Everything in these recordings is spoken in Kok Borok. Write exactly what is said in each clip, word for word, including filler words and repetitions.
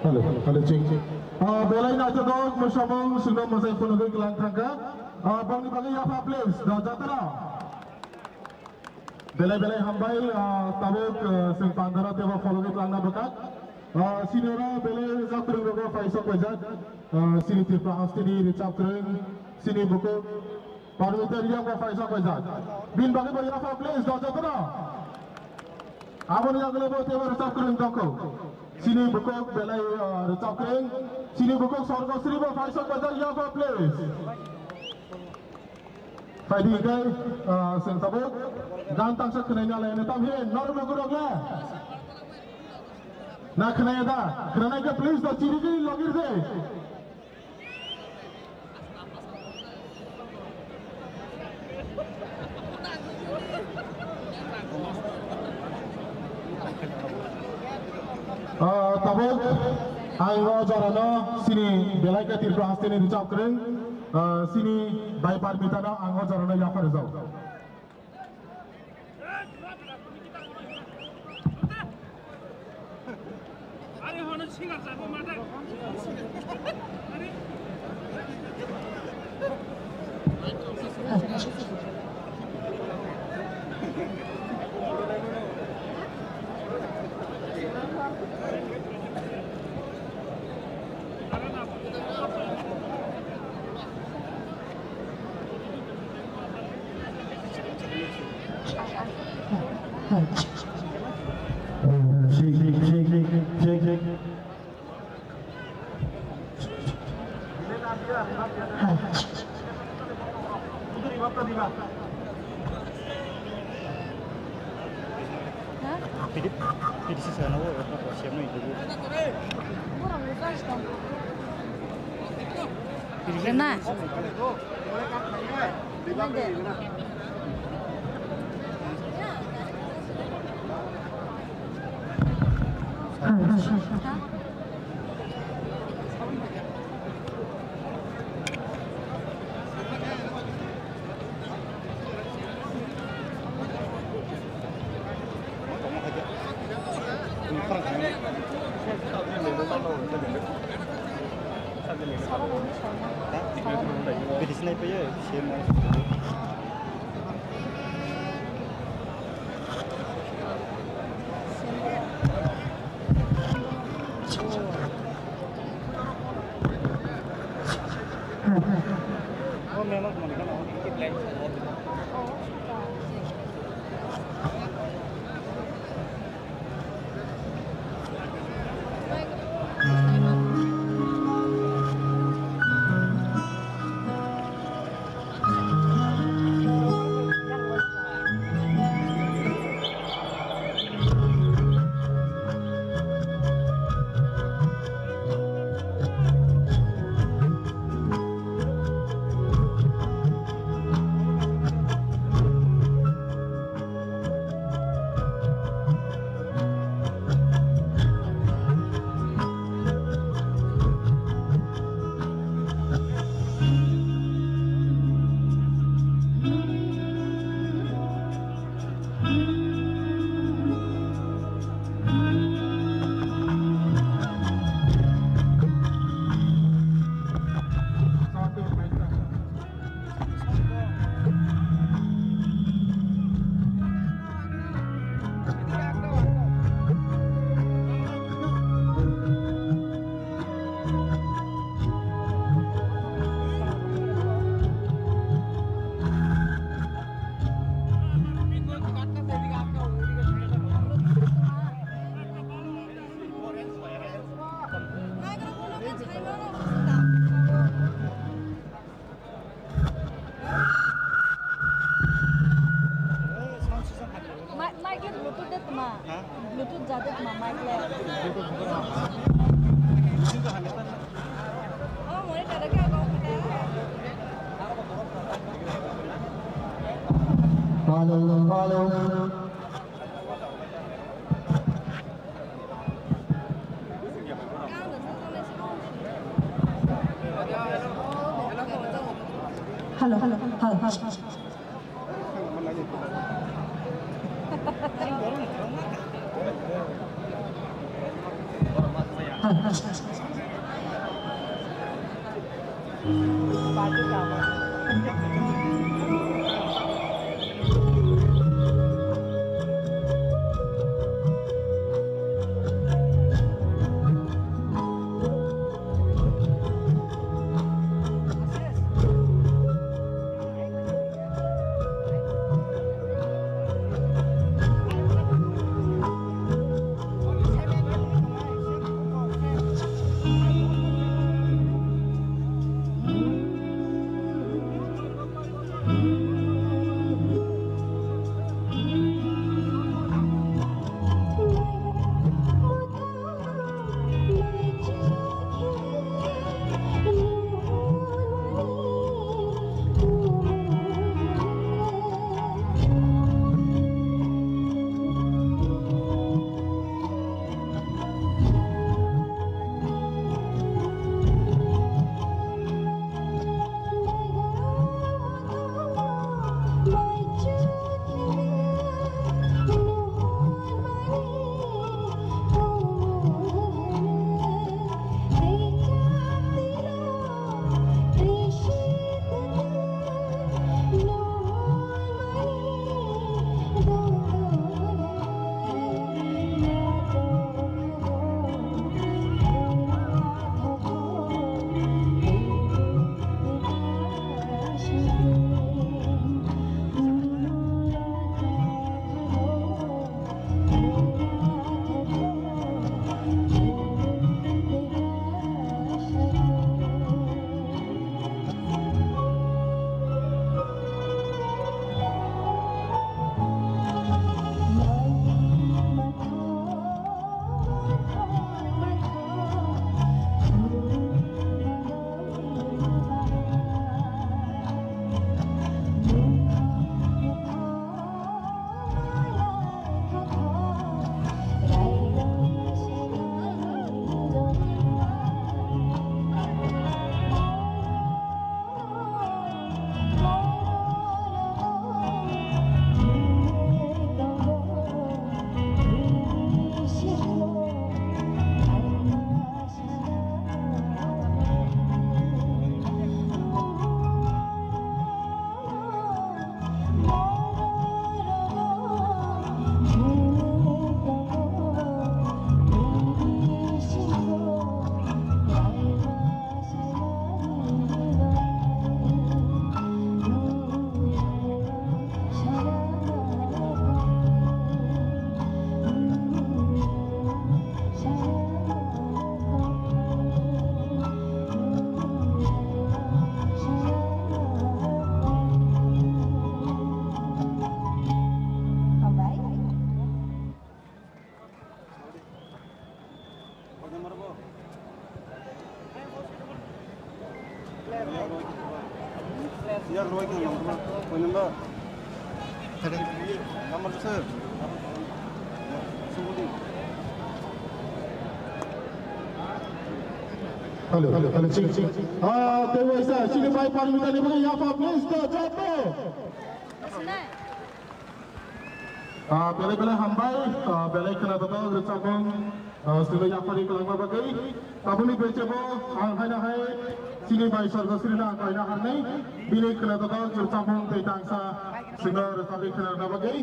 Hello, hello, check, check. Ah, belai naithokjak, mwsamung, chwngno mwsai phunugwi kwlang thangkha. Ah, bongni bagwi yapha, please, do jatara. Belai belai hambai, ah, tabuk, ah, chwng pandaro teibo phologwi twlangna bwkha. Ah, chini oro belai rwchap kwrwng rogo phaisok paijak. Ah, chini Tripura hasteni rwchap kwrwng, chini bukhuk Parmita Reang bo phaisok paijak. Bini bagwi bo yapha please, do jotono. Aboni yagulo bo teibo rwchap kwrwng tongkho. Chini bukhuk belai, ah, rwchap kwrwng, chini bukhuk Sorgosri bo phaisok paijak, yapha please. Phaidi hwnkhe, ah, chwng tabuk gan tangsa khwnaina laina tam he, norok logi rok le? Na khwnaya da? Khwnanai khe please da chirigwi logir de. Ah, tabuk ang o jorano chini belai khe Tripura hasteni rwchap kwrwng, ah, chini bai Parmitano ang o jorano yapha rwjak. Pidi, pidi sisa na wo, ko siam ni dugu. Rena. Ha? Bidi sinai payo, same. Mic, mic le Bluetooth de tma? Ha? Bluetooth ja de tma mic le? Oh, monitor de kya kong kata? Hello, hello. Hello, hello, hello, hello. Hello, hello. Hello, hello, hello, chini, chini. Ah, tei waisa, chini bai parmita ni bagwi yapha, please, to, joto. Ah, belai belai hambai, ah, belai khwna dodo rwchapmung, ah, silo yapharwi kwlangma bagwi. Tabukni bechebo ang haino hai chini bai Sorgosri no ang kaina harnai, bini khwna dodo rwchapmung tei tangsa sino rwchapwi khwna rwna bagwi.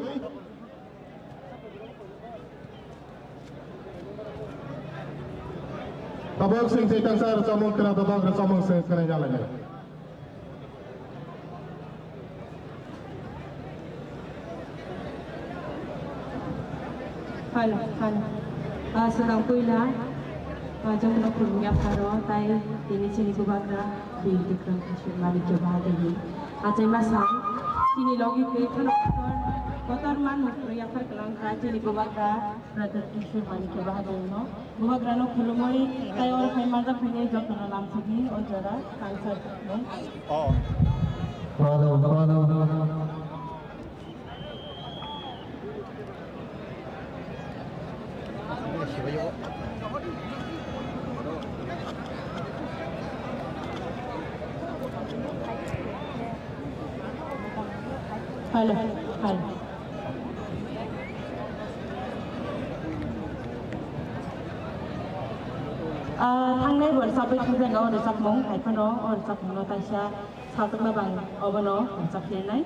Tabuk sing sing tangsa rwchapmung khwna dodo rwchapmung sing khwnai nalainai. Halo, halo. Ah, swkang puila, ah, jotono khulumya pharo, tai tini chini bubagra Bir Bikram Kishore Manikya Bahadur ni achaima sal, chini logi twi phano kotor, kotor manmung phano yaphar kwlangkha chini bubagra Pradyot Kishore Manikya Bahadur no. Bubagrano khulumwi tai oro phai manjak phainai jotono lamsidi o jora tangsa. Oh. Hello, hello. Hello, hello. Ah, thangnai bo rwchapwi thangjaknai o rwchapmung, hai phano o rwchapmungno kaisa sajakna bang obono rwchapnai.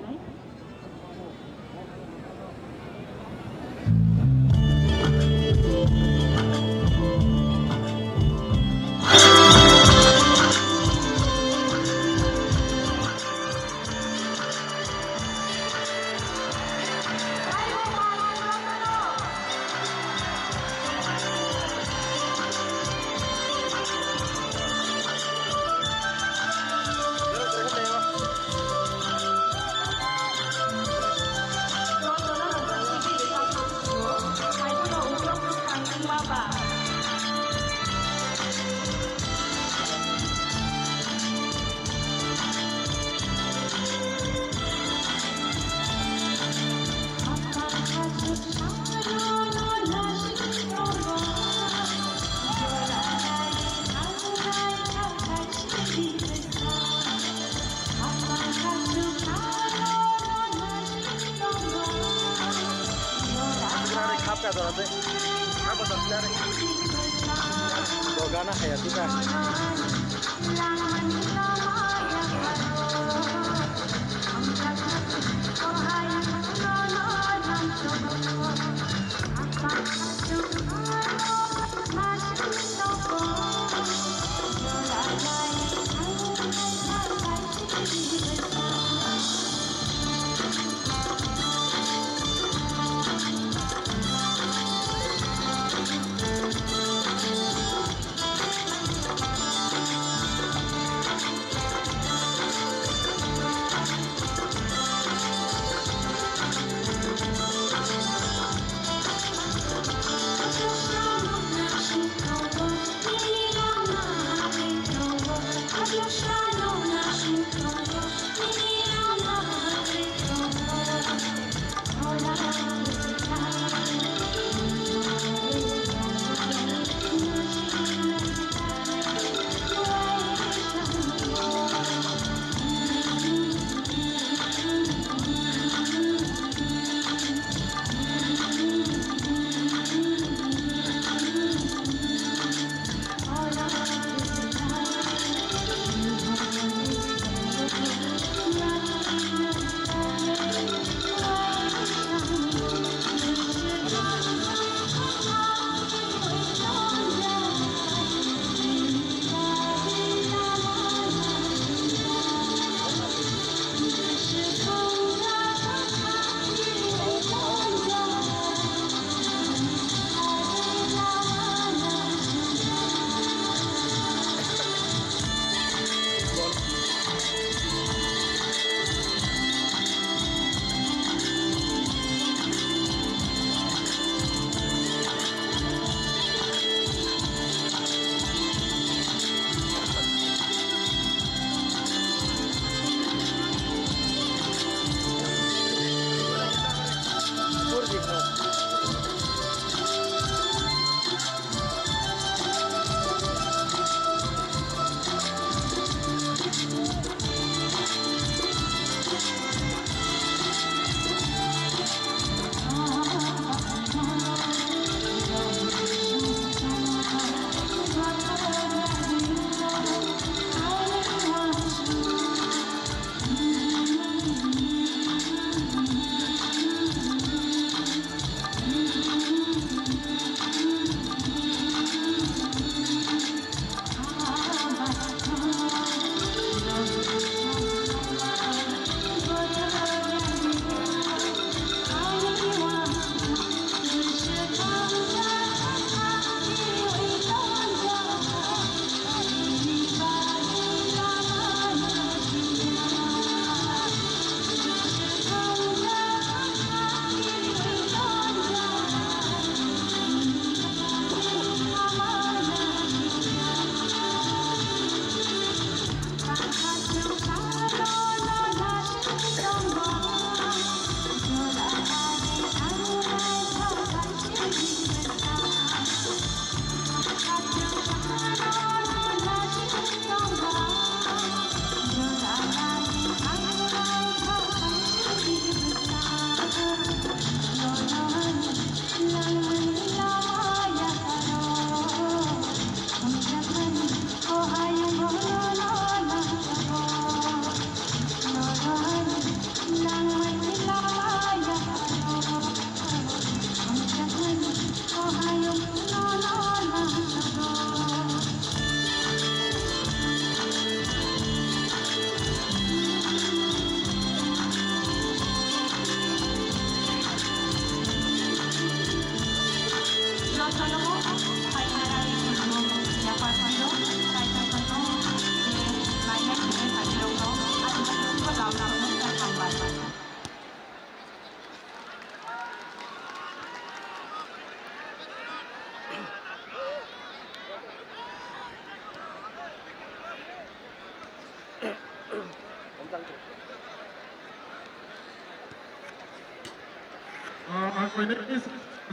Ah, ang koinai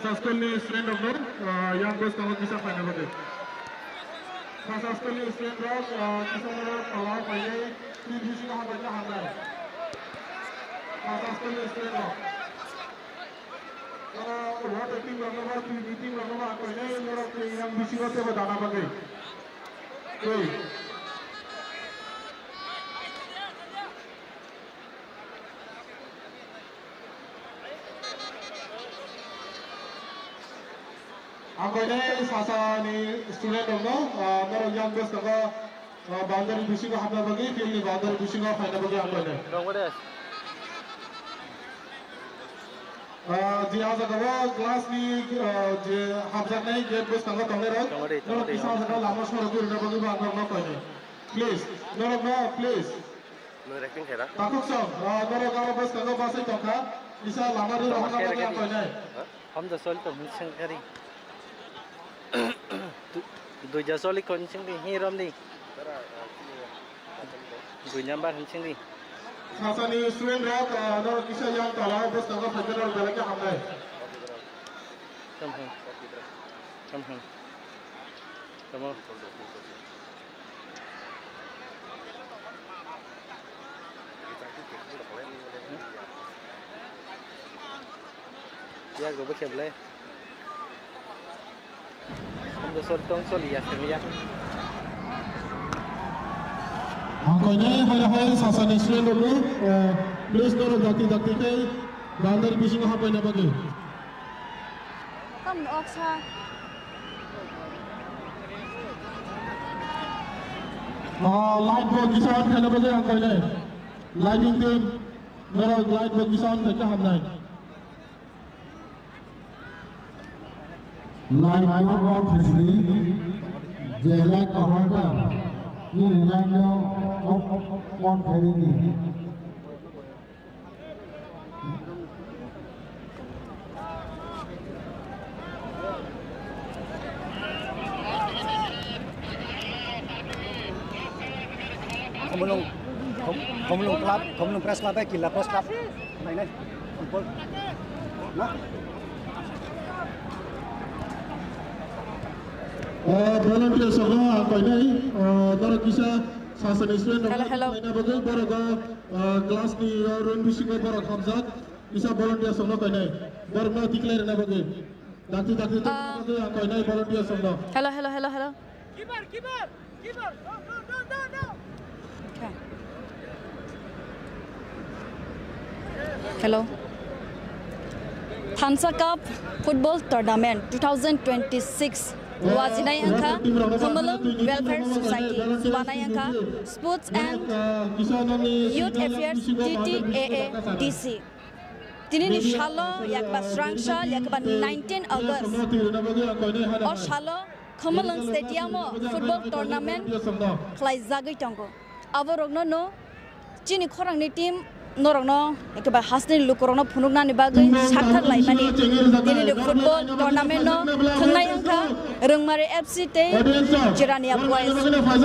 saskolni student rokno, ah, yang bwskango kisa phaina bagwi. Saskolni student rok, ah, kisa norok tola painai, twi bisingo hambai khe hamnai. Saskolni student rok. Oro road acting rokno ba twi meeting rokno ba ang koinai norok twi yang bisingo tebo dana bagwi. Twi. Ang koinai sasani student rokno, ah, norok yang bwskango, ah, boundary bisingo hapna bagwi, field ni boundary bisingo phaina bagwi ang koinai. Ah, je ah jagao glass ni, ah, je hapjaknai gate bwskango tongnai rok, norok kisa ah jagao lama sorogwi rwna bagwi bo ang norokno koinai. Please, norokno, please. Nwng recording khaira? Takhuk song, ah, norok aro bwskango basai tongkha, kisa lama rwi rohorna bagwi ang koinai. Hamda sol tong hwn sengkari. Duija soli kon sengdi hi romdi. Dui number hwn sengdi. Sasani student rok, ah, norok kisa yang tola bwskango phaikhe norok belai khe hamnai. Tam hwn. Tam hwn. Tamo. Ya, gue bakal beli. Tong sol ya, sini ya. Ang koinai hai hai sasani student rokno, eh, please norok dakti dakti khe boundary bisingo hapaina bagwi. Kam no oksa. Ah, light bo kisa on khaina bagwi ang koinai. Lighting team, norok light bo kisa on khaikhe hamnai. Light bo on khaisidi, je light kaham ka, nini light no off, off, on khaidi. Khumulwng, Khum-, Khumulwng Club, Khumulwng Press Club bai Killa Press Club nainai football. Na? O volunteer sogo ang koinai, o norok kisa sasani student rok hello, hello. Naina bagwi borok o, o glass ni o room bisingo borok hamjak, kisa volunteer sogo koinai, borok no tiklai rwna bagwi. Dakti dakti tongna bagwi ang koinai volunteer sogo. Hello, hello, hello, hello. Keeper, keeper, keeper. No, no, no, no, no. Okay. Hello. Thansa Cup Football Tournament two thousand twenty-six wajinai wngkha Khumulwng Welfare Society, chubanai wngkha Sports and Youth Affairs, T T A A D C. Tinini salo yakba srangsa yakba nineteen August o salo Khumulwng Stadium o football tournament khlaijagwi tongo. Aborokno no chini khorangni team norokno ekheba hasteni lukurokno phunuknani bagwi sakthak laimani tinini football tournament no thwngnai wngkha Rwngmari F C tei Jirania Boys.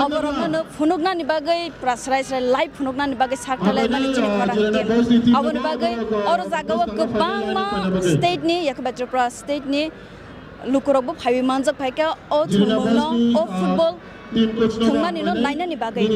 Aborokno no phunuknani bagwi pra srai srai live phunuknani bagwi sakthak laimani chini khorangni team. Aboni bagwi oro jagao kwbangma state ni, yakhe ba Tripura state ni lukurokbo phaiwi manjak phaikha o thwngmungno, o football thwngmani no nainani bagwi.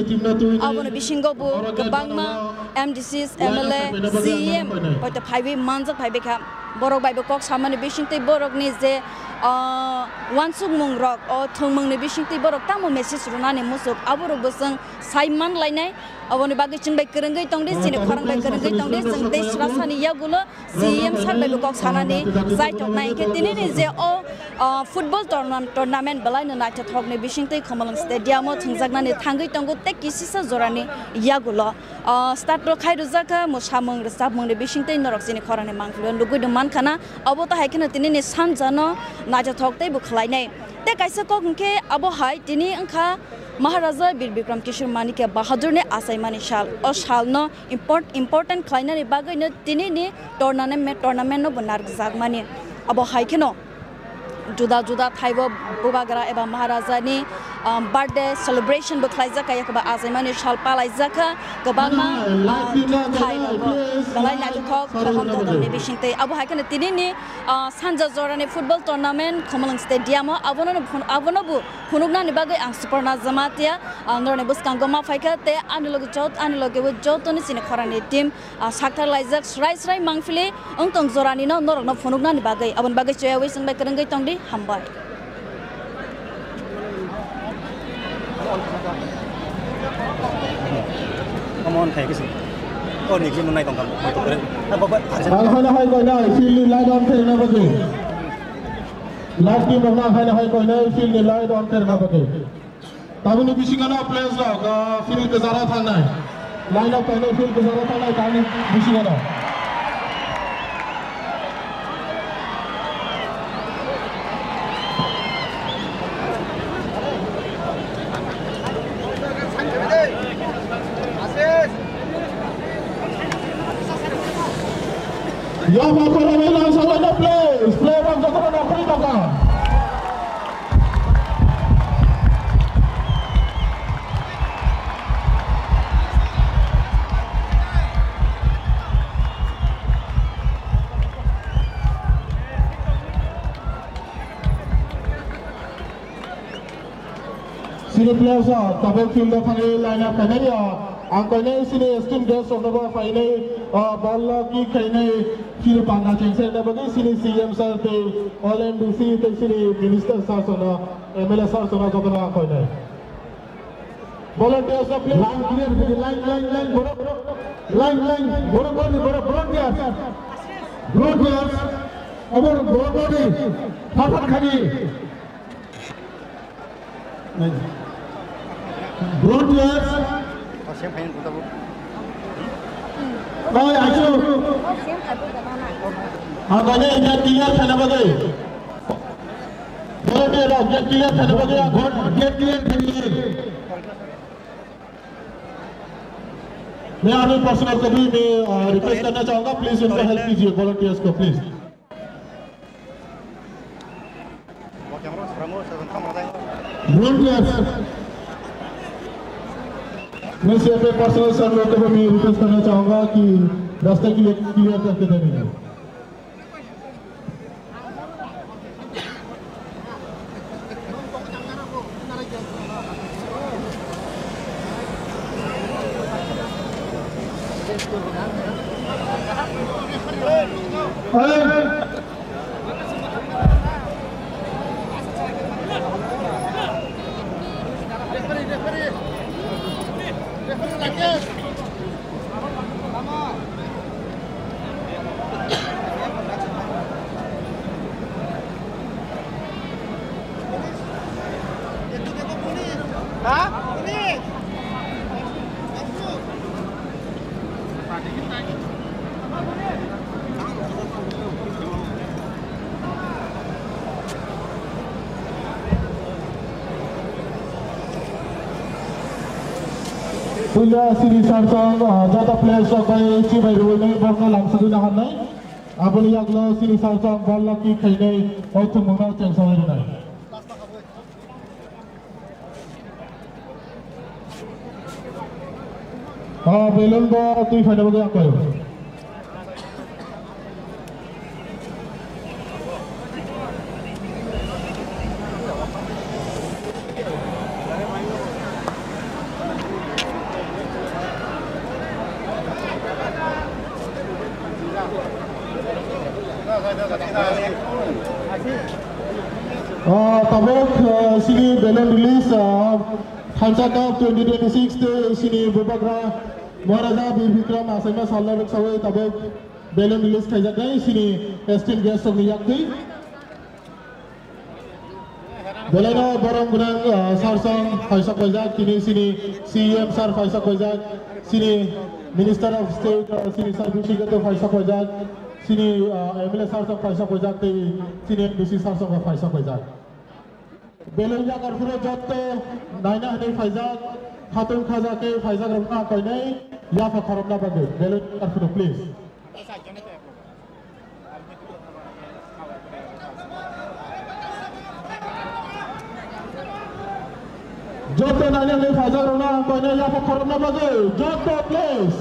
Aboni bisingo bo kwbangma M D Cs, M L A, C E M poito phaiwi manjak phaibaikha. Borok bai bo kok samani bisingtwi borokni je, ah, uansukmung rok, o thwngmungni bisingtwi borok tamo message rwnani muchuk, aborokbo chwng sai man lainai. Aboni bagwi chwng bai kwrwngwi tongdi, chini khorang bai kwrwngwi tongdi, chwng tei srasani yagulo C E M sir bai bo kok sanani chaithoknai. Hinkhe tinini je o, ah, football tournam-, tournament belai no naithothokni bisingtwi Khumulwng Stadium o thwngjaknani thangwi tongo tei kisisa jorani yagulo. Ah, start rok khai rwjak kha, mwsamung rwchapmungni bisingtwi norok chini khorangni mangpilio nugwi no mankha na. Abo to hai kheno tinini sanjano naithothok tei bo khlainai. Tei kaisa kok hinkhe abo hai tini wngkha Maharaja Bir Bikram Kishore Manikya Bahadurni achaimani sal. O salno import-, important khlainani bagwino tinini tournament, tournament no bo narwkjakmani. Abo hai kheno juda juda thaibo bubagra eba Maharajani um, birthday celebration bo khlaijak kha, yakoba achaimani sal palaijakha kwbangma, uh, thai rogo belai naithothok, bohom dodom ni bisingtwi. Abo hai kheno tinini, uh, sanja jorani football tournament Khumulwng stadium o, abono, abono bo phunuknani bagwi ang Suparna Jamatia, uh, noroni bwskango ma phaikha tei ani loge jot-, ani loge bo jotoni chini khorani team, ah, sakthar laijak srai srai mangphili wng tong jorani no norok no phunuknani bagwi. Aboni bagwi choyawi chwng bai kwrwngwi tong di, hambai. Come on, khai kisi. Oh, ni gym nai tong kam. Ang hono hai koinai, field ni line on khaina bagwi. Last team rok no ang hono hai koinai, field ni line on khaina bagwi. Tabukni bisingo no players rok, ah, field kwcharo thangnai. Line up kainai field kwcharo thangnai tabukni bisingo no. Yapha khoroknwi langsa waino play, play rok jotono nongkhorwi tongkha. Sini players rok tabuk field o thangwi line up khainai, ah, ang koinai sini esteemed guest rokno bo phainai, ah, ball o kick khainai, sini panda chengsa rwna bagwi sini C M sir tei all M D C tei sini minister sir rokno, M L A sir rokno jotono ang koinai. Volunteers rok please. Line clear, line, line, line, borok, line, line, borok, borok, borok, volunteers. Volunteers, abor borok, borok, phaphar khani. Volunteers. Oi, aisu. Ang koinai gate clear khaina bagwi. Volunteer rok gate clear khaina bagwi ang gate clear khainai. मैं अपने पर्सनल को भी मैं, अ, रिक्वेस्ट करना चाहूंगा, प्लीज उनको हेल्प कीजिए, वॉलंटियर्स को, प्लीज। वॉलंटियर्स, मैं से अपने पर्सनल सर लोगों को भी रिक्वेस्ट करना चाहूंगा कि रास्ते के लिए क्लियर करके देने के लिए। Puila sini sarsang, ah, jata players rok bai chibai rwui nai borno lamsogwi na hannai. Aboni yagulo sini sarsang ball no kick khainai, o thwngmungno chengsawi rwnai. Ah, balloon bo twi phaina bagwi ang koi. Ah, tabuk, ah, sini balloon release, ah, Thansa Cup twenty twenty-six te sini bubagra Maharaja Bir Bikram achaima salna rwksawi tabuk balloon release khaijaknai sini esteemed guest rokni yaktwi. Belaino borom gwnang, ah, sir song phaisa koijak, tini sini C E M sir phaisa koijak, sini Minister of State, ah, sini Sir Bishik Gato phaisa koijak, sini, ah, M L A sir song phaisa koijak, tei sini M D C sir song phaisa koijak. Belai yagar phuru jotto naina hinwi phaijak, khatung khaja khe phaijak rokno koinai yapha khorokna bagwi. Belai yagar phuru, please. Thank you. Joto naina hinwi phaijak rokno ang koinai yapha khorokna bagwi joto please.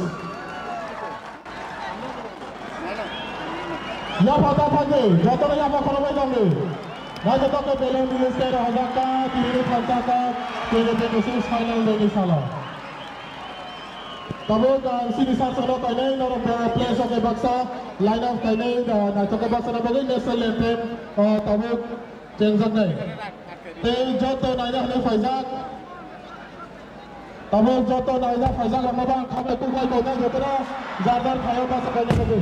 Yapha ta phagwi, jotono yapha khorokbai tongdi. Naithotok khe belai release khe rohorjak ta, tini thansa ta, twenty twenty-six final day ni salo. Tabuk ang sini sar salo kainai norok bo place o khe baksa line up kainai, ah, naithok khe baksa na bagwi national anthem, ah, tabuk chengjaknai. Tei joto naina hinwi phaijak. Tabuk joto naina phaijak rokno bo ang khabai kukbai tongnai jotono jar jar thaio basa kaina bagwi.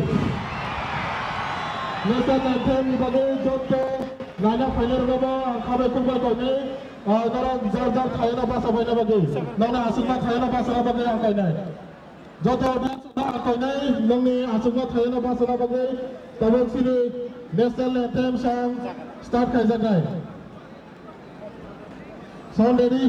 National anthem ni bagwi joto naina phainai rokno bo ang khabai kukbai tongnai, ah, norok jar jar thaio basa baina bagwi. Nokni aswkma thaio basa bagwi ang kainai. Joto audience no ang koinai, nokni aswkma thaio basa bagwi tabuk sini national anthem song start khaijaknai. Sound ready?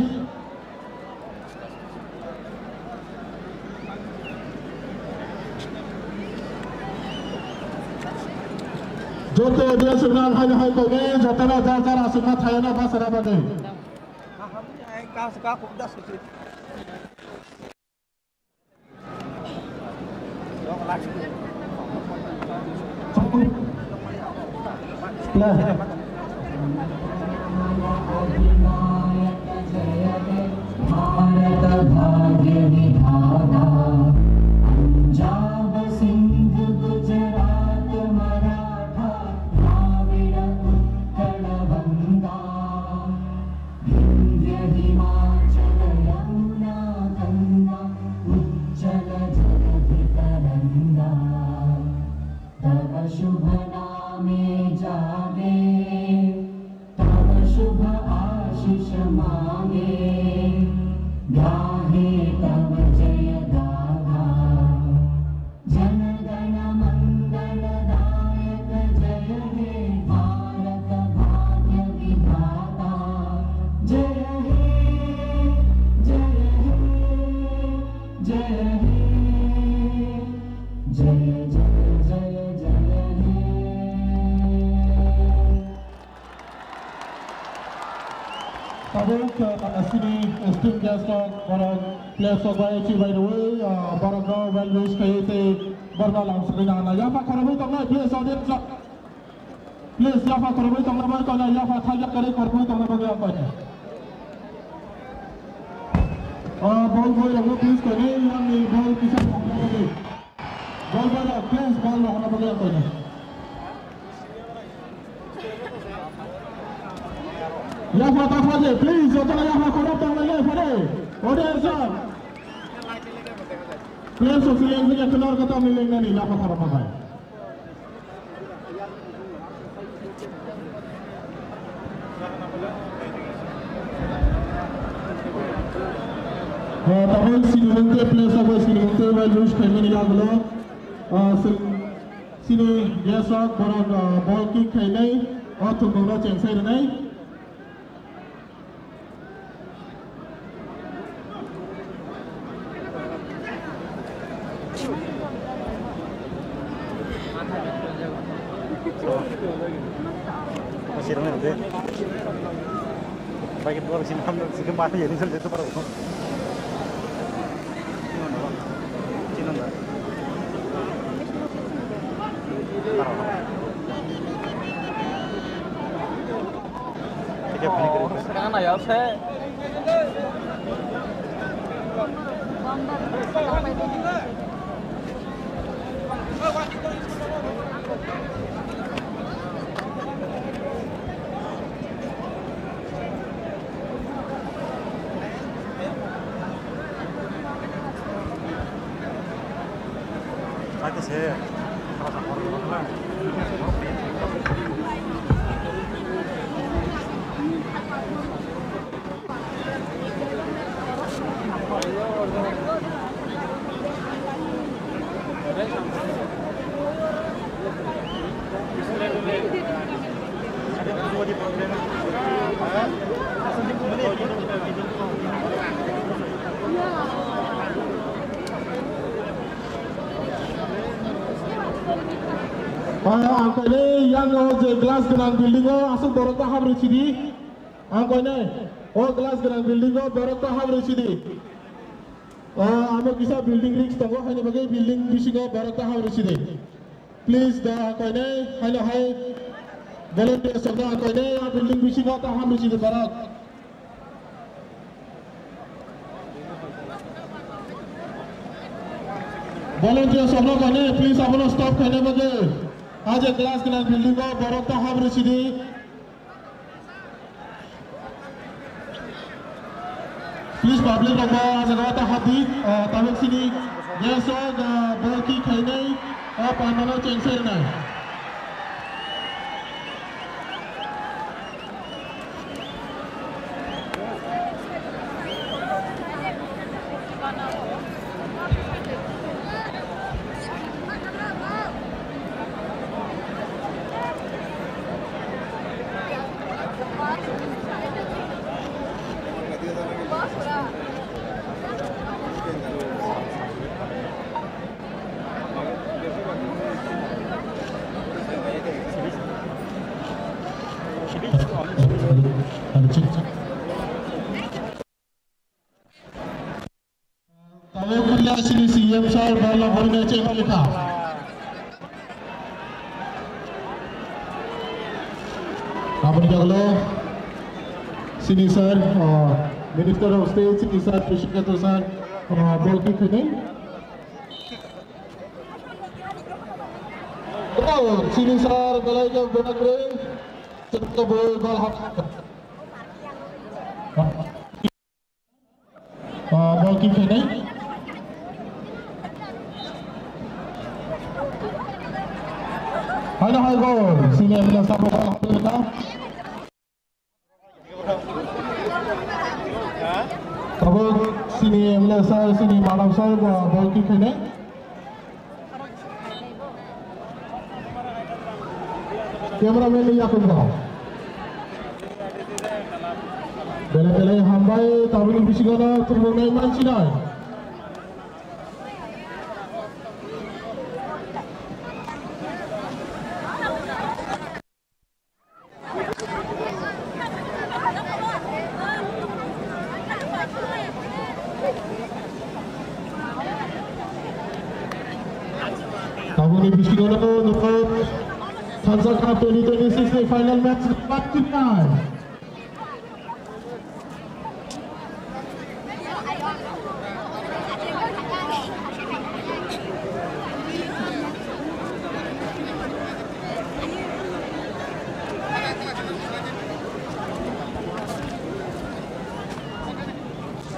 Joto audience no ang hai hai koinai, jotono jar jar aswkma thaio basa bagwi. Bharat भाग्य विधाता, पंजाब सिंध गुजरात मराठा, द्राविड़ उत्कल बंगा। विंध्य हिमाचल यमुना गंगा उच्चल जलधि तरंगा। तव शुभ नामे जागे, तव शुभ आशीष मांगे, गाहे तव जय गाथा। जन गण मंगल दायक जय हे भारत भाग्य विधाता। जय हे, जय हे, जय हे, जय जय जय जय हे। Tabuk, uh, sini esteemed guest rok, borok place rok bai chibai rwi, uh, borok no well wish khai tei borok no lam swkang nang. Yapha khoroknwi tongnai, please, audience rok. Please, yapha khoroknwi tongna bai koinai, yapha thajak kwrwi khoroknwi tongna bagwi ang koinai. Uh, ball boy rok no please koinai, yang ni ball kisa khorokna bagwi. Ball boy rok, please, ball rok honna bagwi ang koinai. Yapha ta phaje, please, jotono yapha khorok tong lai phare. Audience rok. Please, so sila yang punya keluar kata miling nani, yapha khorok pakai. Ah, tabuk sini mungkin place apa sini mungkin, well wish khaimani yagulo. Ah, sini Sini guest rok borok, ah, ball kick khainai, o thwngmungno chengsai rwnai. Ah, ang khaile yang o je glass gwnang building o aswk borok ta habri sidi. Ang koinai, O glass gwnang building o borok ta ham rwsidi. O amo kisa building risk tongo, haini bagwi building bisingo borok ta ham rwsidi. Please, da koinai, haino hai volunteers rok da koinai, a building bisingo ta ham rwsidi borok. Volunteers rok da koinai, please, abono stop khaina bagwi. A je glass gwnang building o borok ta ham rwsidi. Please, public rok bo ah jaga o ta hapdi, ah, tabuk sini guest rok, ah, bol ki khainai, ah, pandal o chengse rwnai. Tabuk puila sini C M sir, bol no borina chengkha. Aboni jagalo sini sir, uh, Minister of State, sini sir, Krishna sir, uh, bol ki khene. Oh, sini sir, belai ke benak re, chengkha bol, bol hap. Ah, bol kick khainai. Haino hai gol. Sini M L A sabo bol hapjak kha. Tabuk sini M L A sir, sini madam sir, ah, bol kick khainai. Cameraman ni yakung rok. Belai belai hambai, tabukni bisingo no tubunai mansinai. Tabukni bisingo no nukha Thansa Cup twenty twenty-six ni final match baktinai.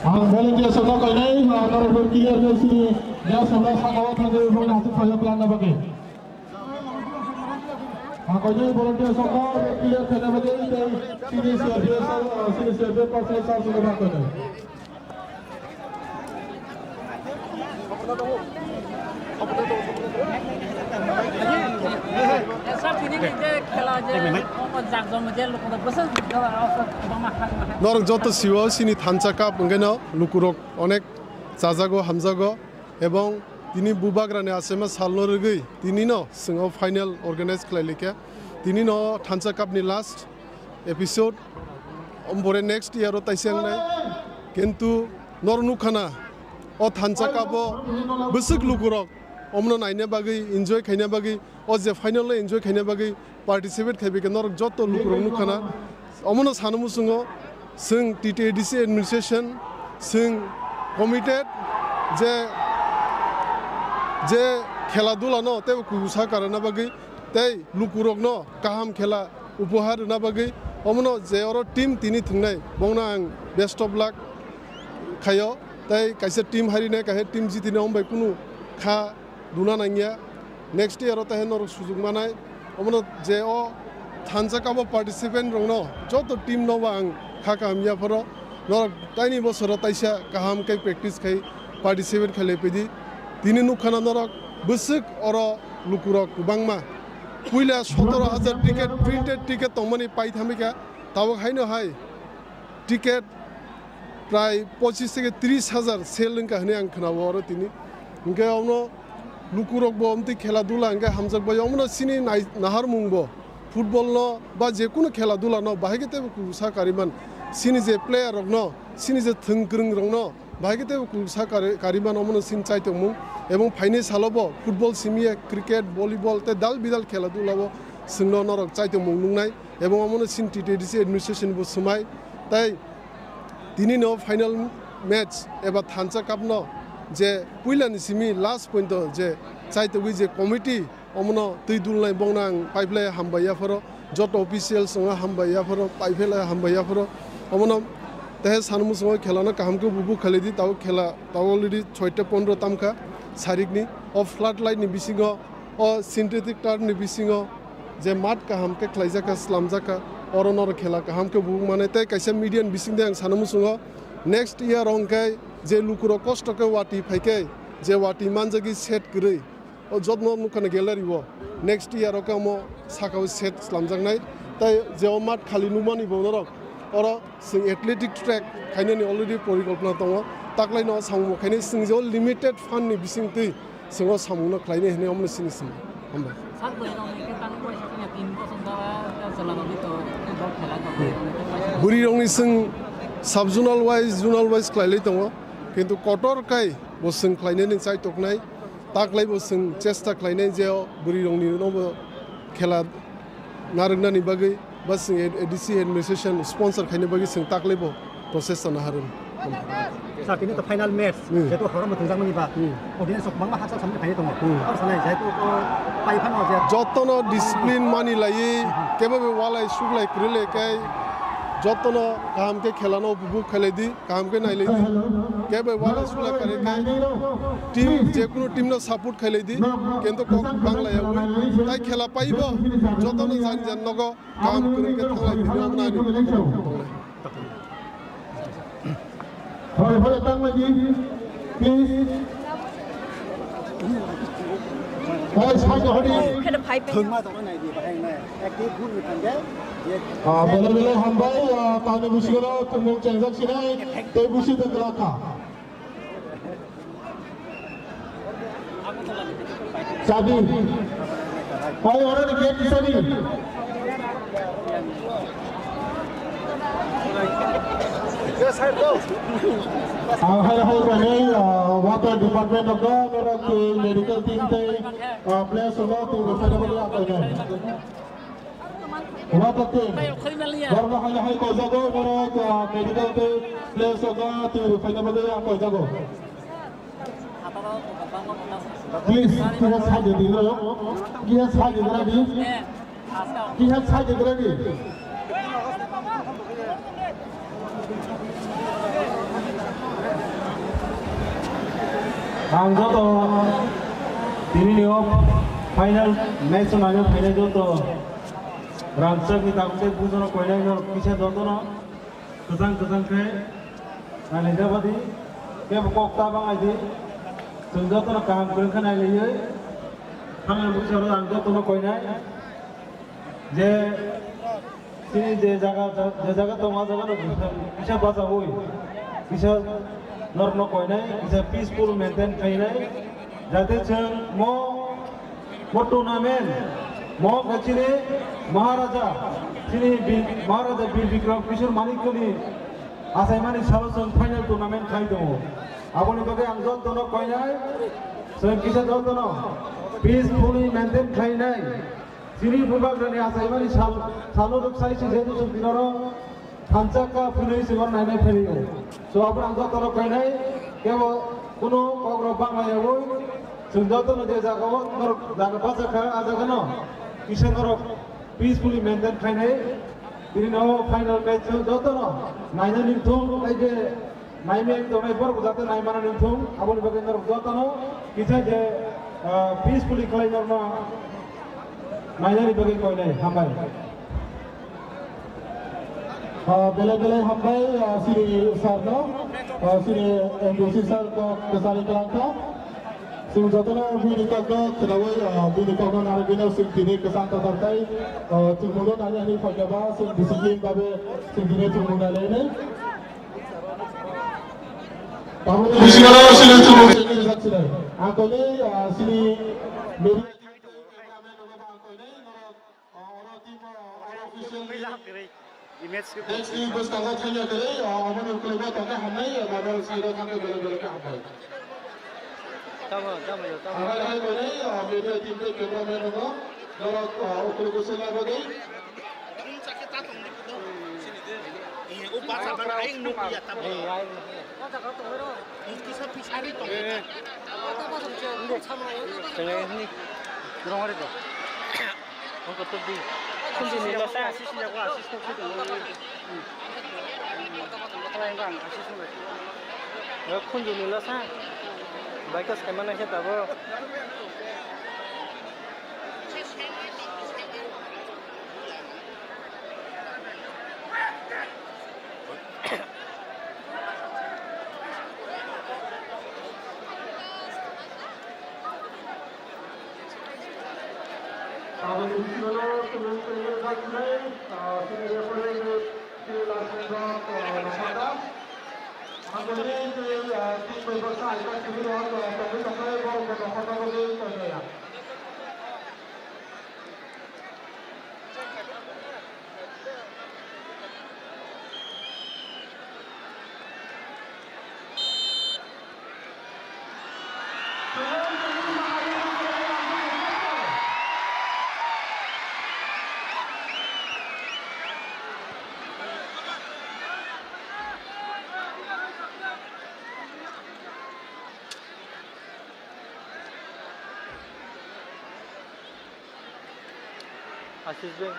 Ang volunteer sokno koinai, ah, norok clear khe sini, ya, samna sakao thangwi bongni aswk phaio plan na bagwi. Ang koinai volunteer sokno clear khaina bagwi tei sini C R P F, ah, sini C R P F personnel sir sokno ma koinai. Norok joto siwo sini Thansa Cup hwnkhe no lukurok onek chajago, hamjago, ebong tini bubagrani achema salno rwgwi tinino chwng o final organize khlai laikha. Tinino Thansa Cup ni last episode, ompore next year o taisa wngnai. Kintu nor nukha na, o Thansa Cup o bwswk lukurok omono naina bagwi, enjoy khaina bagwi, o je final o enjoy khaina bagwi participate khaibai khe norok joto lukurok nukha na. Omono sana muchungo chwng T T A D C administration, chwng committed je, je khela dula no teibo kubusa karana bagwi tei lukurokno kaham khela upohar rwna bagwi omono je oro team tini thwngnai, bongno ang best of luck khaio. Tei kaisa team harinai, kaisa team jitinai, omo bai kunu kha duna nangya. Next year o tei norok sujuk manai. Omono je o Thansa Cup o participant rokno joto team no bo ang kha kaham yapharo norok taini bosoro taisa kaham khe practice khai participate khailai phaidi. Tini nukha na norok bwswk oro lukurok kwbangma. Puila sotoro hajar ticket, printed ticket tongmani paithamikha, tabuk haino hai ticket prai pochis theke tris hajar sale wngkha hwnwi ang khwnao oro tini. Hwnkhe omono lukurokbo omtwi khela dula hwnkhe hamjakbai, omono chini nai-, naharmungbo football no ba jekunu khela dula no bahai khe teibo kubusa kariman. Chini je player rokno, chini je thwng kwrwng rokno, bahai khe tei kulsa kari-, kariman omono chini chaitokmung. Ebong phainai salo bo football simi ya, cricket, volleyball tei dal bidal khela dula o chwngno norok chaitokmung nungnai. Ebong omono chini T T D C administration bo swmai. Tai tini no final match eba thansa cup no je puila ni simi last point o je chaitogwi je committee omono twi dulnai bongno ang paiphlai hambai yaphoro, joto officials wngno hambai yaphoro, paiphlai hambai yaphoro. Omono tehe sanmung songo khelano kaham khe bubu khailai di, tabo khela tabo already soita pondro tamkha sarikni. O flood light ni bisingo, o synthetic turf ni bisingo je mat kaham khe khlaijakha, slamjakha, oro noro khela kaham khe bubu mane. Tei kaisa media ni bisingde ang sanmung songo next year hwnkhe je lukurok kosto khe wati phaikhe je wati manjagwi set kwrwi. O jotno nukha na gallery o. Next year o kamo saka o set slamjaknai. Tai je o mat khali nukmani bo norok. Oro chwng athletic track khainani already porikolpona tongo. Taklaino samung bo khainai chwng je o limited fund ni bisingtwi chwng o samungno khlainai hinwi omono sini sini. Hambai. Sak bwrwi rokni khe tang paisa khna tin bosong dara chwla rokni to football khela to bwrwi rokni khe paisa. Bwrwi rokni chwng sub zonal wise, zonal wise khlailai tongo. Kintu kotor kai bo chwng khlainani chai toknai. Taklai bo chwng chesta khlainai je o bwrwi rokni nobo khela narwknani bagwi ba chwng A D C administration sponsor khaina bagwi chwng taklai bo process sana harwng. Sir, tini to final match, Hmm. jehetu horo mwthangjakmani ba, Hmm. audience rok bangma hakchal samani khaina tongo. Hmm. Aro sanai, jehetu, o, pai phano je Jotono discipline mani laiwi, kebo be walai suklai kwrwi lai kai, jotono kaham khe khelano upubuk khailai di. Kaham khe nailai di. Kebo wala sula kare khe team, je kunu team no support khailai di. Kintu kok bangla ya wi. Tai khela paibo jotono jan jan nogo kaham kwrwng khe thanglai di, no nai di. Hoi, hoi, tanglai di. Please. Hoi, saja hodi. Thwngma tongna nai di, bahai nai. Ah, belai belai hambai, ah, tamni bisingo tongmung chengjak sinai, tei busi tongla kha. Chabi. Hai, oro ni gate ni chabi. Ah, hai, hai, hai, ah, water department of the, medical team tei, ah, players of the team, Water team. Borok no hai hai koijago, borok, ah, medical team, place o ga twi rwkhaina bagwi ang koijago. Please, kiha side di no. Kiha side di ready. Kiha side di ready. Ang joto tini ni o final match o naina phainai joto rangchak ni tabuk tei bujono koinai no kisa jotono kwchang kwchang khe nailai jabadi kebo kok ta bangai di. Chwng jotono kaham kwrwng khe nailaiwi final match o ang jotono koinai je Chini je jaga, je jaga tongo, ah jaga no kisa bachaui, kisa norokno koinai, kisa peaceful maintain khainai, jate chwng mo, mo tournament, mo khe chini Maharaja, chini Bir, Maharaja Bir Bikram Kishore Manikya ni achaimani salo chwng final tournament khai tongo. Aboni bagwi ang jotono koinai, chwng kisa jotono peacefully maintain khainai. Chini bubagrani achaimani sal, salo rwksai se jehetu chwng dinoro thansa ka phunui se oro nainai phaio. So, abono ang jotono koinai, kebo kuno kokrok banglayaui, chwng jotono je jagao norok jaga bachakha, ah jagano kisa norok peacefully maintain khainai. Tini no final match o jotono nainani thung, tei je naimani tongnai borok jate naimani thung, aboni bagwi norok jotono kisa je, ah, peacefully khlai norokno nainani bagwi koinai, hambai. Ah, belai belai hambai, ah, chini sir no, ah, chini M D C sir ko kwchari kwlangkha. Chwng jotono bini kokno khwnaui, ah, bini kokno narwgwino chwng tini kwchang tatar tei, ah, chwngmungno nani hwnwi phaikha ba chwng discipline babe chwng tini chwngmung nailainai. Tamoni bisingo chwng chwngmung chwngmung rijak sinai. Ang koinwi, ah, chini media ang koinwi norok, ah, oro team, ah, oro official Image ke Next ni bwskango thangya kwrwi, o, aboni ukulukgo tongkhe hamnai, eba norok side o thangkhe belai belai khe hambai. Tamo, tamo, tamo. Hambai hai tonwi, o, media team tei cameraman rokno norok, o, ukulukgo selna bagwi. Thum chakhe ta tong di kudo. Eh, o basa bana ayang nuk ya tamo. Eh, ayang nuk ya. Kisa pisari tong. Eh. Tengah ini. Dorong hari tu. Ang kutub di. Kunju ni losa. Kunju ni losa. Baik, sekarang mana kita, bro? Tabuk sini dulu, sebelum saya berkata, ah, sini dia boleh di, di last round, ah, Nokota. Ang boleh di, ah, tim berkata, kita sini dulu, ah, tapi sampai baru ke Nokota boleh, boleh ya. Ashish Bey.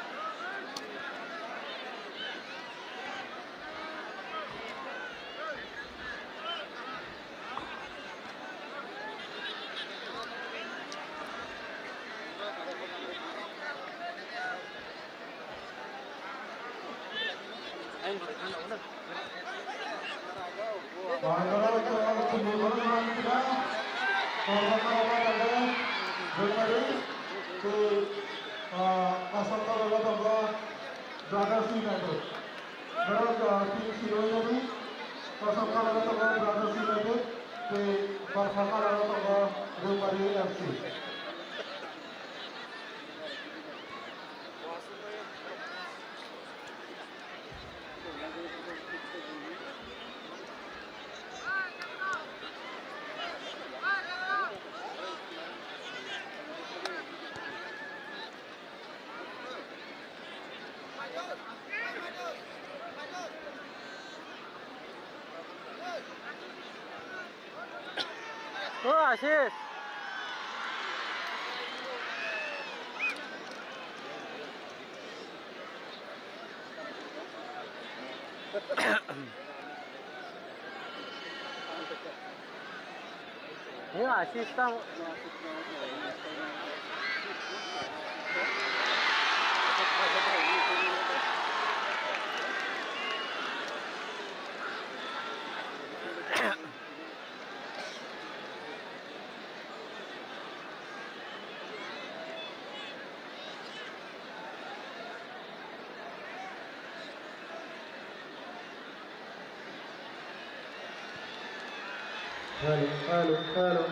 Brothers United. Norok, ah, team siroi nadi, kosom kala tongo Brothers United, tei kosom kala tongo Rewmari F C. O Ashish. Ni Ashish tang. Hello, hello, hello.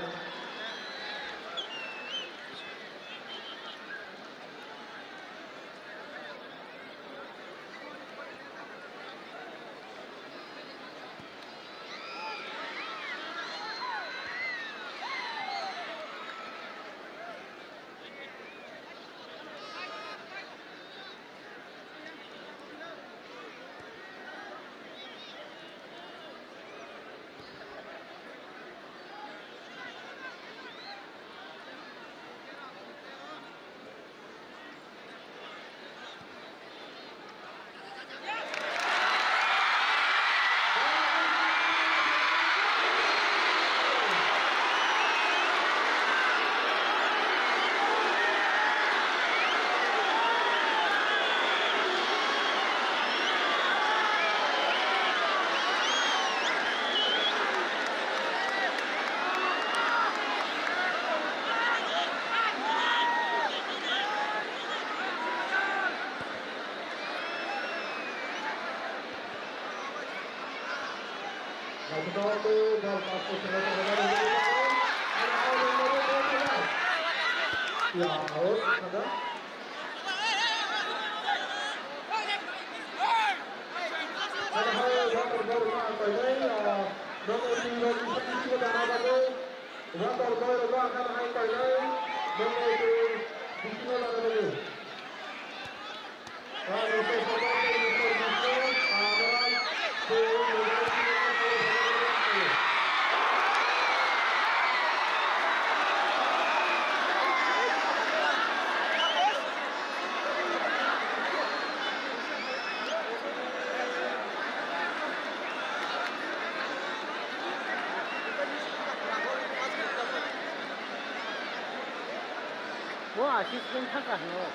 Ya, out, ada. Bo assistant thaka hino.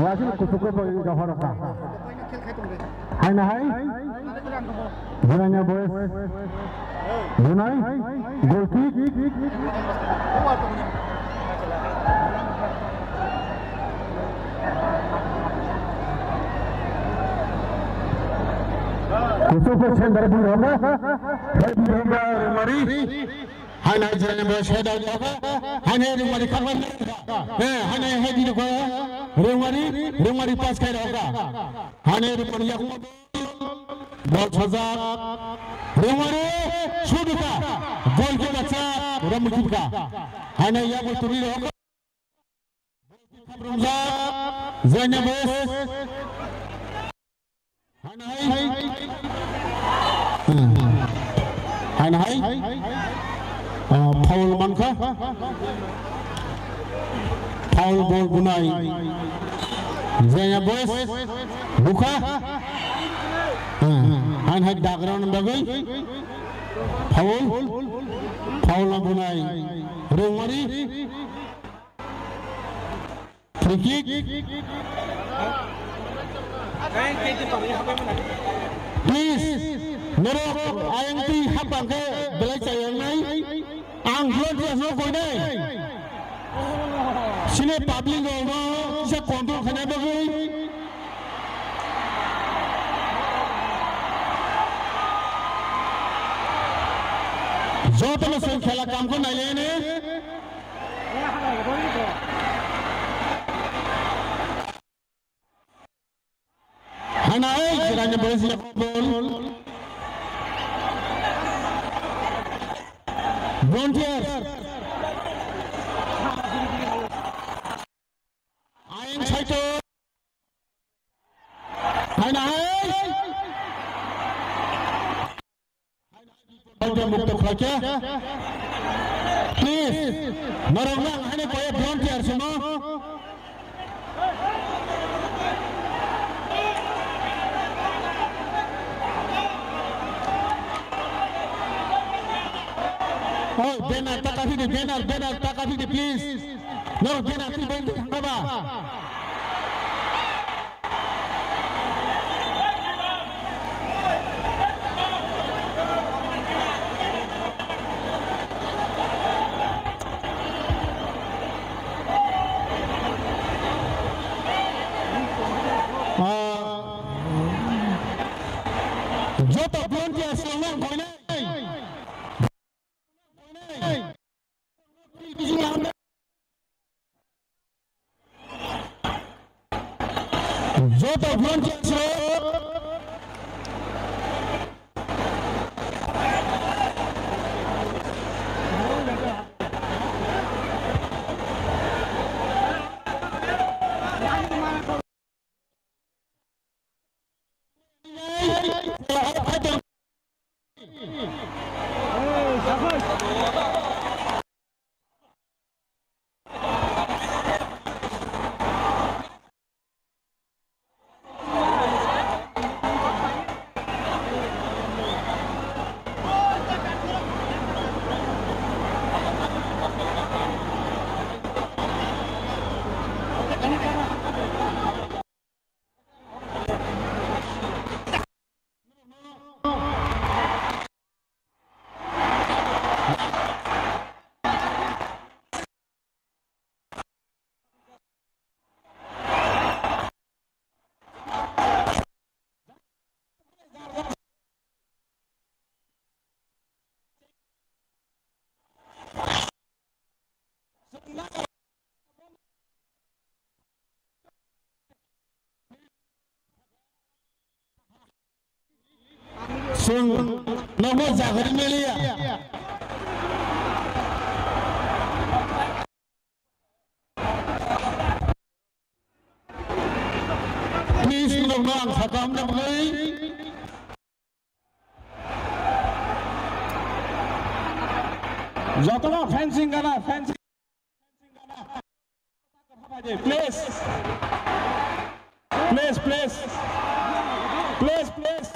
Wasil kusuko bagi gahorka. Hai na hai. Bunanya boys. Bunai. Goal kick. Kusuko center bui hoga. Bui hoga Remari. Hai na jene boys head out hoga. Hai na Remari khakwa. He, hai na head out hoga. Remari, Remari pass khai hoga. Hai na Remari yakmo. Bol sajak. Rengwari sudika. Gol ke bacha. Ura mukibka. Hana ya gol turi rok. Romjak. Zainab Bes. Hana hai. Hana hai. Ah, foul mankha. Foul bol bunai. Zainab Bes. Bukha. Hain hai dagra nang bagwi. Foul. Foul na bunai. Rengmari. Free kick. Please, norok ayang twi hapang khe belai chayangnai. Ang volunteers no koinai. Sini public rok no kisa control khaina bagwi. Joto no seng khela kam kho nailene. Hana oi, jirani boys ya bol. Volunteer. Ayang saito. Hana hai. Bal mukto khlai khe. Please, norok nang haino koi volunteer simo. Oh, banner ta kaphidi, banner, banner ta kaphidi, please. Norok banner twi bai thangkha ba. Ah, joto volunteers rok nang koinai. Koinai. Bising hamda. Joto volunteers rok. Chwng nomo jagari meliya. Please, norokno ang sakha hamna bagwi. Jotono fencing gana, fencing. Please. Please, please. Please, please.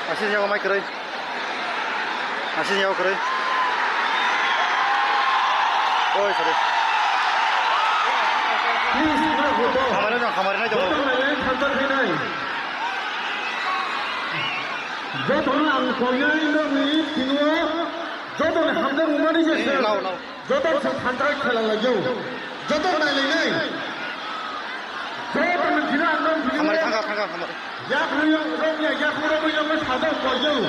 Asisnya mai kwrwi. Asisnya kwrwi. Oi, sorry. Hamari nang, hamari nai jabo. Jotono ang koyoi nogni thingo, jotono hamjak wngmani se. Hmm, nao, nao. Joto se thansa khela lagio. Joto nailainai. Joto Hamari thangkha, thangkha, hamari. Yak rwyo, rwya, yak rwyo, rwyo, sajak koijao.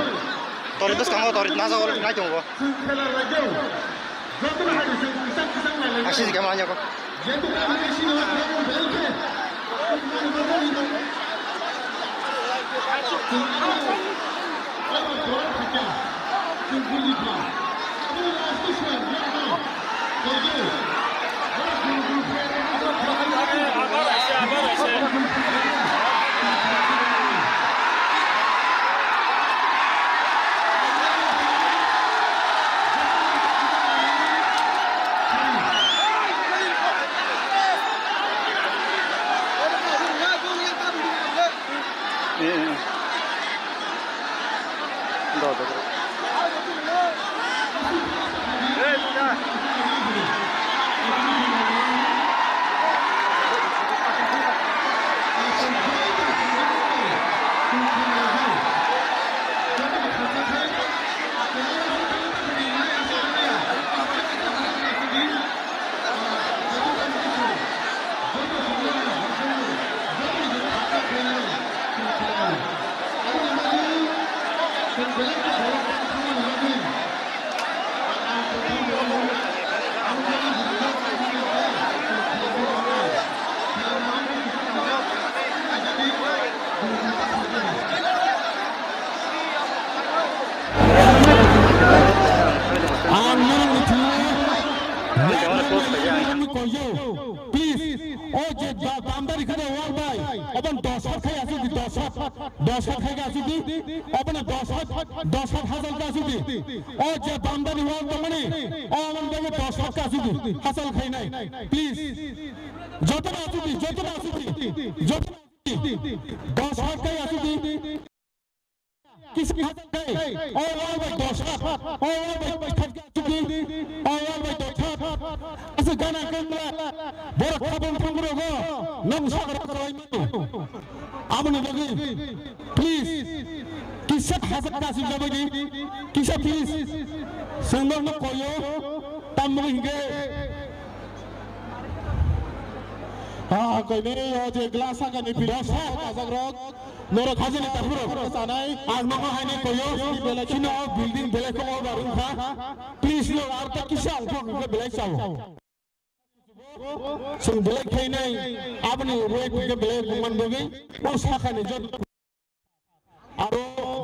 Tori bwskango, tori najagol naitongo. Chwng khela laijao. Jotono hai chwng kwchang kwchang nai laijao. Asisi khe ma nyago. Jeto kami khe sino, rwyo, rwyo, rwyo. Chwng ano, ano jora thakya. Chwng buji kha. Ano last session, no, no. Ang norokni thani koyo, please, o je da-, damdari khade wall bai, oban dos hat khai asuk di, dos hat, dos hat khai asuk di, oban dos hat, dos hat hasal khai asuk di. O je damdari wall tongmani, o oban bai dos hat khai asuk di, hasal khai nai, please. Joto asuk di, joto asuk di, joto asuk di, dos hat khai asuk di. Kisa hasal khai, o wall bai dos hat, o wall bai dos hat, o wall bai dos hat. Asa gana kangla, borok khabang thangro go, nang sagra kalai mano. Aboni bagwi, please, kisa hasal kasi jabai di, kisa please, sengdong no koyo, tammo hinge. Ah, koinwi o je glass hakani building dos hat. Ajakrok. Norok hajini takhurok sanai. Ang nogo haini koyo. Sino building belai kok over wngkha. Please, no, ar ta kisa ongkhok hwnkhe belai chao. Chwng belai khainai. Aboni rate hwnkhe belai bumani bagwi. O sakani jot. Aro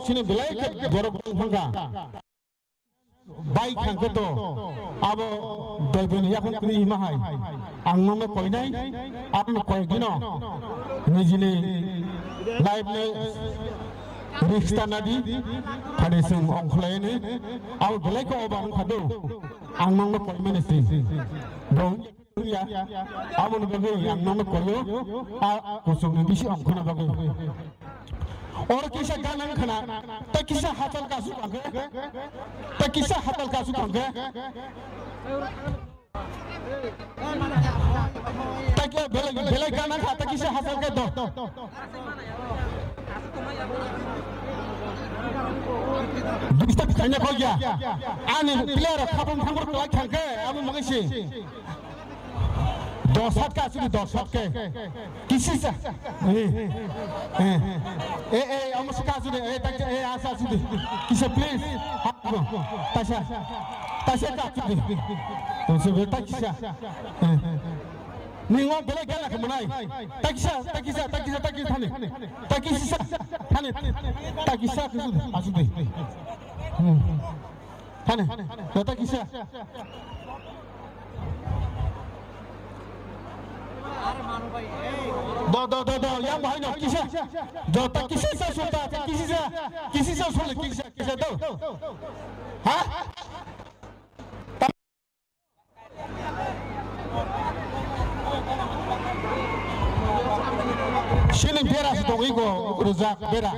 sini belai khe borok wngkha. Bai khangkhe to abo doiboni yakhung kwrwi hima hai. Ang nono koinai, aboni koyekdino nijini life ni risk tanadi, phani chwng ongkhlaini, abo belai khe oba wngkha do, ang nono koimani si. Bo Ya, aboni bagwi ang nono koyo, a kuchukni bisi ongkhorna bagwi. Oro kisa ganang khna, ta kisa hachal kasuk angkhe, ta kisa hachal kasuk angkhe. Ta kisa belai, belai ganang kha, ta kisa hachal khe do. Disturb khaina kok ya. Ani player khapang thangor kwlai thangkhe, abo mangsi. Dos hat ka asudi, dos hat ke. Kisi sa. Eh, eh. Eh, eh, amo sa ka asudi, eh, tak, eh, asa asudi. Kisa please. Ha, go. Tasa. Tasa ka asudi. Tasa be tak kisa. Eh. Ningo belai gana ke manai. Tak kisa, tak kisa, tak kisa, tak kisa thani. Tak kisa thani. Tak kisa asudi. Hmm. Thani, kata kisa. Do, do, do, do, yang bahai no kisa. Do, ta kisa sa sulta, ta kisa sa, kisa sa sul, kisa, kisa do. Ha? Sini bera si tong iko, rujak bera.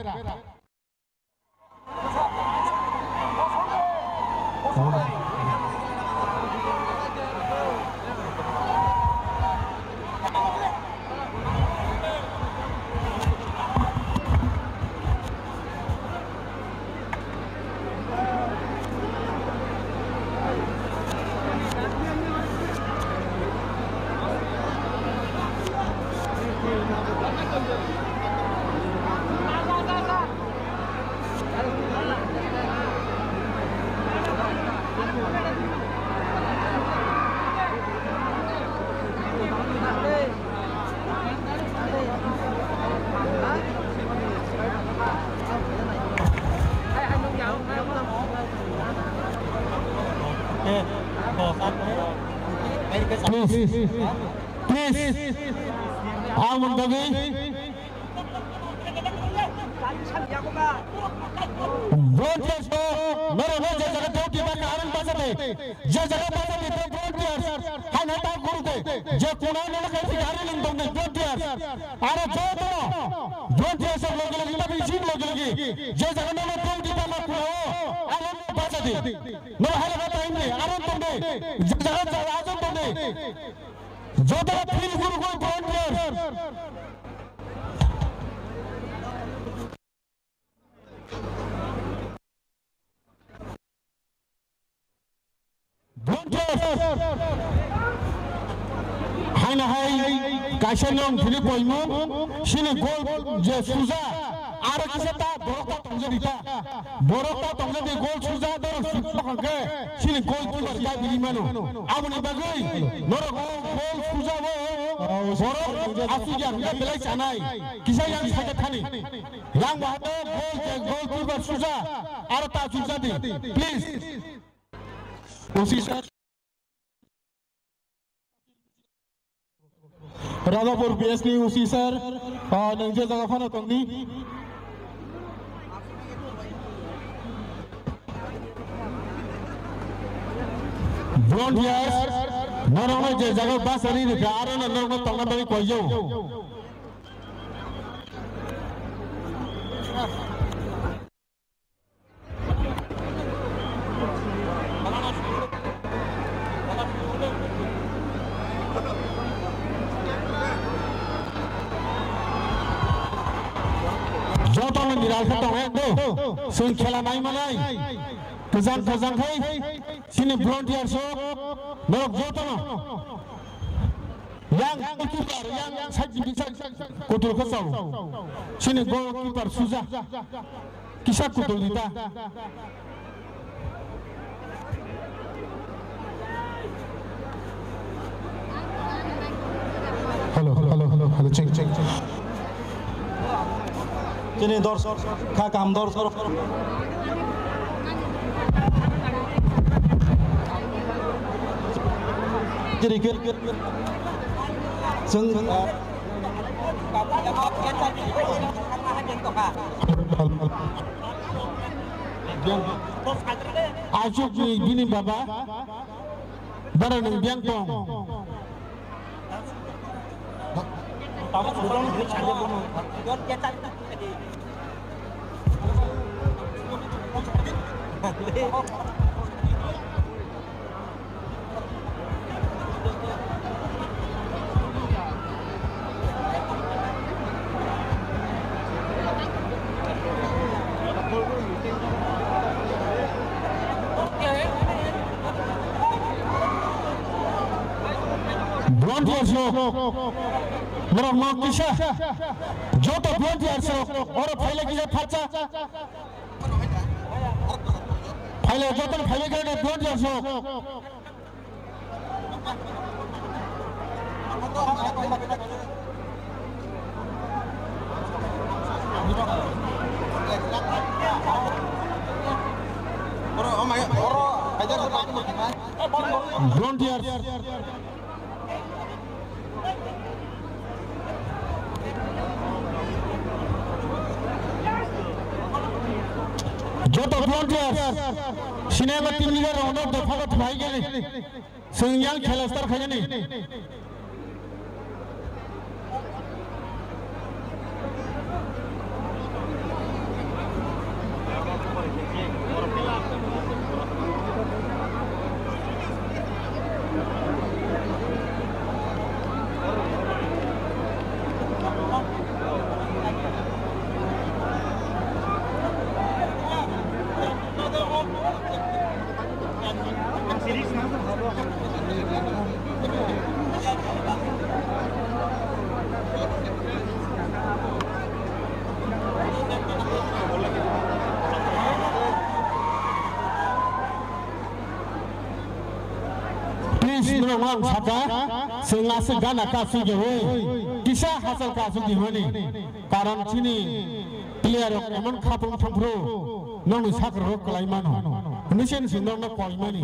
Please, please, amon bagwi. Volunteers to, norok no je jaga duty ba karon basa de, je jaga basa de, volunteers, hai na ta guru de, je kuna no kai gari ning dong de, volunteers. Aro joto, volunteers logi logi, ta bisin logi logi, je jaga no duty ba ma kuna o, aro basa de. No hala ba time de, aro tong de, je jaga jaga ajon tong de. Joto feel guru guru volunteers. Volunteers. Haino hai kaisa nong thili koimu, sini gol je suja, aro kisa ta borok ta tongja di ta. Borok ta tongja di gol suja, borok sukha khe sini gol keeper kai bini mano. Aboni bagwi norok o gol suja o borok asu ya hingke belai chanai. Kisa yang saja thani. Yang bahai gol je gol keeper suja, aro ta sukja di. Please. Usi sir. Radhapur P S ni O C sir, ah, nang je jaga phano tongdi. Volunteers, norokno je jaga bus ani rikha, aro no norokno tongna bagwi koiyo. Jotono ni ralkha tong ekdo, chwng khela nai manai, kwchang kwchang khai, chini volunteers rok, norok jotono. Yang goalkeeper, yang side ni bisa kutul kosong. Sini goalkeeper suja. Kisa kutul dita. Hello, hello, hello, hello, check, check, check. Chini dorsok, kha kam dorsok. Chini ke, chwng, Asuk ni bini baba, bara nung biang tong. Volunteers rok, norok no kisa, joto volunteers rok, oro phaile kisa phatsa. Phaile joto phaile kisa volunteers rok. Volunteers. Joto volunteers. Sinema team leader rok no dopha dopha hai gele. Chwng yang khela start khainani. Please, norok ang saka, chwng aswk gana ka aswk ya, oi. Kisa hachal ka aswk di hwnwi. Karon chini player rok emon khatung thangphru, nokni sakra rok kwlai mano. Hwnwi se nwswng nokno koi mani.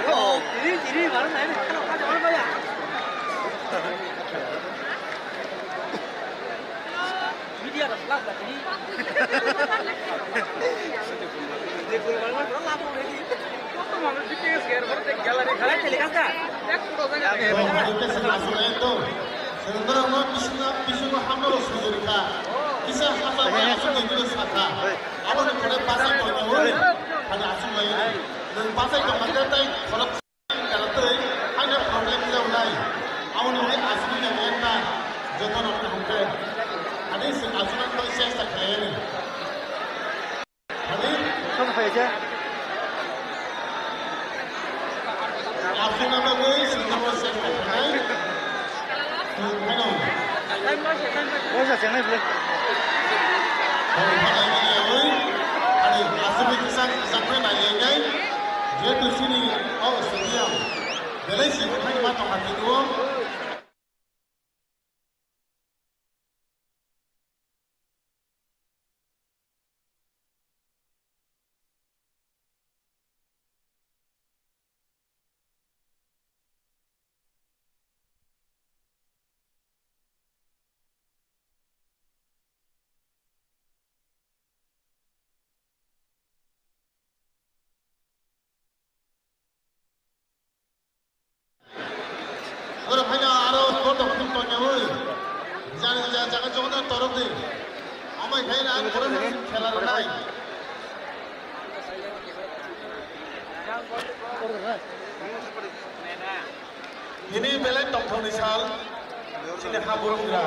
Oh, ini, ini baru saya nih. Aswk lai to. Chwng norokno bisingo, bisingo hamno rw sujurikha. Kisa hachal bai aswk lai to sakha. Aboni pore bachai tongya oi. Hani aswk lai. Nwng bachai tongma khe tei khorok Karatwi haino problem jawnai. Aboni bagwi aswk ya khe ta joto rok kaham khe. Ani se aswk ang bai chesta khlai ani. Ani Sob khai khe. Aswk ang bagwi se joto chesta khlai. Bosa chengnai bwle. Ani aswk kisa kisa khe nai lengai. Jehetu chini o stadium belai se bwkhani ma tongkha tini o. Oro phaina aro koto khum tonyawi. Jani ja jaga jogna torok di. Amai khaina ang khoro khoro khela rwnai. Tini belai tongthokni sal. Chini ha burung gra.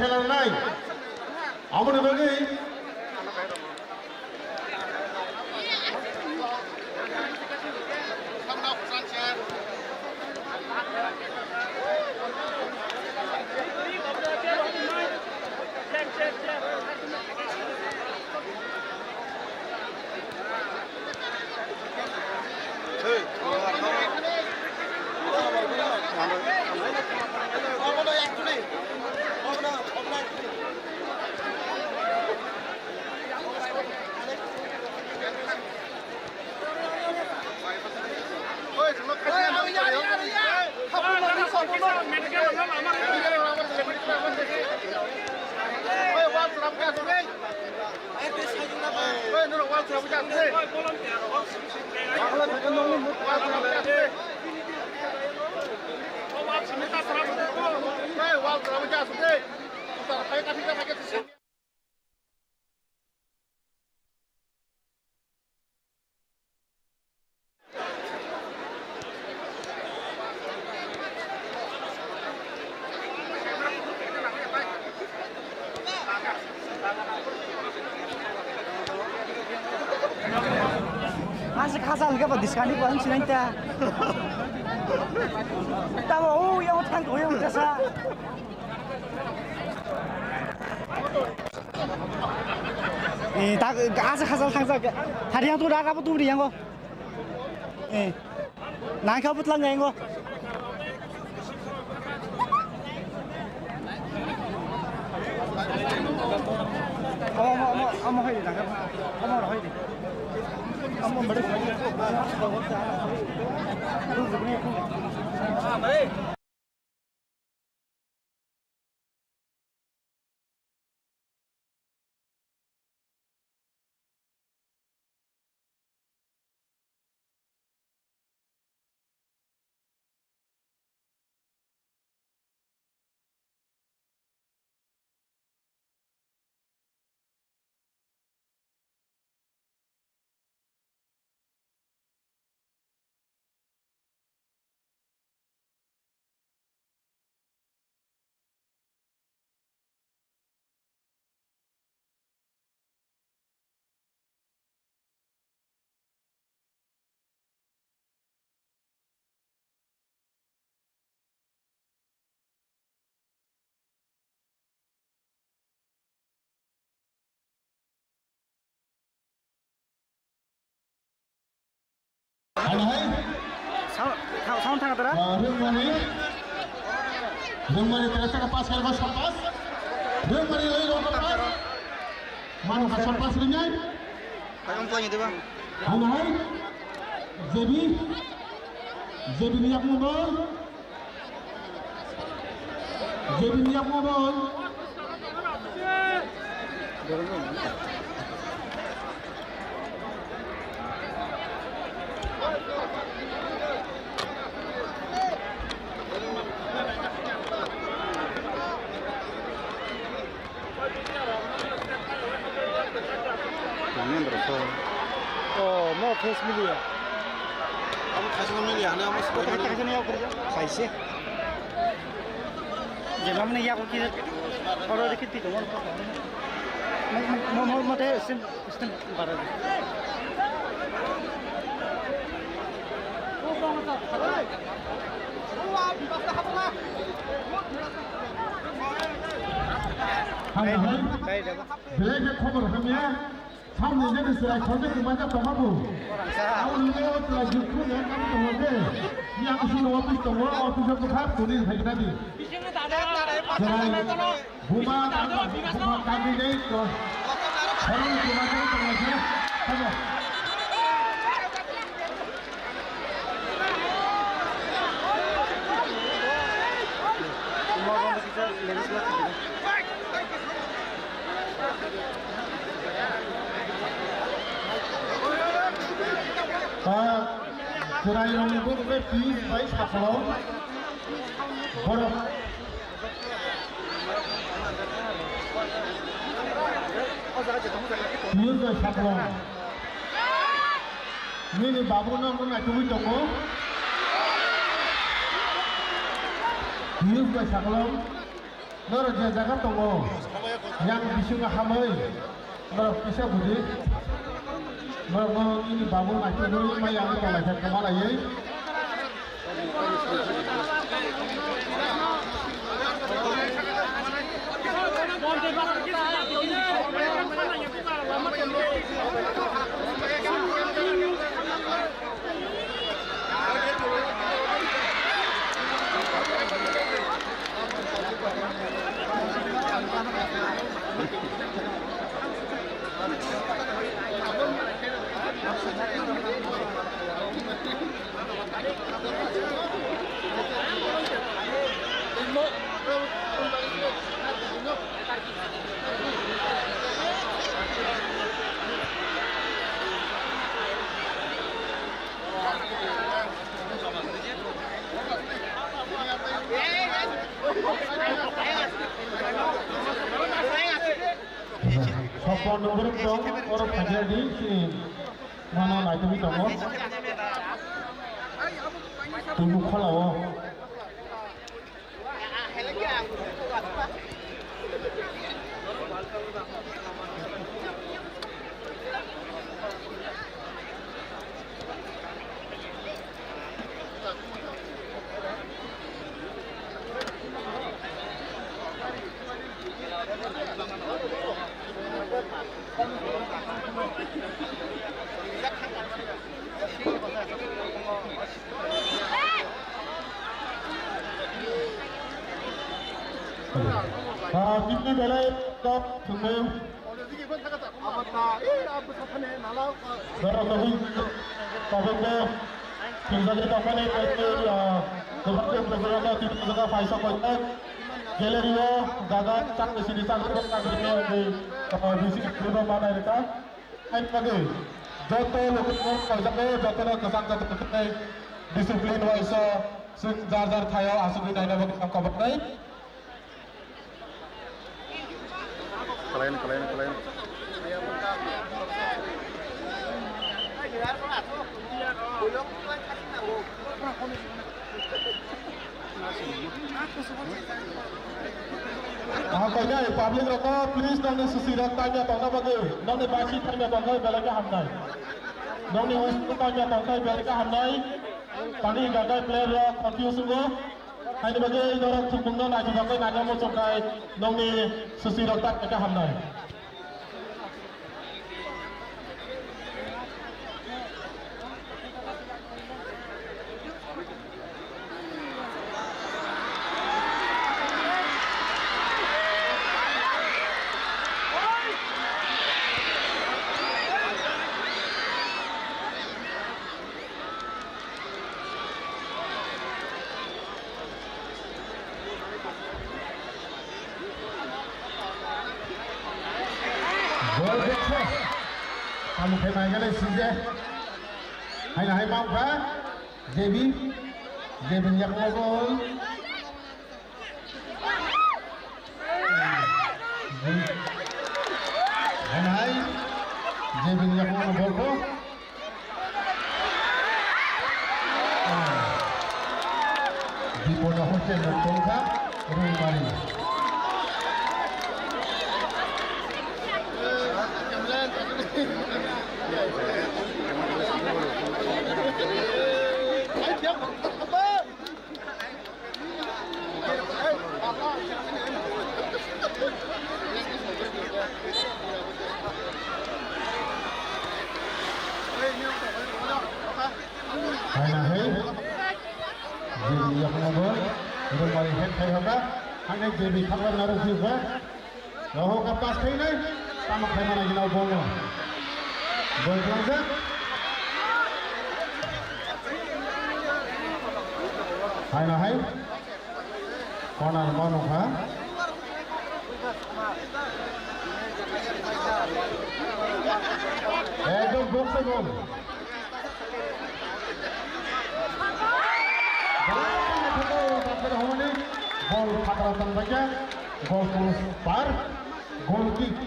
Khela rwnai. Aboni bagwi Aswk khasal khe bo diskani bo ang sinai ta. Tamo o yang thang ko yang jasa. Eh, tak, asa khasal thangsa. Hari yang tu rak apa tu ri yang ko. Eh. Nang kau putlang yang ko. Omo, omo, omo, omo hai di, omo hai di. Omo bari. Ano hai? Sound, sound thang tara? Ah, Rungmani. Rungmani tara saka pass kar ba, pass. Rungmani lagi lo pass. Mano ka shot pass ringai. Ayong play ni, diba? Ano hai? J B. J B ni yakmo bol. J B ni yakmo bol. Nang ni borok kho. Oh, no face media. Abo khaisa no media hwnwi abo swbai mano. Khaisa no yakurja. Khaisa. Je mamni yakur ki oro de kiti tongo. Mo, mo, mo, mo te sim. Hai, hai. Belai khe khobor hamya. Samni jani chwrai khoroknwi kwmaijak tongma bo. Aboni ulo chwrai jukhu ya kami tongo khe. Yang sini office tongo, office o bwkha tuni phaikna di. Chwrai. Buma, buma kami nei ko. Khorang buma kami tongma khe. Tamo. Ah, chwrai rokni bukhugo twi bai sakao. Borok. News bai sakao. Nini babu no wng naitugwi tongo. News bai sakao. Norok je jaga tongo, yang bisingo hamwi norok kisa budi. Norokno nini babu naitugwi ma yang tonglaikha kwma laiwi. Sopon nungurung dong, oro phajar di, si mano naitugwi tongo. Tubu kholao. Ah, bini belai Top thumui. Borok nugwi tabukbo thumjagwi tongmani tei, ah, kwbangma program-o tini jaga phaisa koitok. Gallery-o jaga chakni sini chakni chakni sini, ah, bisi kwbangma manai rwkha. Haini bagwi joto lokono kaijakgo, jotono kwchang kwchang khe discipline wise o chwng jar jar thaio asugwi naina bagwi ang kobornai. Kalaina, kalaina, kalaina. Ah, koinai public rok, please, nokni susi rok taimya tongna bagwi, nokni baisi taimya tongkha belai khe hamnai. Nokni uisu taimya tongkha belai khe hamnai. Tani gagai player rok confuse wngo. Haini bagwi norok thwngmungno naitugwi naina muchungkhai nokni susi rok taimya khe hamnai. Gol khe. Tamo khe mai gale sije. Haina hai mangkha. Jebi. Jebi yakmo gol. Haina hai. Jebi yakmo gol ko. Bipodo hotel no tongkha Rungmari. Haina hai. Jebi yakno bo. Rungmari head khai hoka. Hane jebi khakla naru si ba. Roho ka pass khainai, tamo khaimana gina bongo. Bol khlangsa. Haina hai. Corner mano kha. Ekdom box e gol. Bol khatra tongbaikha, goal post par, goal kick.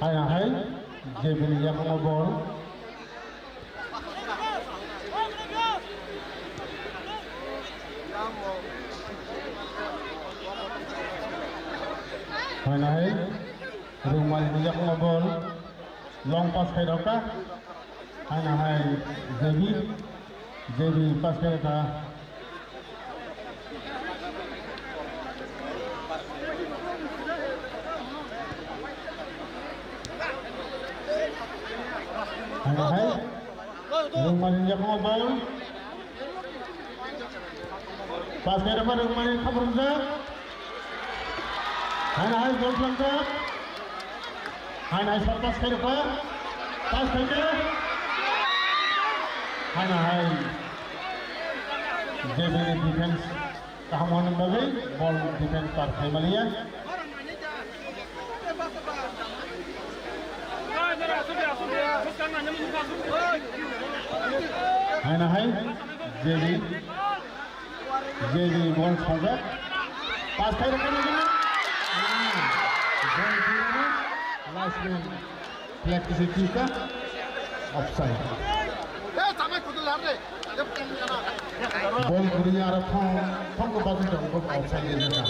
Hai, hai, J B ni yakung o bol. Hai, hai, Rungmali ni yakung o bol. Long pass khai rok ta. Hai, hai, J B. J B pass khai rok ta. Hai, hai. Rungmali ni yakung o bol. Pass khai rok ta, Rungmali khapur jak. Hai, hai, goal khwlangkha. Hai, hai, shot pass khai rokha. Pass khai khe. Hai, hai. J B ni defense kaham hwnwi bagwi ball defense par khai maliya. Hai, hai. J B, J B ball sajak. Pass khai rokha nang gana. Ball khai rokha. Last man. Flag kisi kisa. Offside. Bol kwrwi aro thong, thong kwbangma tongo, outside area ka.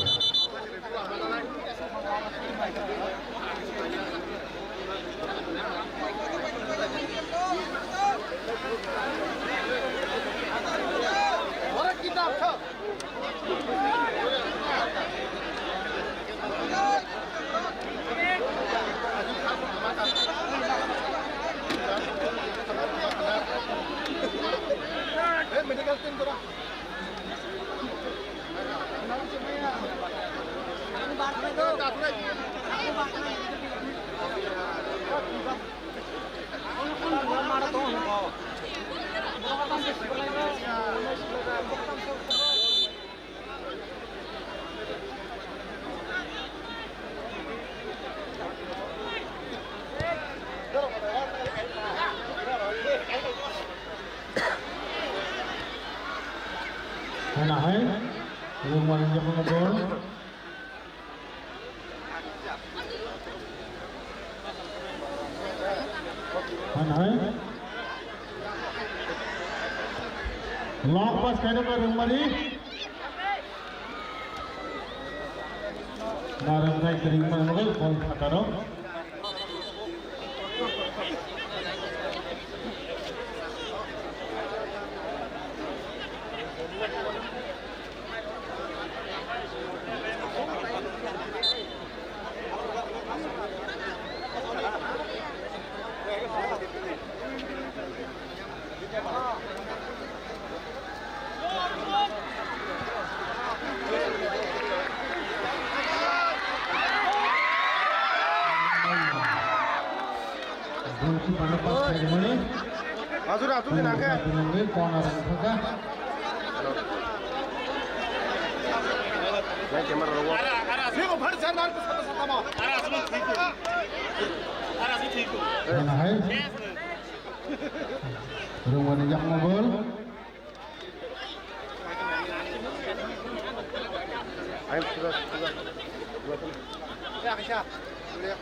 Medical team tora. Hana hai, rumah yang jago bol. Hana hai. Long pass khaina ba Rwngmari. Narwng khai kring ma nugwi bol phataro. Ajur, ajur, kena ke? Corner wngkha. Naik camera rogo. Sini ko bhar jar nar ko sata sata mo. Mana hai? Rwngmani yakma gol. Ayo, sudah, sudah. Dua puluh. Ya, bisa. Boleh.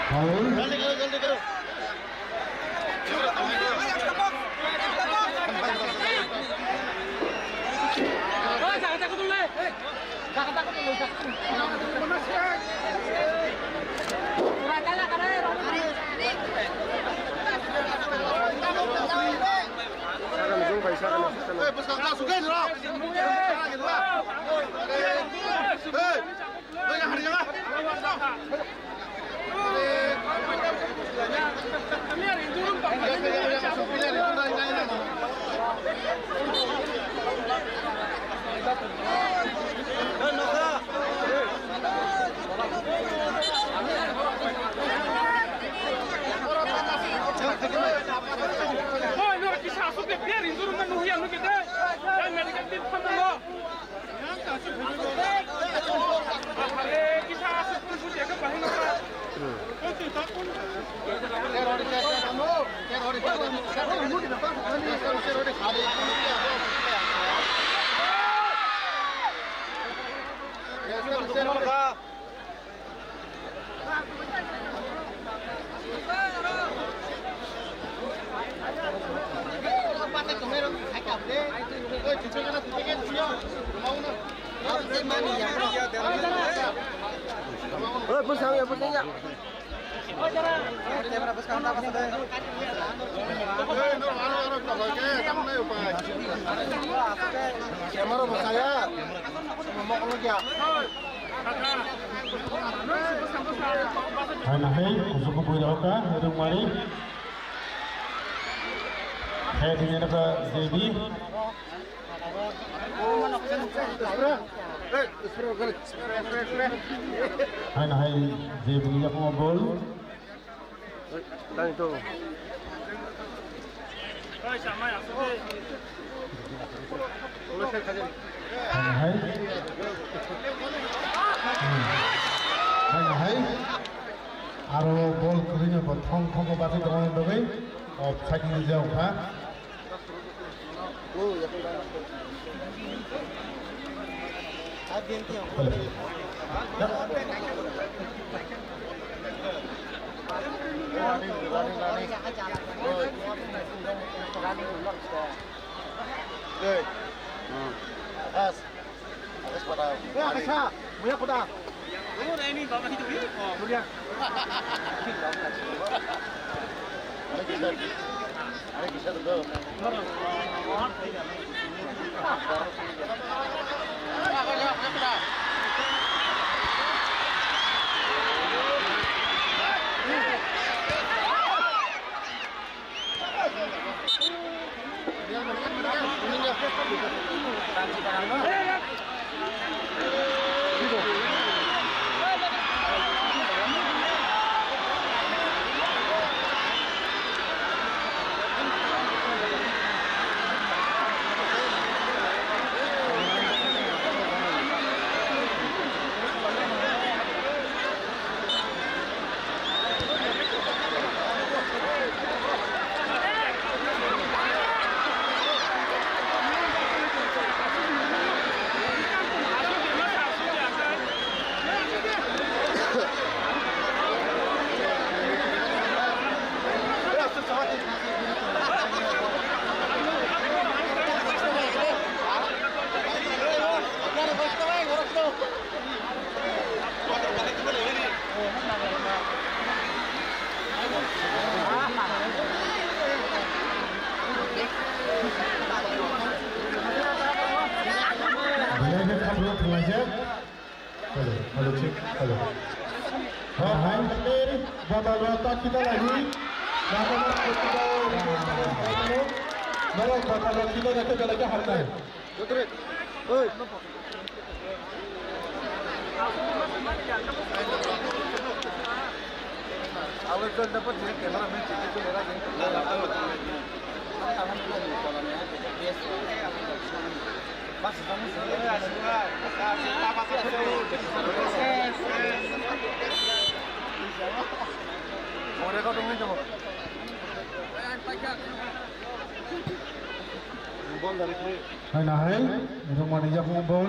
Foul. Hey! Oi, no, kisa asuk de, biar injur man nuhi anu kita. Medical team kan lo. Oi, bwsang ya, bwsang ya. Camera bwskang ta bwsang de. Camera bwskang ya. Mokol ya. Hai nahai, kusuku bui rok ka, Rwngmari. Hai, dini naka J B. Hai nahai, J B ni yakung bol. Dani to. Hai. Hmm. Hai, hai. Aro bol kwrwino bo thong thongo batwi tongmani bagwi offside ni jao kha. Hey. Hmm. Pas. Pas para. Eh, Akaisa, muya kuda. Ano na ini baba itu ni. Oh. Muya. Are kisa. Are kisa to. Hello, hello, check, hello. Hai, hai. Bottle rok ta kita lagi. Bottle rok kita lagi. Bottle rok kita lagi, kita lagi, kita lagi. Hai, nahai, rumani yakung bol.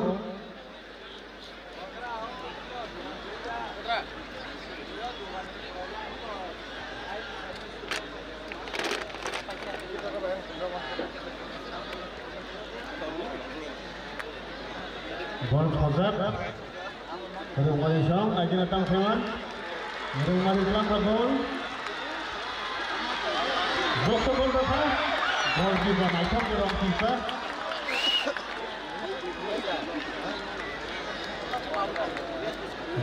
Bol khojak. Rungmani song, naikhe na tang phaiman. Rungmani tang kha bol. Boksa bol kha. Bol kipa naithok rong kipa.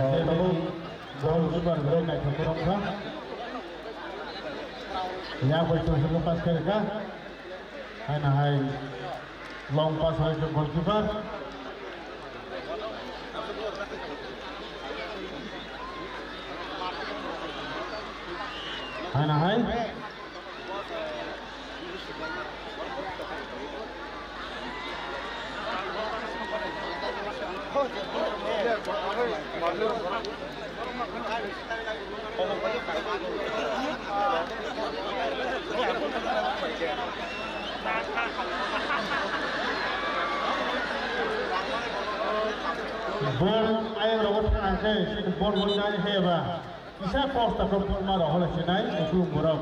Oh, bol kipa rong naithok rong kha. Ya, bol tu sunu pas kha. Hai nahai long pass hai ke goalkeeper. Hai nahai. Bol ayang rogo thang khe, sini bol bol nani he ba. Kisa post ta bol ma rogo le sinai, utu borok.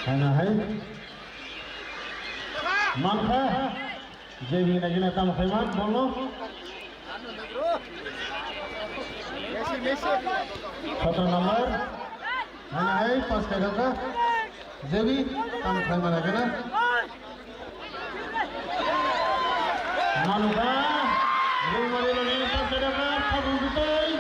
Hai nahai. Mankha. J B nagina tam khaiman bolno. Sotro number. Hai nahai, pas khaidokha. J B tam khaiman nagina. Manuka, Rungmari Rani, Pastor Debra, Thabu Bukai.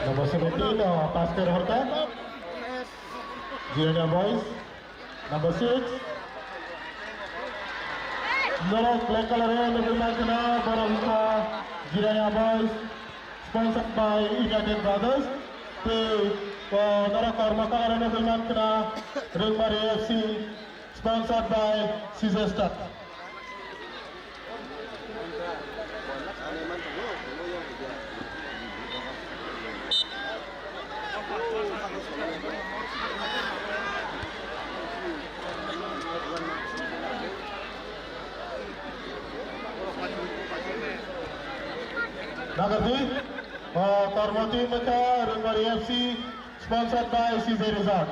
Number seventeen, uh, Pastor Horta. Jirania Boys. Number six. Norok black color o nugwi mankha, borok wngkha Jirania Boys. Sponsored by United Brothers. Tei, uh, norok kormo color o nugwi mankha, Rungmari F C. Sponsored by Caesar Star. Nagardi, uh, Karmati Mekha, Rungmari F C, sponsored by C J Resort.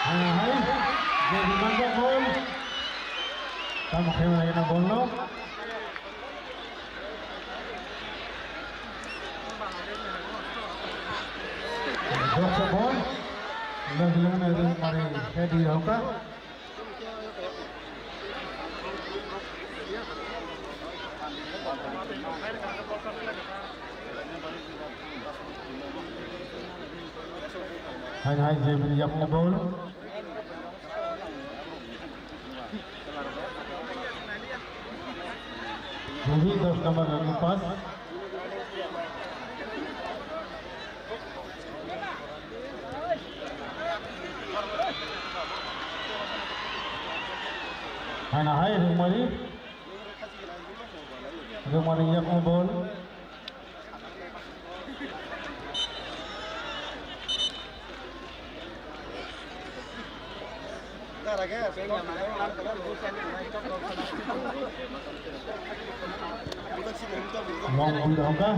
Hai, hai. Jadi mangga bol. Tamo khaima lagi na bol no. Doksa bol. Lagi lagi na mari head di hoka. Hai, hai, Jebri yakni bol. Jebri dos number yakni pass. Haina hai Rungmari. Rungmari yakni bol. Long ball hongka.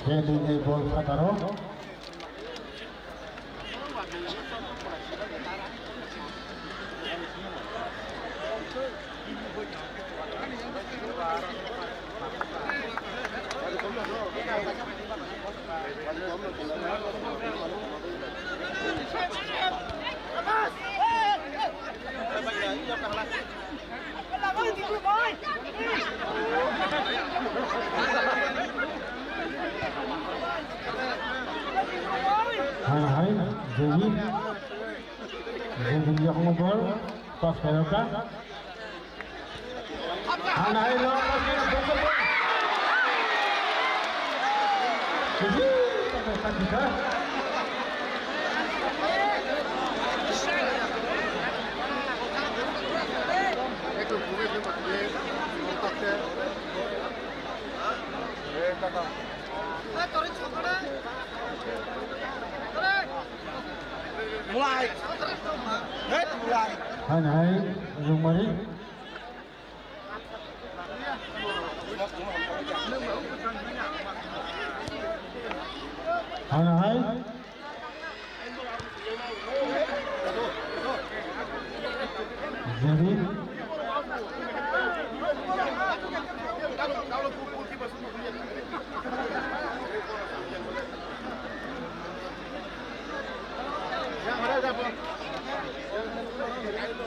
Beli ni bol phataro. Hai, hai, Jogi. Jogi yakno bol. Pas khairokha. Hai, hai, lo, pas khairokha. Jogi, pas khairokha. Mulai. Hei, mulai. Hai, hai, Rungmari. Hai, hai. Jadi.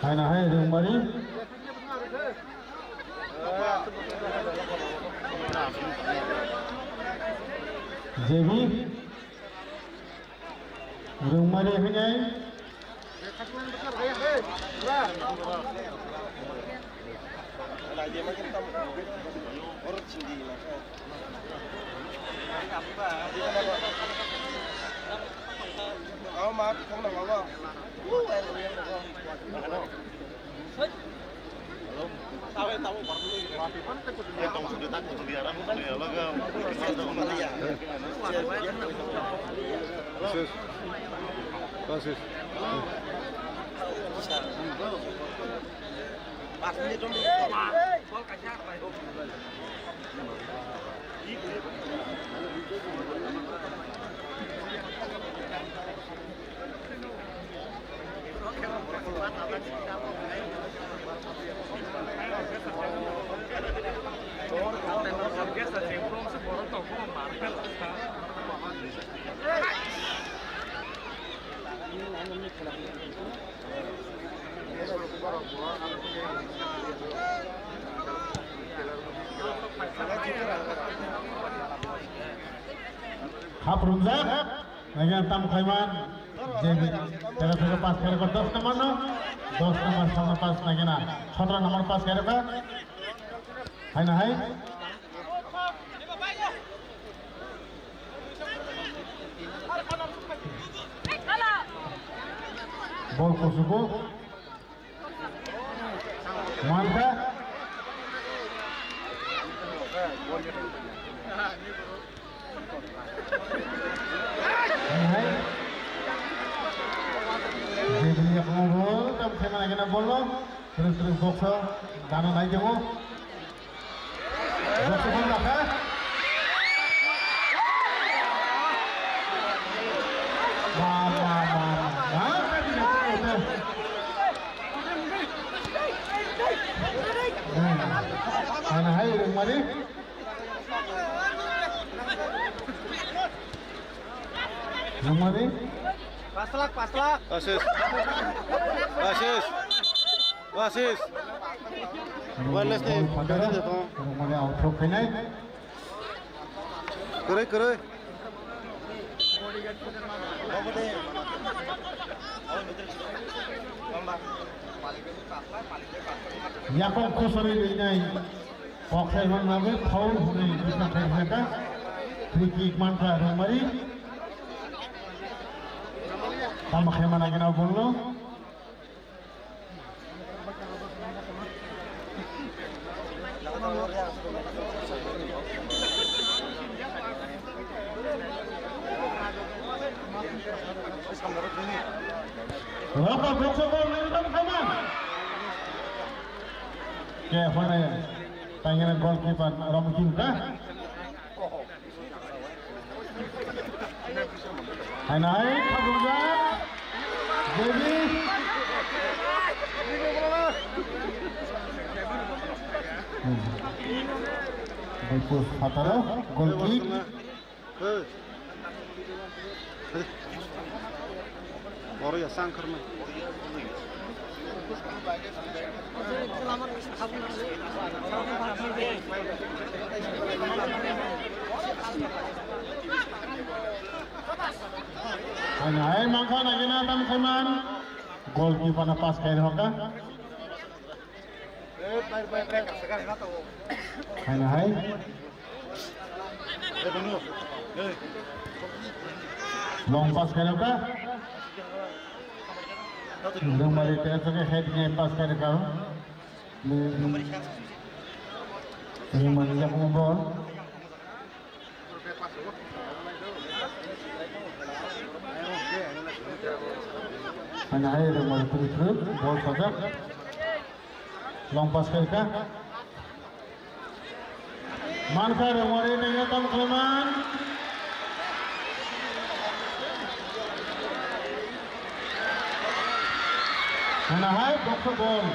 Hai na hai, Rungmari. Jebi. Rungmari hinai. Sus. Sus. Hap rumjak. Naigen tam khaiman, je tera theke pass khairokha dos number no, dos number samno pass naigena, sotro number pass khairokha. Hai na hai. Bol kusugo. Mankha. Hai. Jebini yakungo bol, tam khaimani kena bol no. Terus, terus box o, dana nai tongo. Box o bol dakha. Ba, ba, ba, ba. Ba, tadi nak kena. Hai, hai, Rungmari. Rungmari. Paslak, paslak. Asis. Asis. Asis. Wireless ni. Rungmari out thok khainai. Kwrwi, kwrwi. Yakung khosori rinai. Koksai man nagwi foul hwnwi bwsa khai phaikha. Free kick mankha Rungmari. Tamo khe mana gina bolno. Rokok boksok gol nang tam khaman. Ke hone tangena goalkeeper Romkin ka. Hai nai, khabumjak. Devi. Hmm. Bagus, Hatara, goal kick. Oro ya sangkarma. Hai, hai, mangkha nagina tam khaiman. Goalkeeper na pass khai roka. Hai, hai. Long pass khairokha. Rungmari tera sake head nge pass khairokha. Rungmari yakung bol. Ani hai rwngmani twi twi bol sajak. Long pass khaikha. Mankha rwngmani nangya tam khaiman. Ani hai box bol.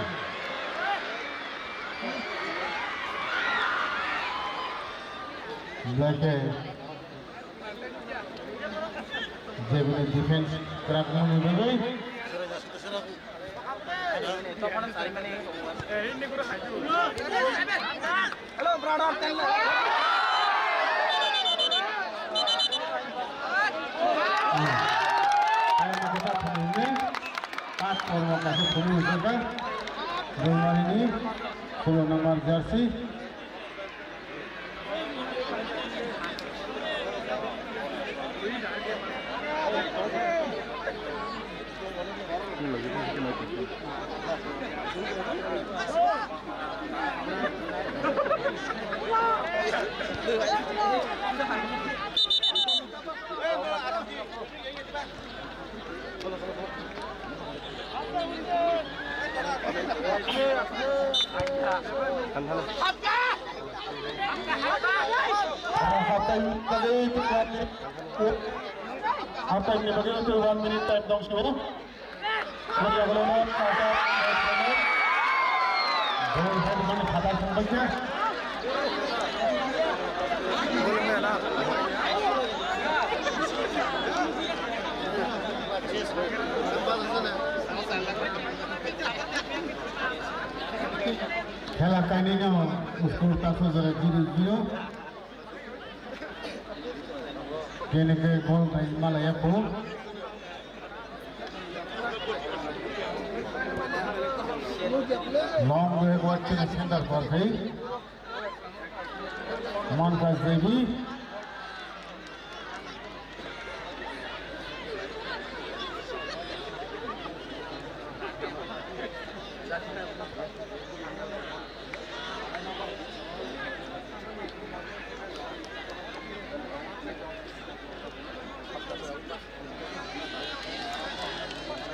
Black. Jebini defense kwrak wngni bagwi. Hello, brother, thank you. Pass forward kaisa thumwi hwnjak kha. Rwngmarini sullo number jersey. Hatai tadi, hatai ni bagwi tu one minute time dong sio. Bol head mani khata thangbaikha. Khela kainwino score taso jora zero zero. Kene ke goal khai malaya ko. Long way work to the center for khai. Montaj Devi.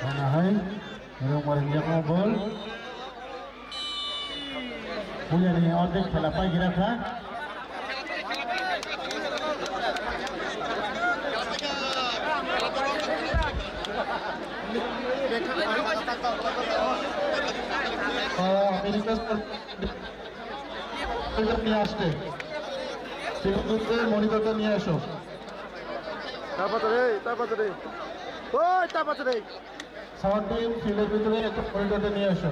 Mana hai, rong waring yakmo bol. Puyani ordek khela pai gira kha. Oh, request কর-, নিয়ে আসতে। ঠিক আছে, মনিটরটা নিয়ে আসো। তারপরে, তারপরে। ওই, তারপরে। সাউন্ড টিম ফিল্ডের ভিতরে একটা করিডোরে নিয়ে আসো।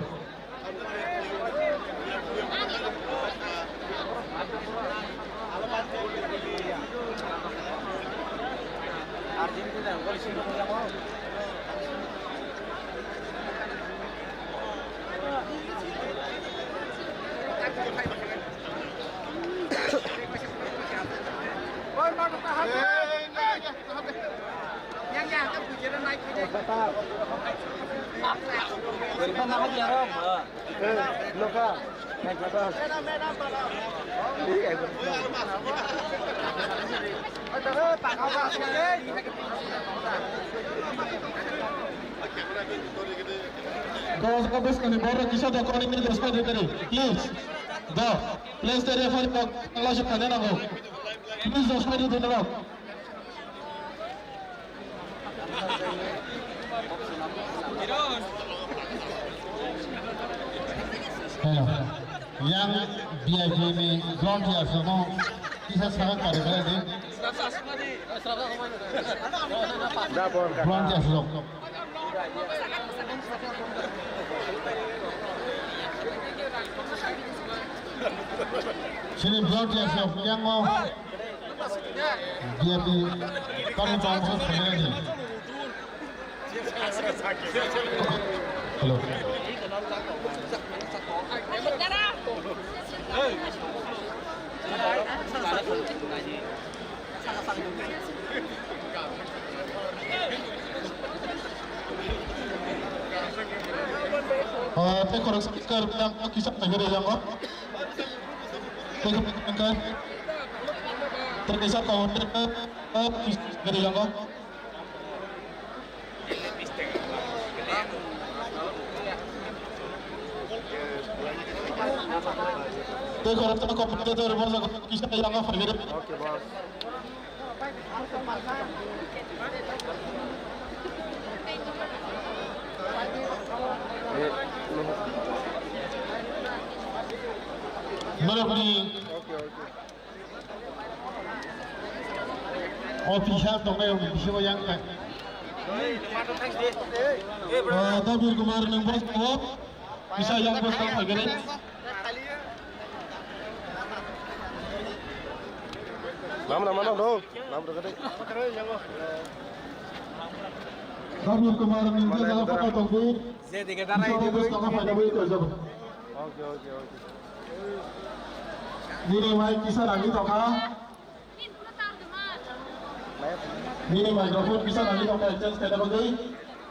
Dos ko bwskangni borok kisa do konik ni dos ko ritari. Please. Do. Please, the referee rok, tala se khaina nango. Please, dos minute dena rok. Hello. Yang B I P ni ground ya sono kisa saga kare kare de. Ground ya sono. Sini blood ya siap yang mau dia di kami tahu saya ni. Hello. Ah, tei khoroksa speaker yang kisa tagwi rwjakgo. Tei kisa tagwi. Terkisah kau gede yang kau. Tei khoroksa kok tei tei borok kisa yang kau fagere. Oke, boss. Norokni. Oke, oke. Official tongnai rok ni bisingo yang khe. Ah, Dabir Kumar nwng bo tongo. Kisa yang bo tong phai gani. Lam lam lam ro. Lam ro gade. Dabir Kumar nwng bo jang photo tongwi. Jedige darai. Kisa yang bo tong phai gani. Oke, oke, oke. Nini mic kisa nangwi tongkha. Nini microphone kisa nangwi tongkha, adjust khaina bagwi.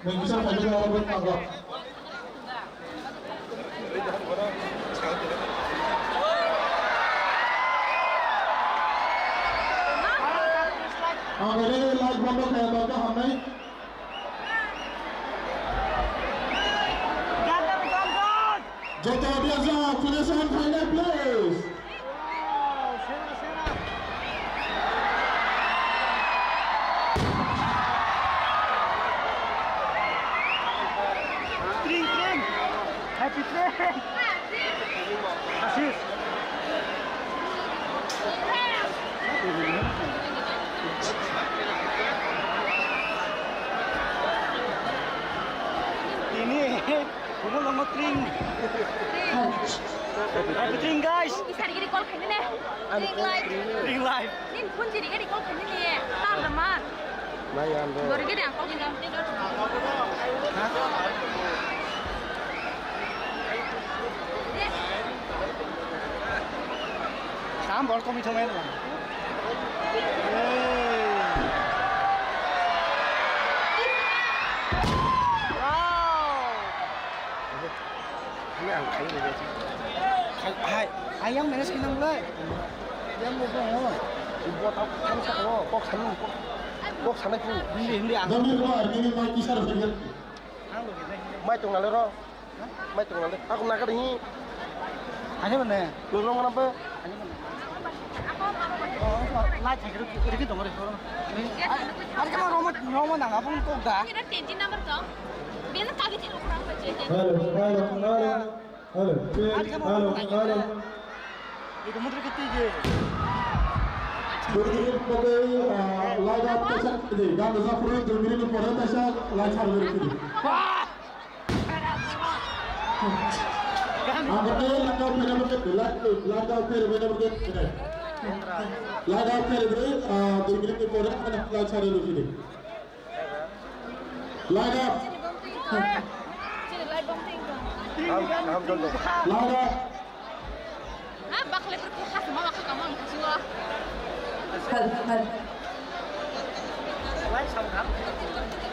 Nwng kisa phaikhe oro bwkhak rok. Ang nini light bondo khaina bagwi hamnai. Joto audience rok, finish hwn khainai, please. Tring, tring. Happy tring. Asis. Ini, kuno longo tring. Happy tring, guys. Isari gini call khaini ne. Tring live. Tring live. Nin phone jiri gini call khaini ne. Tar da man. Nai ang do. Gori gini ang call khaini. Sam bol komi thong en lang. Wow. Ini ang khai ni. Khai, hai, ayang menes kinang lai. Yang mo ko. Ibo tau kan sa ko, kok san, kok, kok sanai pu. Hindi, hindi, ang. Dami ko, ini mai kisar. Ang lo gini. Mai tong nale ro. Mai tong nang de. Ako naka de hi. Ani mane. Lo rong mana pe? Ani mane. Oh, lai thai kiri kiri dong re. Ari kama roma roma nang abang kok da. Kira tenji number dong. Bela kagi thang kurang baje. Hello, hello, hello. Hello, hello, hello. Itu muter kiti je. Dua minit pakai, ah, lai da pesan kiti. Dan da sapura dua minit pore pesan lai char minit kiti. Ang kata lagao pera berke, lag-, lagao pera berke. Lagao pera berke, ah, dua minit ni pore, ang lagao pera berke. Lagao. Lagao. Ah, bakle berke khas mama khaka mang kasiwa. Hal, hal.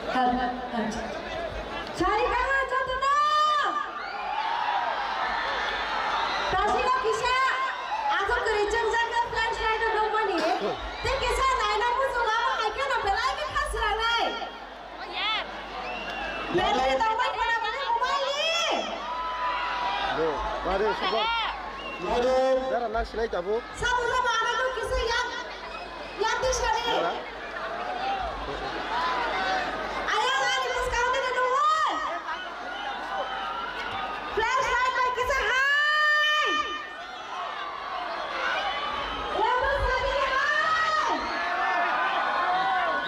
Hal, hal. Sari kama jotono. Tasino kisa, ajo kiri chengjakna flash light o nukmani. Tei kisa naina muchungo abo hai kheno belai khe khasranai. Battery tangbai khna mani mobile ni. Bro, bari, subo. Bro. Dara nang sinai tabuk. Sabo sabo ano to kisa yang, yang di sari. Dara. Ayang ani bwskang tini nungwi. Flash light bai kisa hai.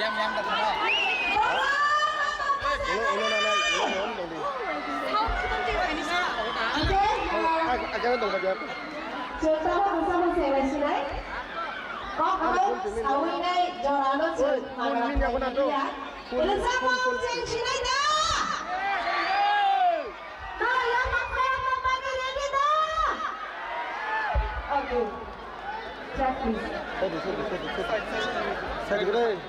Yang, yang dah sana. Ulo, ulo, nana, ulo, ulo, ulo. Ag-, agak dong, agak. Chwng tamo bwsa bwsai bai sinai. Kok abo sawinai jorano chwng hagra phai liya. Rwchapmung chwng sinai da? Da, yang makhai ang bagwi ready da? Okay. Practice. Sadi, sadi, sadi, sadi. Sadi, sadi.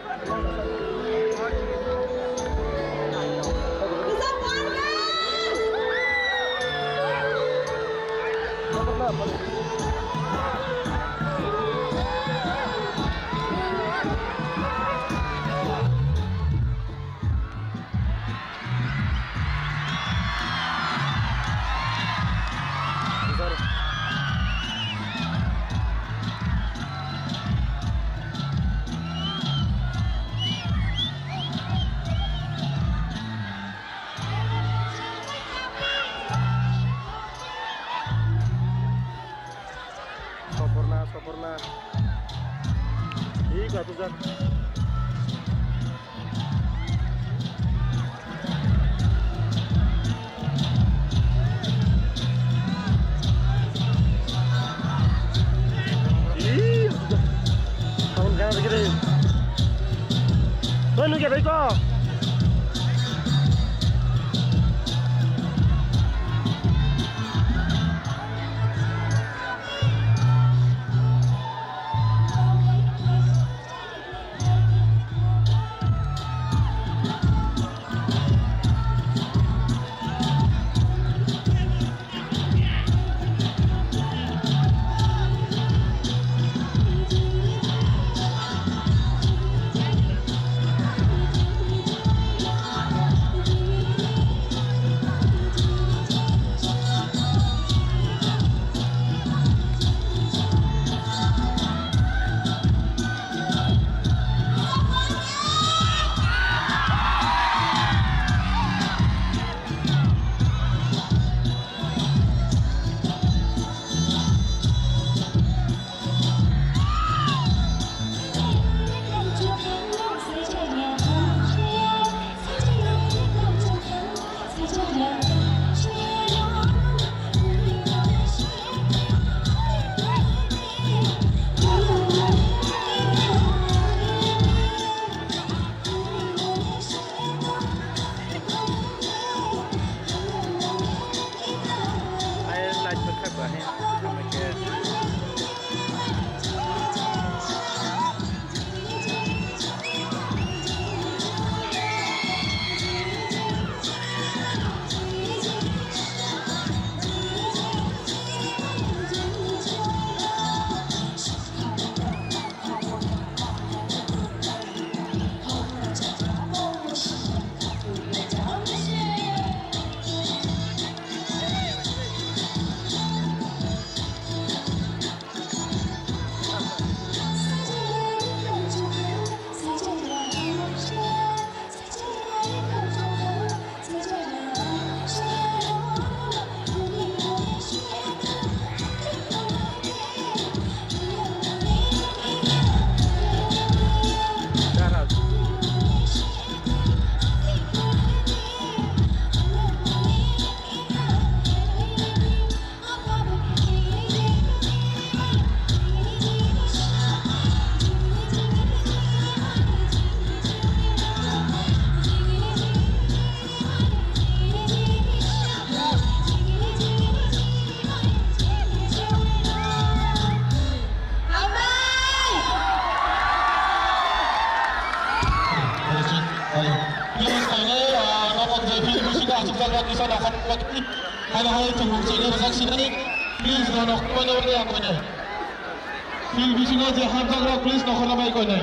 Korna. Ih, batu jak. Ih, batu jak. Tahun kaya lagi deh. Mana nugget itu? Ai, light bwkhak ba he, tamo khe. Haino hai chwng chini rwchapsini, please, no, no, koino bai ya koinai. Field bisingo je hamjakrok, please, nokhorna bai koinai.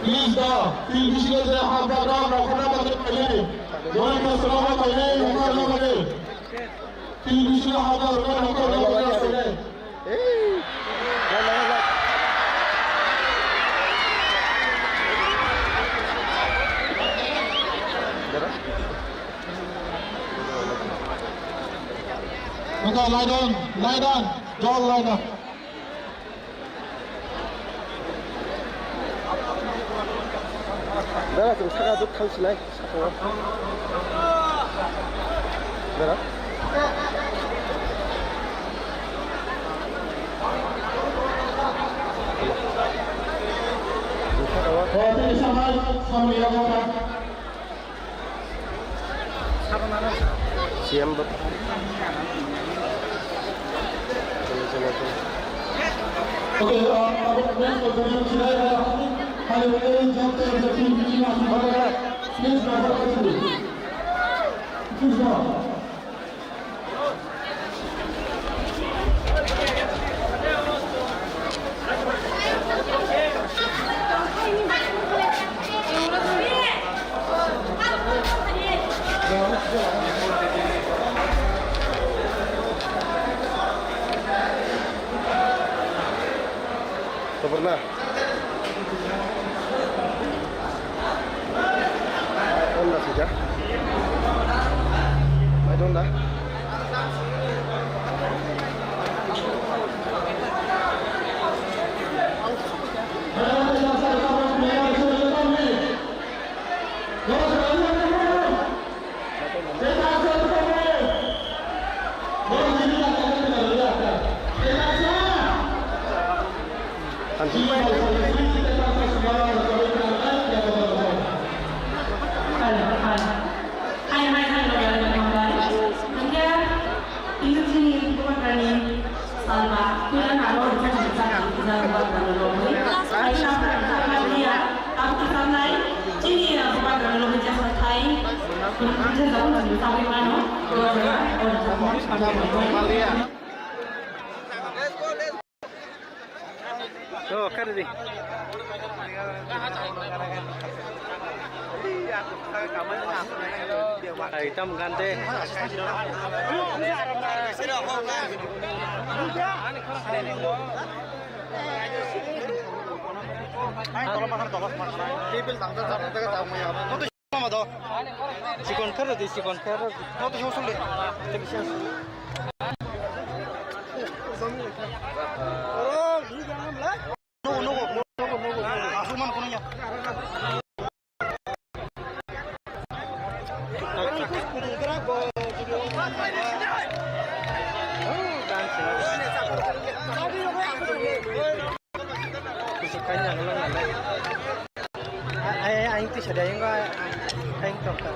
Please, no, field bisingo je hamjakrok, nokhorna bai koinai. Boni kasaro bai koinai, nokhorna bai. Field bisingo hamjakrok, nokhorna bai koinai. Ei. Nokha, lie down, lie down, jol lie down. Dara, chwng saka duk thang sinai. C M bo. Okay, uh, next presentation today, uh, Hallelujah, John ten thirteen, please, please, please, please, Sabarna. Honda sih, Hai, hai, hai, rok bai rok hambai. Hingke, tini chini bubagrani salma, kuila nalo rok jani jani jani bubagrani lobwi. Hai, sampai jani ya, tabu kisamnai, chini bubagrani lobwi jasa thai, kuila jani jani jani mano, bubagrani lobwi jasa thai. Oh, kar di. Ai, tam gante. Table tangsa tangsa tangsa. Mama do. Chikon kher di, chikon kher di. No to sosol de. Nogo, nogo, nogo, nogo, nogo. Asuk man kono ya. Kusuk kain yang lo ngalai. Ai, ai, aing tisa dai, engo, aing tokta.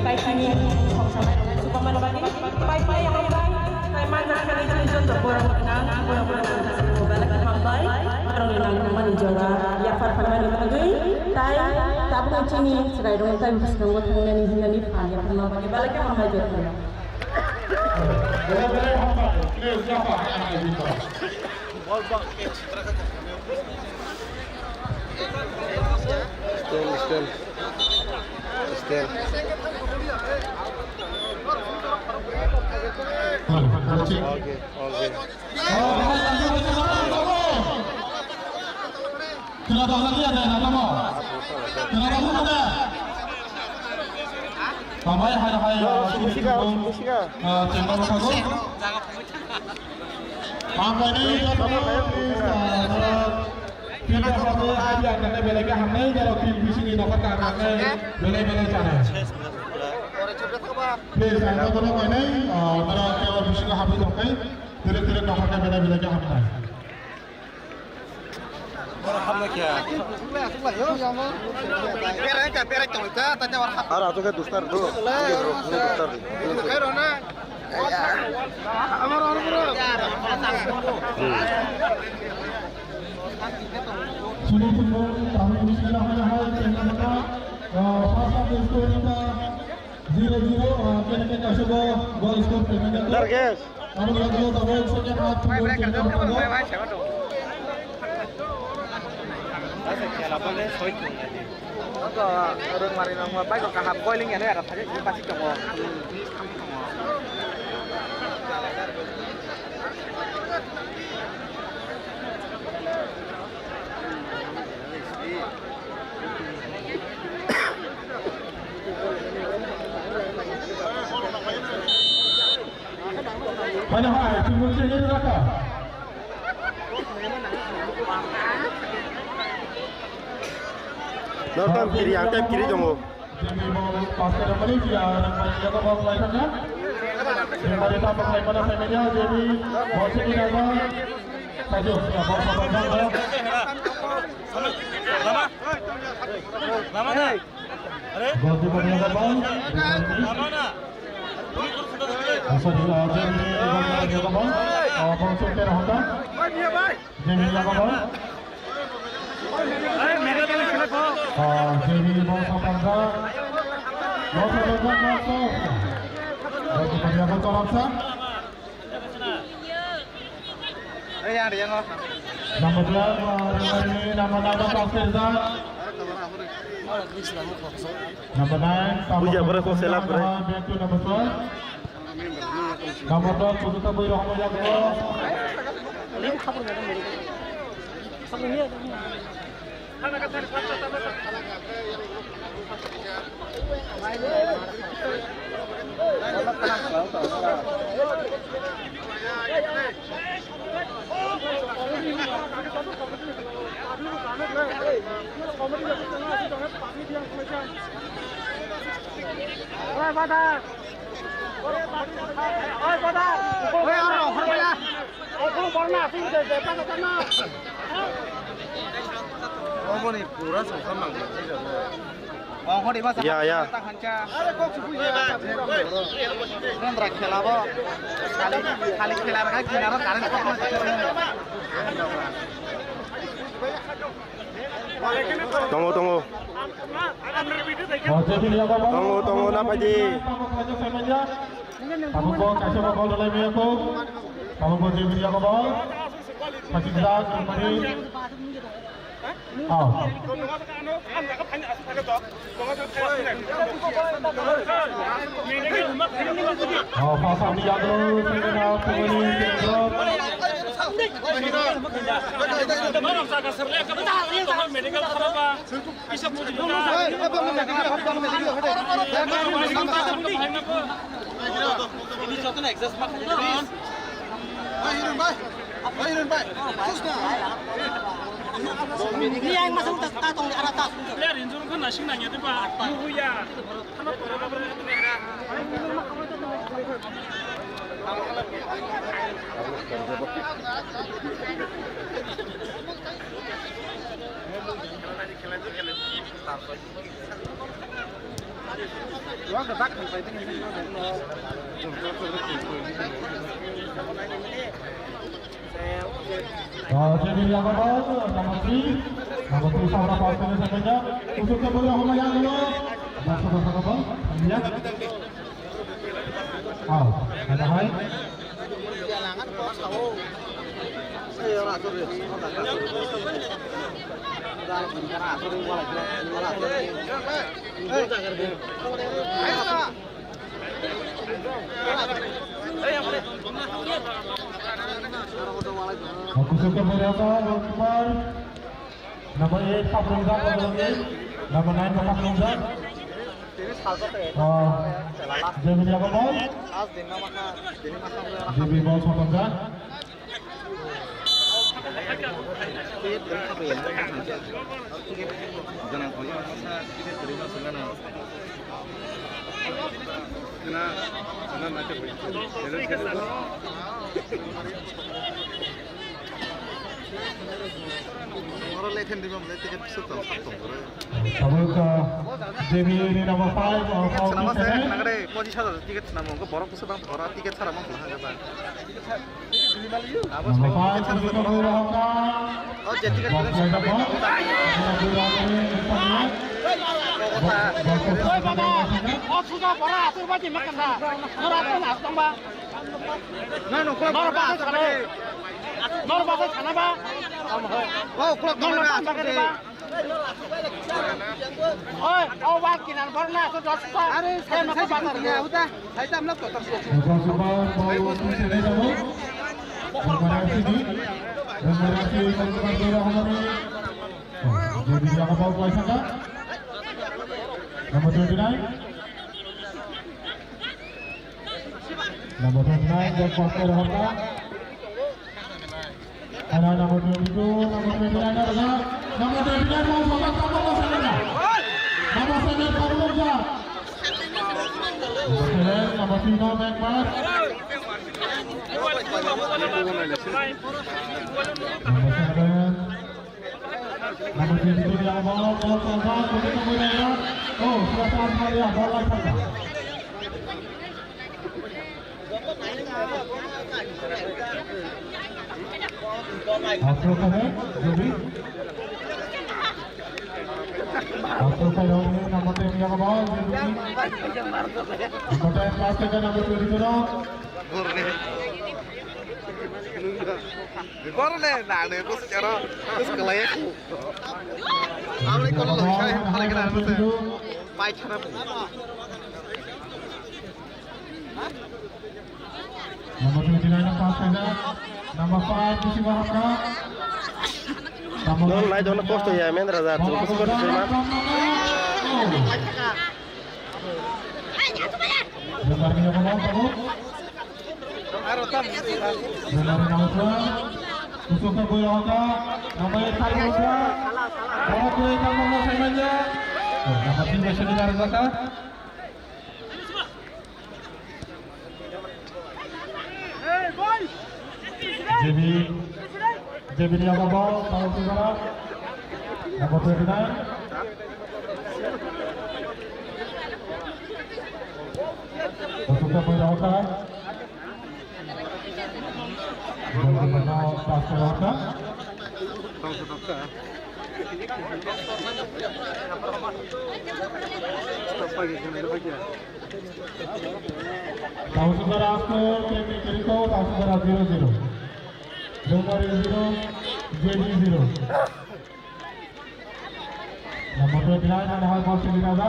Kaisini khongsa mai rok chubaman bagwi pai pai hambai. Tai manja kani chini joto borok rok nang, borok rok nang, belai khe hambai. Borok rok nang mani jora yaphar phaimani bagwi tai tabuk chini chwrai rok tai bwskango thangnani hinani phan yapharma bagwi belai khe hambai joto. Stand, stand. Stand. Okay, okay. Kena dong lagi ada yang ada mau. Kena dong lagi ada. Tamai hai hai. Sini sini sini. Cengkol kago. Hambai ni. Pilihan satu aja karena belai ke hambai kalau tim bising ini dapat karena belai belai cara. Please, ang tago na mainai, ah, tara kaya bising hambai dong kai. Dire dire dapat belai belai ke hambai. Aro ato khe dustar do. Dustar. Sini tunggu, kami mesti lah, hai, hai, tengah tengah. Ah, pasal dustur kita. Zero zero, ah, kena kena sudah gol skor pemain. Darkes. Abo ni ulo tabuk second half football center tabuk. Asa khela bole soi tong na di. Oto rung mari nang ma bai ko kaham goiling ya na ya thari pasi tongo. Mana hai, tunggu sini raka. Nortam kiri, angkep kiri tongo. Jimmy ball pass ke Malaysia, Malaysia ko ball lai thangkha. Jimmy ta ball lai mana Semedo, Jimmy ball sini dapat. Tajuk, ya, ball sampai dapat. Lama. Lama na. Are? Gol di ball dapat. Lama na. Sorry, uh, Jimmy ball dapat. Uh, ball sini ke Honda. Jimmy dapat ball. Ah, Jimmy ball sa pangsa. Ball sa pangsa, ball sa. Ball sa pangsa, ball sa pangsa. Number twelve, ah, number nine, number nine, number nine. Number nine, Buja, bore, kok selap, bore. Back to number twelve. Number twelve, Sujuta Bui Rohman Yagmo. Oboni pura songkha mang. Ya, ya. Nandra khela bo. Khali, khali khela rwkha, kinaro current khokma. Tongo, tongo. Tongo, tongo, na phaidi. Tabukbo kaisa bo bol rwlai maya kho. Tabukbo Jemini yago bol. Pachikjak, Jemini. Oh. Oh, pasal ni yago, Jemini, Jemini. Player injury khe nasing nangya de ba. Nuhuya. Ah, Jimmy Yamamoto, number three. Number three, Sabra Power Station, Sakaja. Usuk ke boleh homa yang dulu. Masuk, masuk, masuk. Lihat. Out. Ada hai. Kusuk ke berapa, Bang Kumar? Number eight, Kapulung Dak, number eight. Number nine, Kapulung Dak. Oh, Jimmy Yamamoto. Jimmy ball, Kapulung Dak. Oro lekhen di bam le ticket suk tong suk tong gore. Tabuk, uh, J B A ni number five, uh, Paul Swnama se Kingston. Nang re pojis hajar ticket swnamo, borok bwswk bang tora ticket sara mang thang ha. Number five, Kusuk Rohaka. Oh, jadi kan. Box lain apa? Box lain apa? Oh, sudah, pora atur baji makan dah. Pora atur lah, tambah. Nor bahasa sana. Nor bahasa sana, Pak. Oh, kalau nor bahasa sana, Pak. Oi, oh, wal kinar bor na, so dos pa. Are, sai, sai, sai, uda, sai, tam lok, tor, tor. Number twenty-nine. Number twenty-nine, Jack Pastor Hota. Ada number twenty-two, number twenty-nine ada. Number twenty-nine, mau sama, sama, mau sama. Number seven, Paul Mokja. Number seven, number three, no, back pass. Number seven. Number twenty-two, dia ball, ball, ball, ball, ball, ball, ball. Oh, sudah saat kali ya, ball lagi sana. After kami, Jobi. After kami, number ten, dia ball, Jobi. Number ten, pass ke number twenty-two. Borok le nang ne bus charo bus kalai ku. Amle kolo lo sai halai kana bus. Pai chara. Number twenty-nine pass kaja. Number five bisi bahaka. Nol lai dona kosto ya men raja tu bus bus ma. Number ni apa mau tahu? Kusuk ke boy hoka, namanya Tarun Hoka. Bawa kue kamu mau saya aja. Oh, dapat juga sebentar Zaka. J B, J B dia apa ball? Tahu sih berapa? Number twenty-nine. Kusuk ke boy hoka. Tausudara asko, Kemi Kiriko, Tausudara zero zero. Jomari zero, J D zero. Number twenty-nine, ada hal ball sendiri ada.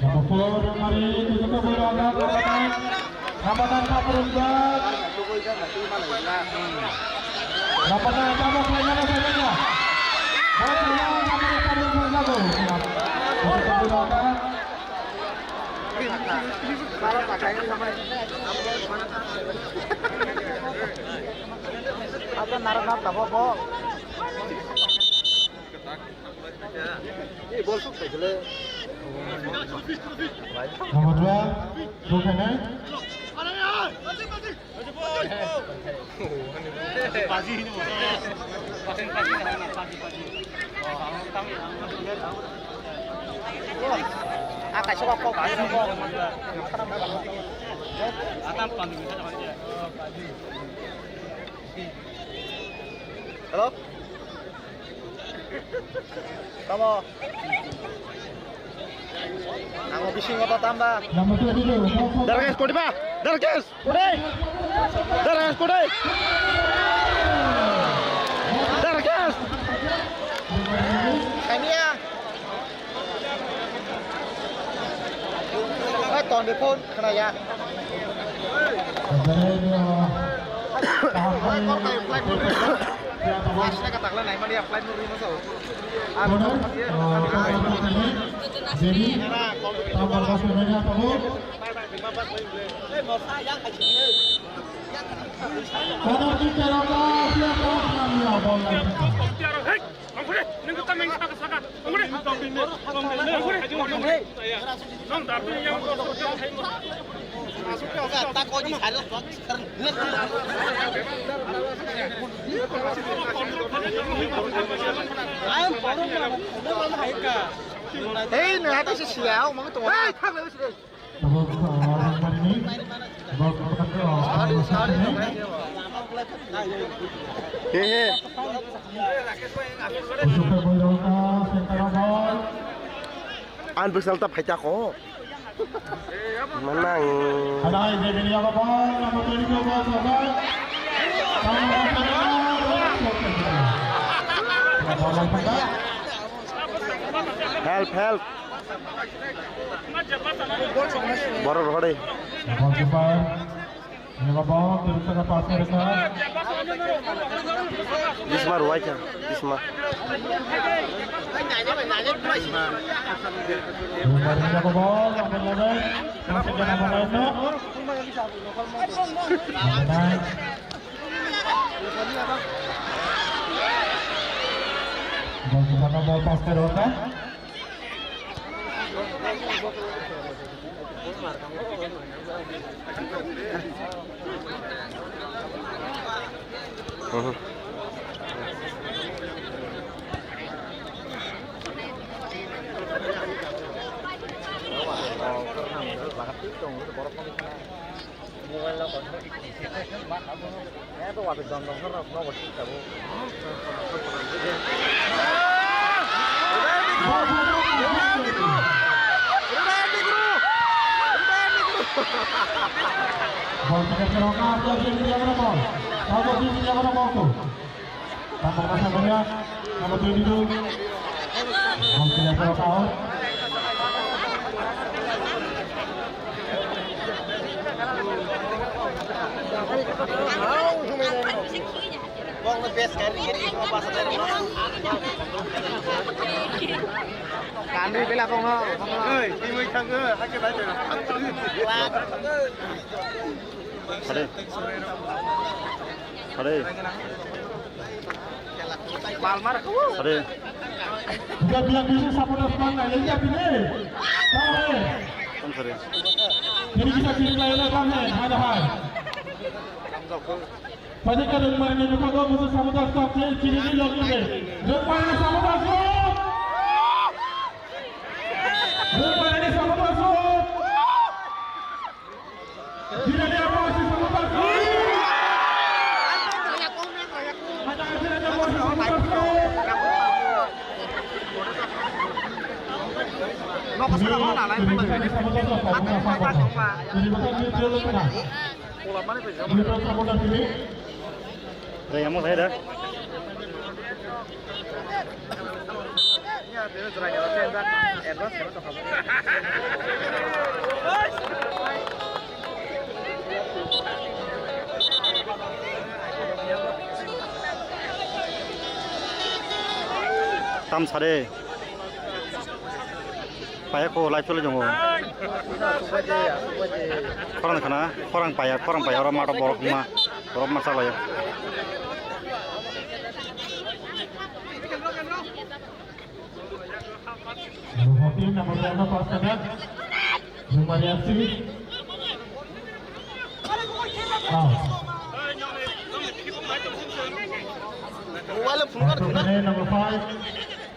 Number four, Mari, tutup ke bola, Ramadan. Ramadan tak berubah. Ramadan tak mau kelaingan apa saja. Bola, Ramadan tak berubah, Ramadan. Tutup ke bola, Ramadan. Apa narak nak apa, Bo? Ini bol sok tak jelas. Number twelve, Rukhene. Hello? Tamo. Ang bisingo to tamba. Darkes, kodi ba? Darkes, kodi? Darkes, kodi? Darkes. Kania. Ai, ton de phone, khana ya. Hei, nang hata si siya, mang tu. Hei, thang le si. Tabuk, ah, rangmani. Tabuk, tabuk, ah, sorry, sorry. He, he. Usuk ke boy rota, center of ball. An bwsal ta phaita ko. Manang. Hadai, Devi ni aba ball, number twenty-two ball, ball. Help, help. Borok rohor de. Goalkeeper. Neba ball, terus ke pas mereka. Bisma ruai kha, Bisma. Neba ball, number eleven. Masih kena pemain, no? Number nine. Goalkeeper ball pas mereka. Mobile no kotor. Abo wabi dong dong no nogo sik tabo. Ball kita ke Roka, dia dia dia mana ball? Tahu dia dia mana ball tu? Tambah masa banyak. Number twenty-two. Ball tidak terlepas. Ball ni best kari kari semua pas ada. Kami bela kong no. Hei, ini macam ke, akhir aja. Hadi. Hadi. Hadi. Dia bilang bisa supporter mana? Ya, ya, bini. Tahu, eh? Kan sore. Jadi kita kiri lain lah, bang, eh. Ada hal. Pada kadang mana ni bukan kau butuh supporter stop, eh, kiri ni lagi, eh. Depan supporter stop. Depan ini supporter stop. Rayamo saya dah. Tam sare. Paya ko live chole jongo. Khorang khana, khorang paya, khorang paya, oro mato borok ma, borok ma chalai. Number fourteen, number eleven, first attack. Number eleven. Out. Mobile phone kar thuna. Number five,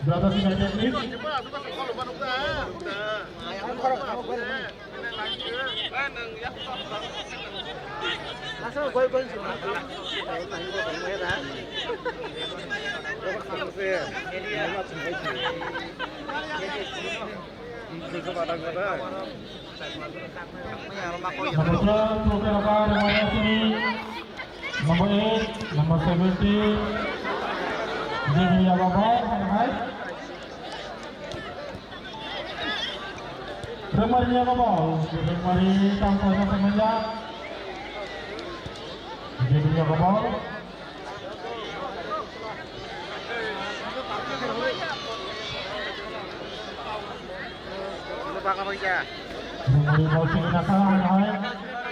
Brothers United, please. Number twelve, Trophy Rabar, Rabar Sini. Number eight, number seventeen, Jimmy Yababa, hai, hai. Rengmari Yababa, Rengmari tang poisa semenjak. Jimmy Yababa.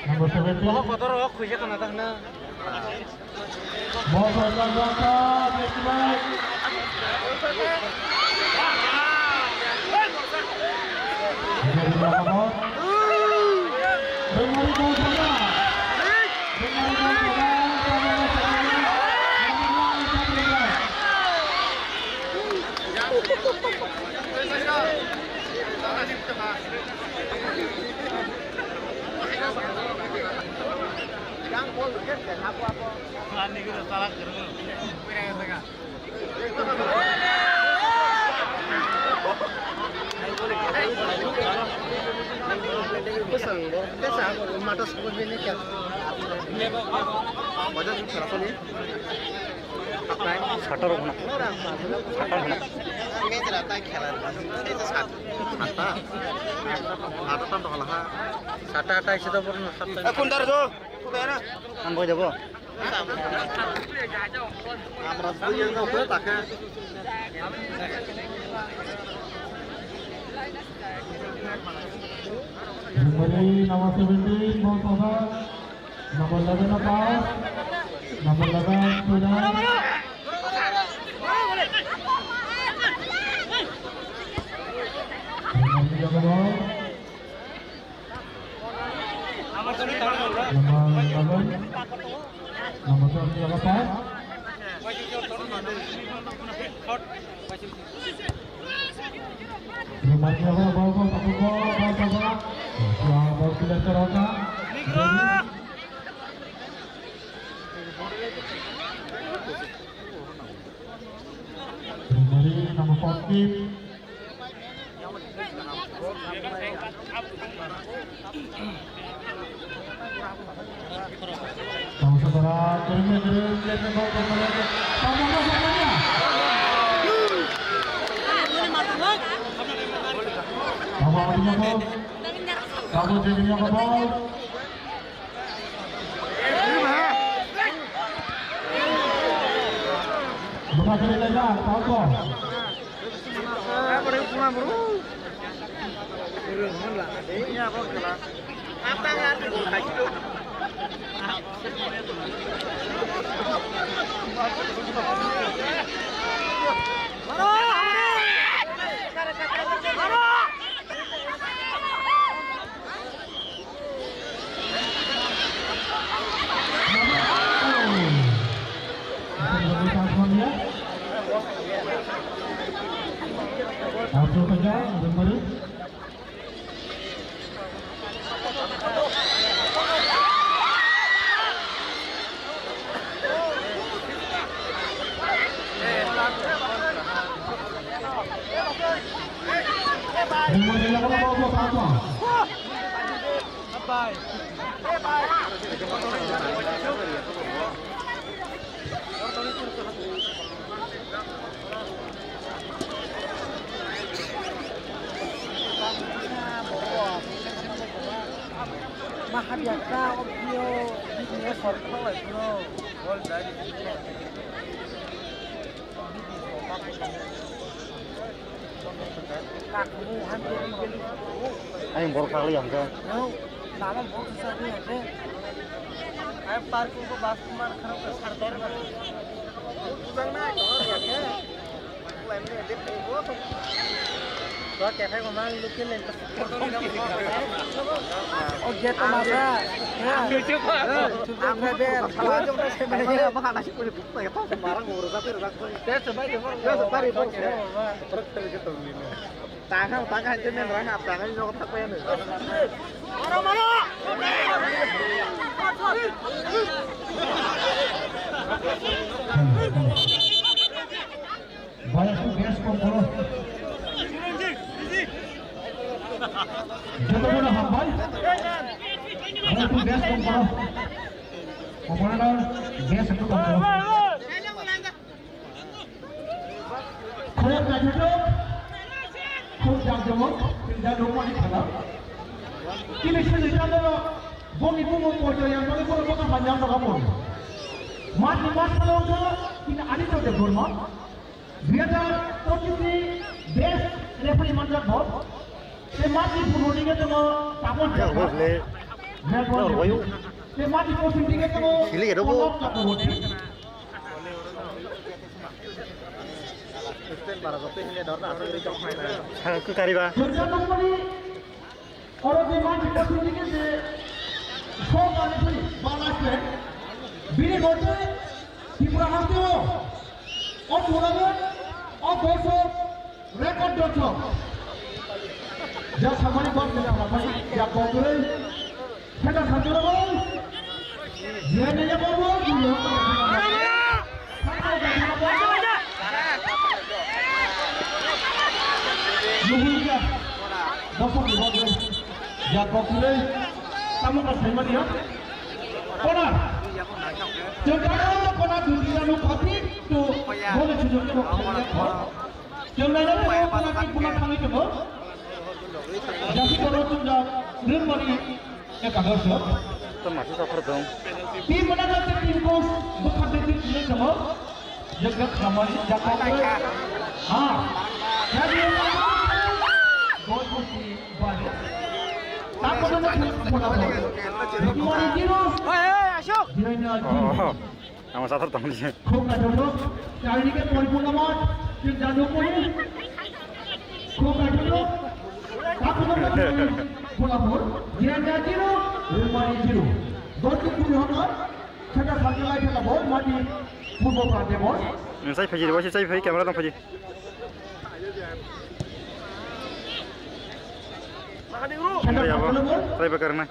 Number seventeen. Ball Bwsang bo, bwsang bo mata sabo bini kya. Bajar sung khara soni. Satar hona. Satar hona. Mejra tai khela. Sata. Sata. Sata tai sida borno sata. Kundar jo. Ang boy debo. Number seventeen, ball power. Number eleven, pass. Number eleven, Sudan. Number eleven. Number seven, number five. Number seven, ball, ball, ball, ball, ball, ball, ball. Ya, ball clear ke Rota. Number fourteen. Mahabiakta obvio video sorkha lai bro. Gol dari. Ani borok kagwi ang khe. Lama borok sa khe. Ai park ko bas kumar kharap ka sardar na. Bujang na ko ya khe. Lai mene de ko. O gate o masa. Ang bebel. Ang bebel. Ang bebel. Ang bebel. Tang kha, tang kha, hingke men rang hap, tang kha, nok thak pai ano. Bai, ekটু best kom koro. Joto bono hambai. Bai, ekটু best kom koro. Opponent-or best ekটু kom koro. Khub naithothok, khub jakjomok, chwng jak rwmani khela. Tini swnwi tamo boni bumung poito yang bagwi borok bwkha hamya ang jaga mung. Match ni match salo wngkha tini Aditya Debbarma. Dui hajar pochis ni best referee manjak bo. Tei match ni phuno dike tongo Tapon Chakma. Red Bull. Tei match ni pochim dike tongo Sili Robo. Pallab Chakraborty. Sangku kariba. Jwngkha nokmani oro je match ni pochim dike je sok ani thwi bala khe. Bini mote Tripura hasteo o tournament o dorshok Record dotso. Ja samani bot ni jama pai ya kongre. Kheda sanjuro bo. Ye ne ya bo bo. Nuhun ya. Bosok ni bot ni. Ya kongre. Tamo ka saimani ya. Kona. Jengkana kona dunia no khati to bole sujok ke bok. Chwng naina tongo, bono tei bono thangwi tongo. Jasi bono chwngjak Rwngmani Ekadosh. Tei masi saphar dong. Team mana jati team coach bwkha de team chwngwi tongo. Jagga khamani jaka. Ha. Jati gol kusi bale. Tako bono thangwi tongo. Rwngmani zero. Hey, hey, Ashok. Jiraina zero. Oh. Ang sathar tong di. Khub naithok, charnike poripurno mat, chwng jajok kori. Khub naithok, takhuk naithok, Kolhapur, Jirania zero, Rwngmani zero. Dotni kuri hokar, kheta sakni lai kheta bol, mati, purbo prante bol. Nung sai phaji, waisa sai phai, camera tong phaji. Kheta sakni bol. Sai bakar na.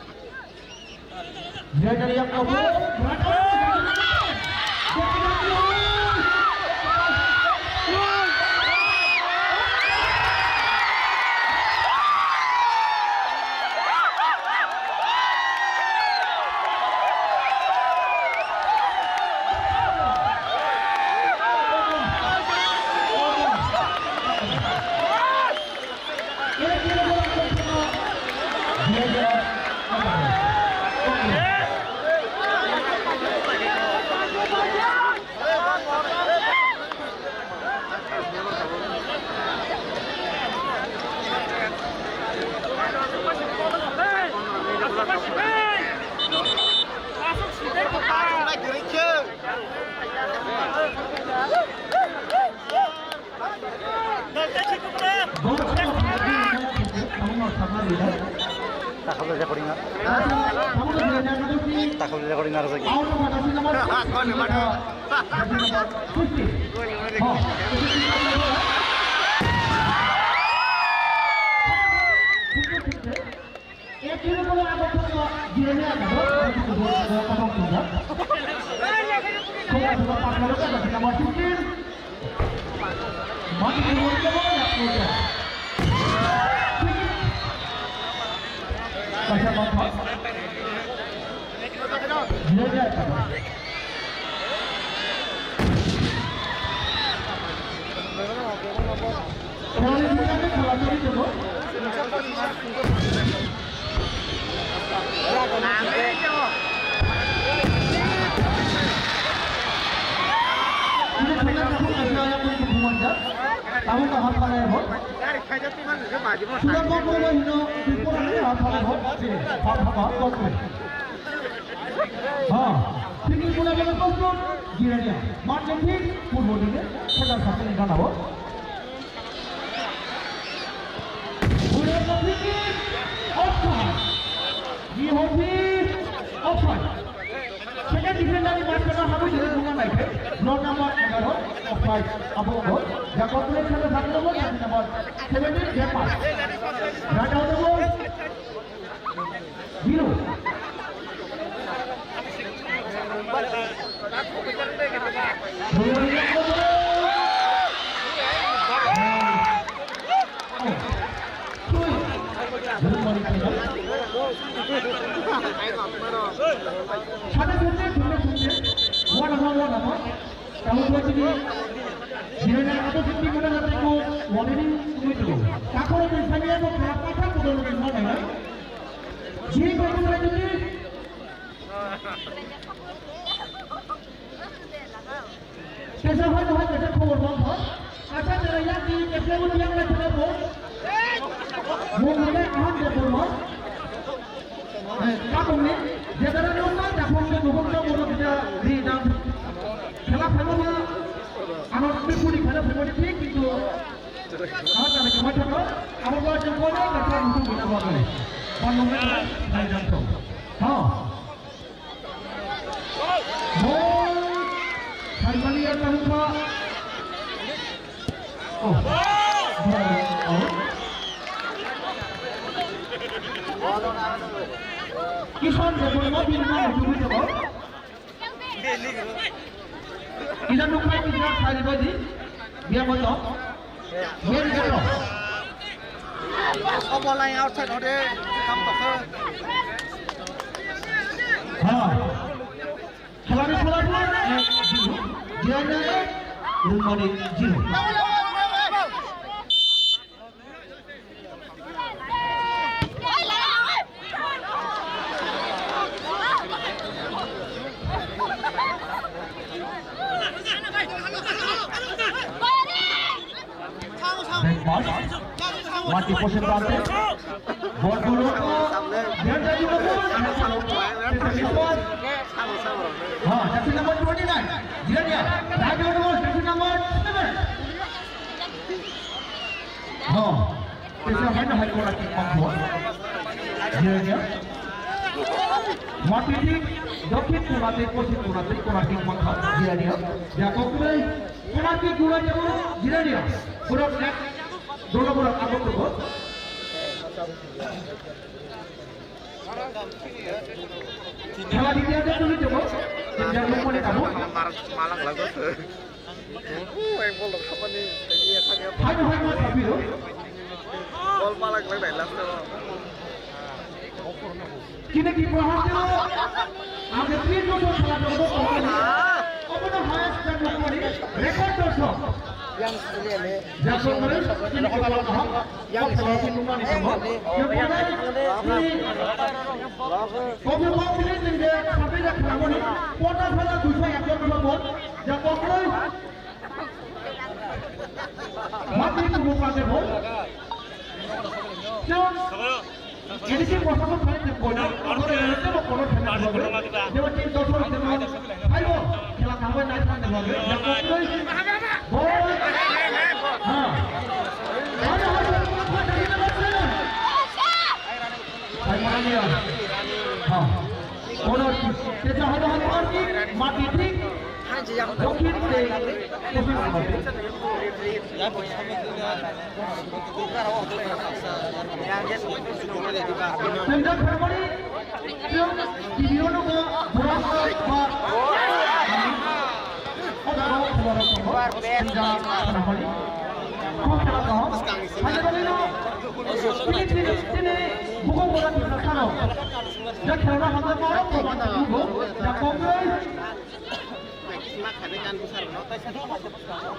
Takhuk le jakoring na. Takhuk le jakoring na rajagi. Abo bo, Jacob Plate sana satu nomor, satu nomor. Seventeen, Jacob. Run out the ball. Zero. Sada sende, sende, sende. Wana, wana, wana. Tamo bwswk ni jirana abo sindi gana gana ko warning tungwi tongo. Takhoro twi sani abo khara patha kodol ni ma nai. Jini bai ko rai twi. Tesa hai hai tesa khobor bang ha. Asa tera yak di tesa ko yang na tera bo. Mo mo aham de bo. Kapungni, jebera nokta, kapungni kubun no bono kita di dam. Khela phaibo ma, ano twi puri khela phaibo ni thik, kintu ano tane kama thangko, abo ba jeng kono, kata mutu bina ba kali. Pano me, dai dam to. Ha. Bol, Saimani ya tahu pa. Kison de boy mo bin ma ju bi de bo. Ida nukai kisa sari badi. Dia mo to. Dia ni to. Obo line outside hode kam to. Ha. Khelari khelari, eh, zero. Diana, eh, Rungmani, zero. Back pass. Mati posen bante. Bol dulu. Dia jadi bol. Ha, jersey number twenty nine. Dia dia. Dia dia bol. Jersey number seven. Ha. Kisa hai na hai kora kick pangkho. Dia dia. Mati di. Dokhin kora di, posin kora di, kora kick pangkho. Dia dia. Ya kokre. Penalty gura jabo, jira dia. Pura net, dolo pura abang tu. Khala di dia dia tu jabo. Dia dia lu pone kamu. Malang lagu. Oh, yang bol dong apa nih? Hai hai mas tapi lo. Bol malang lagi last tuh. Kini ki bahasa? Age three to four khala jabo. Obono highest run nokmani record dorsok. Yang sini ni. Jasok mani kini ki bahasa? Yang sini. Yang sini. Kopi kopi ni tinggal sampai dah kena mani. Kota salah dusa yang kau buat. Jasok mani. Mati tu bukan deh, boy. Jom. Ini sih prashasan thani thik koina, amoro elote bo kono thani thik hobe. Jebo tin doshor jebo thaibo, khela kaham nai thani thik hobe. Jabo koi, bol. Ha. Hai, hai, hai, hai, hai, hai, hai. Hai, mana dia? Ha. Kono, kesa hodo hodo arki, mati thik. Dokhin te, kopi mati. Tenda kharmani, tibio no ba, burak ba. Oda ba, burak ba, tenda kharmani. Ko khela ko. Hanya bani no. Tini, tini, tini, buko burak kita kano. Ja khela hanya ko, ko mati buko, ja ko.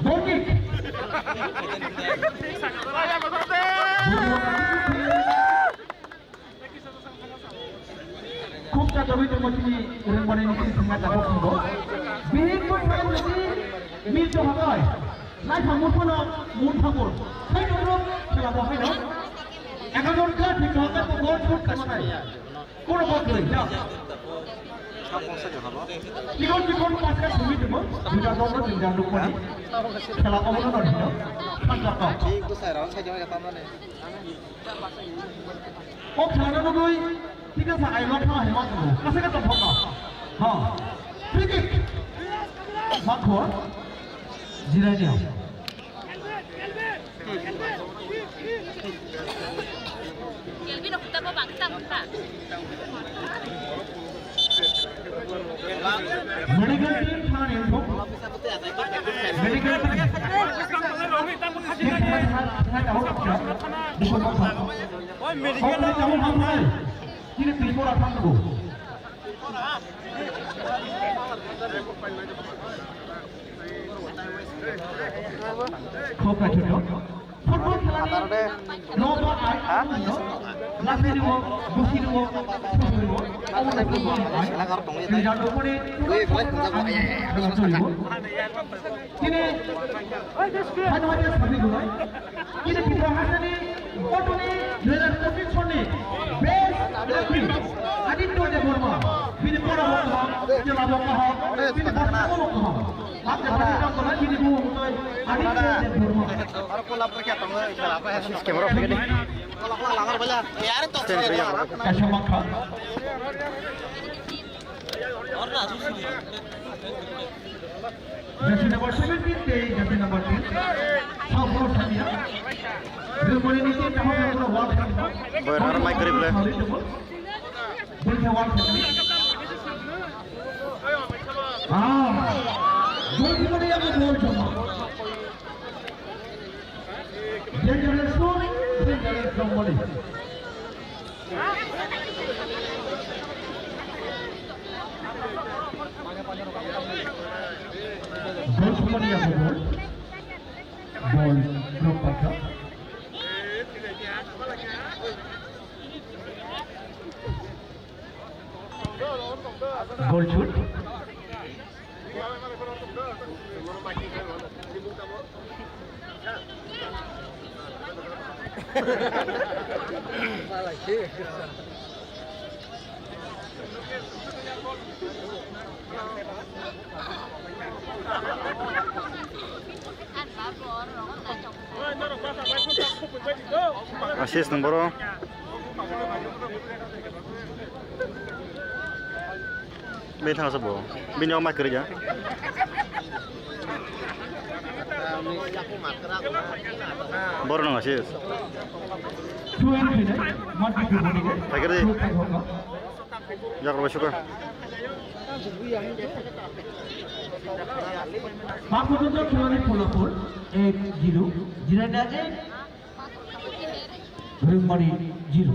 Bongki. Khub ta dogwi tongmo chini rwngmani nini thangna tabuk thango. Bihik bo phai nini mil to habai. Lai thango phano mun thango. Hai nongro khela bo hai no. Egaron ka thik habai bo gol shoot khamanai. Kono bol kwrwi, jao. Chikon chikon paska simi timo, duita dol no tinta lukmani. Khela obono no hino. Thangjak no. O khela no nugui, tika sa ai lo khela hima timo. Kasa ka tong phokno. Ha. Free kick. Makho. Jirania. Kelvin no khuta bo bang ta khuta. Medical team thani thok. Medical team. Oi, medical team. Kini Tripura thang ko. Khok naithok. Football khelani nobo ai, laphini o, bukhini o, thubui o, omo nai football ai. Rijak rokmani khelai thungjak bo, ai, ai, ai, ai, ai. Tini, hano hano sabi gunai. Tini Tripura hasteni, otoni, dui hajar pochis sonni, best referee, Aditya Debbarma. Bini pora bo kaham, jela bo kaham, bini basa bo kaham. Camera off khe di. Jersey number seventeen tei jersey number ten. South Boro Samia. Rwmani ni tin tahok yang wall. Boy, rara mai karib le. Bol khe wall. Ah. Bol khe mani yang bol joma. Dangerous throw, dangerous throw ball. Ball somebody have a ball. Ball block by the. Goal shoot. Assist nung boro. Bini thangsa bo. Bini o mic kwrwi ya. Boro nung assist. Paikari. Jakar bai suka. Makutundo Khilani Pulapur, ek zero, Jirania ek, Rwngmani zero.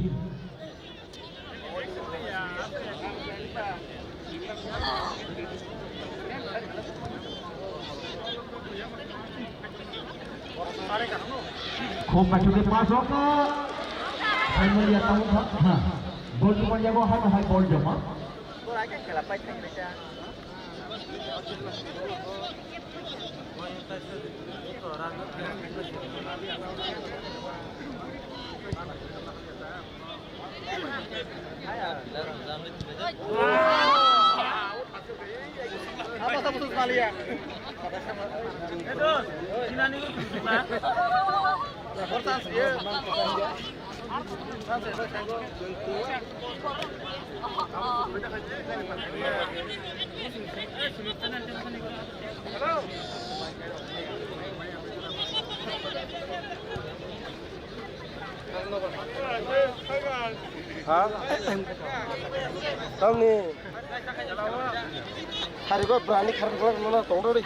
Khum kaichuk ni pass rok no. Hai mulia tamo kha. Ha. Bol tu mulia bo hai hai bol joma. Ha? Tamni. Hari ko brani kharang kharang mana tong dori.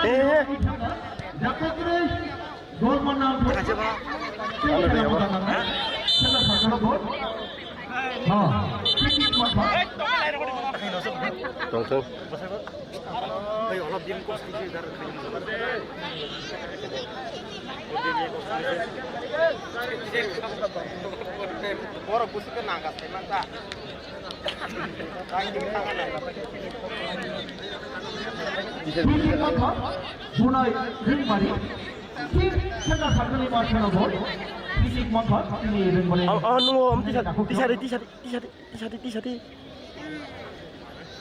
Eh. Tong tong. Borok busi ke nangka sai manta. Bunai Rwngmani. Thik sengkha sakni ma kheno bo. Thik mankha tini Rwngmani. Oh, oh, nungo, um, tisa, tisa de, tisa de, tisa de, tisa de, tisa de.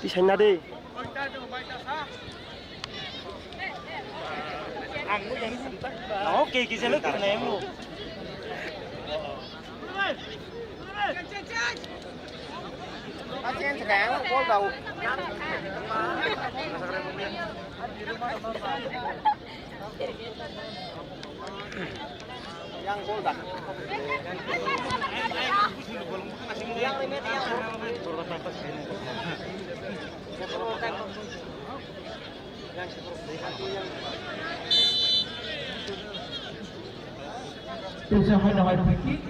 Tisa na de. Ang mo yang santa. Ako kay kisa lang kung na yung mo. Achen sa kaya mo, bol daw. Yang gol dah. Yang ini, yang. Yang. Bisa main dengan free kick.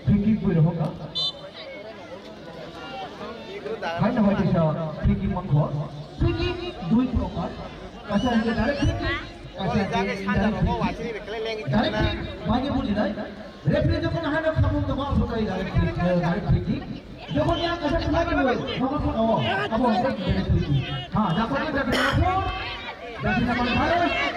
Free kick bui rohok ka. Hai na hai disa free kick mangkho. Free kick dui prokar. Kaisa hingke direct free kick. Kaisa hingke direct free kick. Direct kick bagi bujinai. Referee jokon hano khabung tongo, aswk kai direct kick, eh, direct free kick. Jokon yang kaisa thumai kebo, nomor phone, oh, abo direct free kick. Ha, jokon yang direct free kick. Jokon yang direct free kick.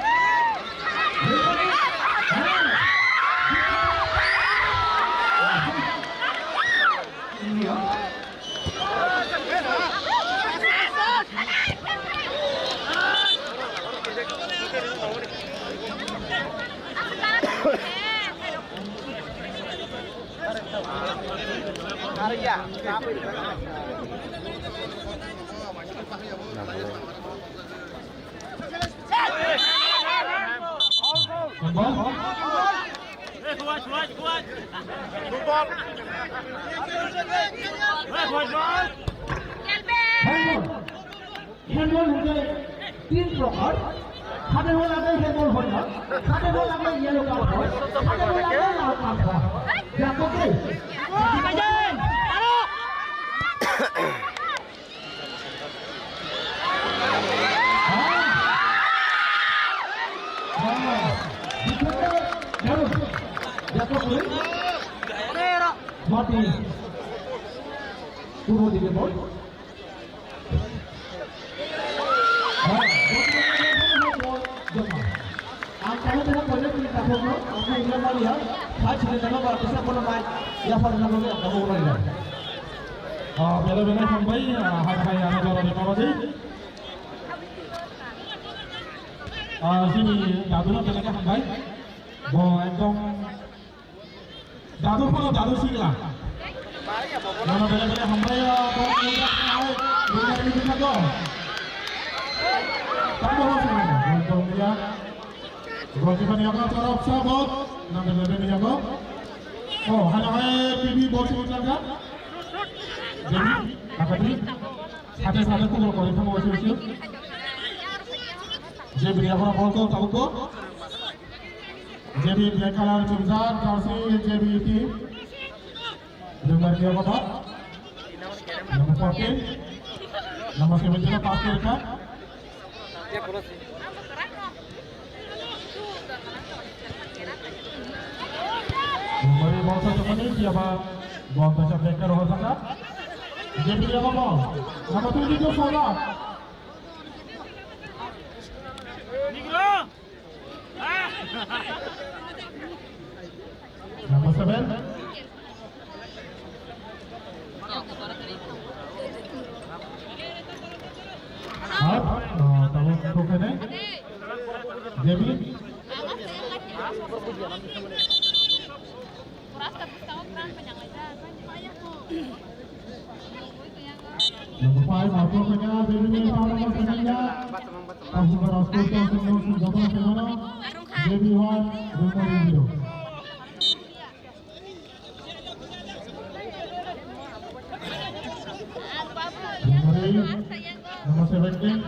Handball hingke tin prokar. Hade hol age handball hoi na. Hade hol age yellow card hoi. Hade hol age lal card hoi. Jakob de. Mati. Purbo dike bol. Ang kamu tidak boleh kita foto, aku ingin melihat. Saya cerita nama baru bisa pun mai. Ya pada nama dia kamu orang ya. Ah, bela bela sampai, ah, hai hai, ada orang di bawah sih. Ah, sini, dadu na bela sampai. Bo ekdom Dadu phano dadu singla. Nono bele bele hambai ya, kok nungkha khai, nungkha ni bintang ko. Tamo ho singla, nungkha ya. Goalkeeper ni yago, chorok sa bot, nang bele bele ni yago. Oh, hana hai, P B bot sing utlangka. Jadi, apa tadi? Sate sate kubur kori thamo usi usi. Jadi, apa bol ko, tabuk ko. J B black color chumjak jersey J B team. Number dia apa? Number fourteen. Number seventeen pass ke dekat. Number bol satu menit dia apa? Bol baca black color ho saka. J B dia apa bol? Number twenty-two salah. Number seven. Out, uh, tabuk bukhai nai. J B. Number five, Arthur Kanya, J B ni number seven ya. Number six, Arthur Kanya, J B one, Rungkari zero. Rungkari, number seventeen.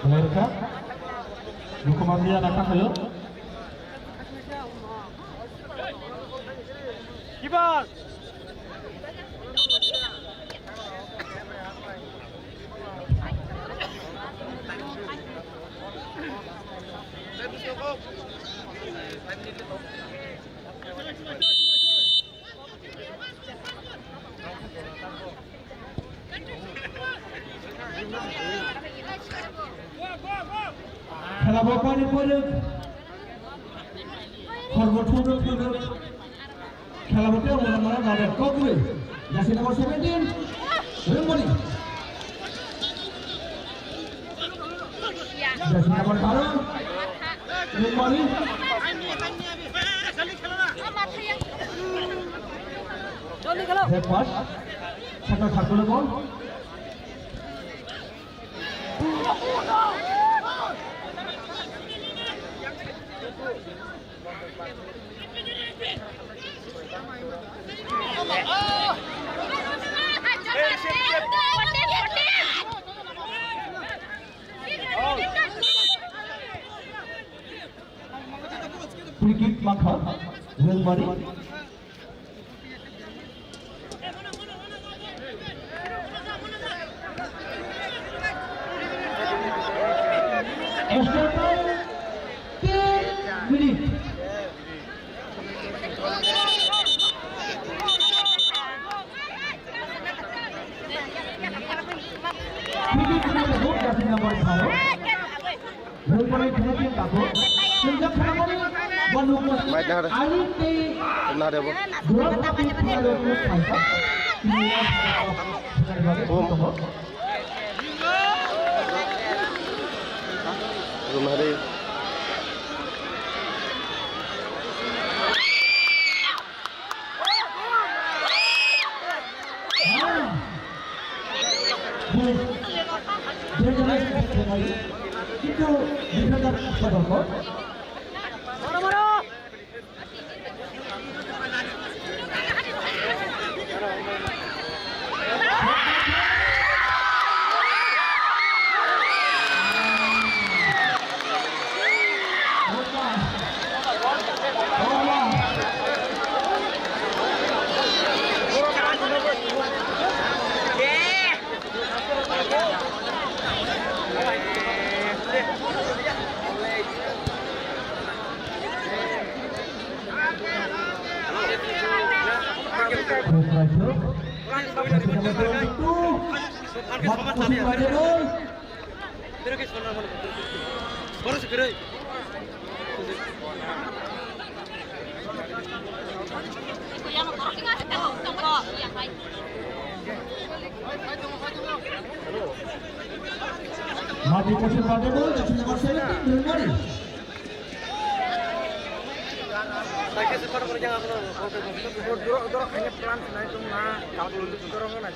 Amerika, dukuman dia nak kayo. Kibar. Khela bo pari pari. Khorbo thungrwk thungrwk. Khela bo tei mona mona nade kokri. Jersey number seventeen, Rengmoni. Jersey number baro, Rengmoni. Red pass. Sakha khakule ball. Free kick mankha, Rengmoni. Extra time, tin minute. Free kick number baro. Rengmoni kheno tin tako. Swngjak kheno mani bo nukmani. Bai, nahar. Ani tei Nahar bo. Durak tapi kheno rok no phaisa. Bum. Rumah deh. Kintu defender kotor ko. Mati kosong pada gol, jersey number seventeen, Rengmoni. Dorok, dorok, khaina plan sinai tong na. Dorok na.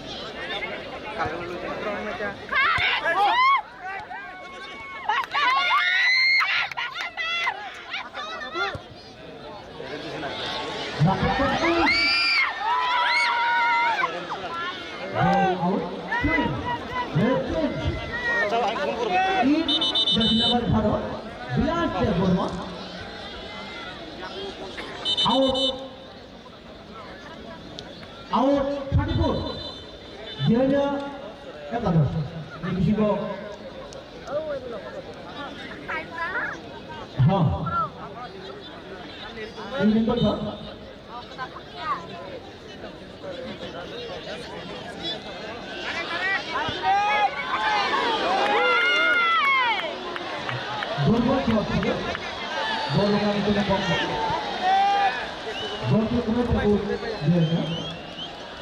Dorok na kya? Out. Out thirty-four. Jaya Ekadosh. Ini sih kok. Ha. Ini kok, ha? Gol kok, ha? Gol kok, ha? Gol kok, ha? Gol kok, ha?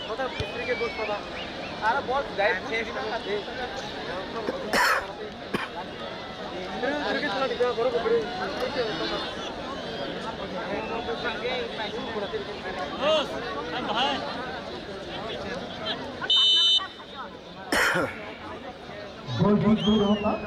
Kota bistri ke gol pada. Ara bol gayab kuri dina kate. Bol, bol, bol, bol.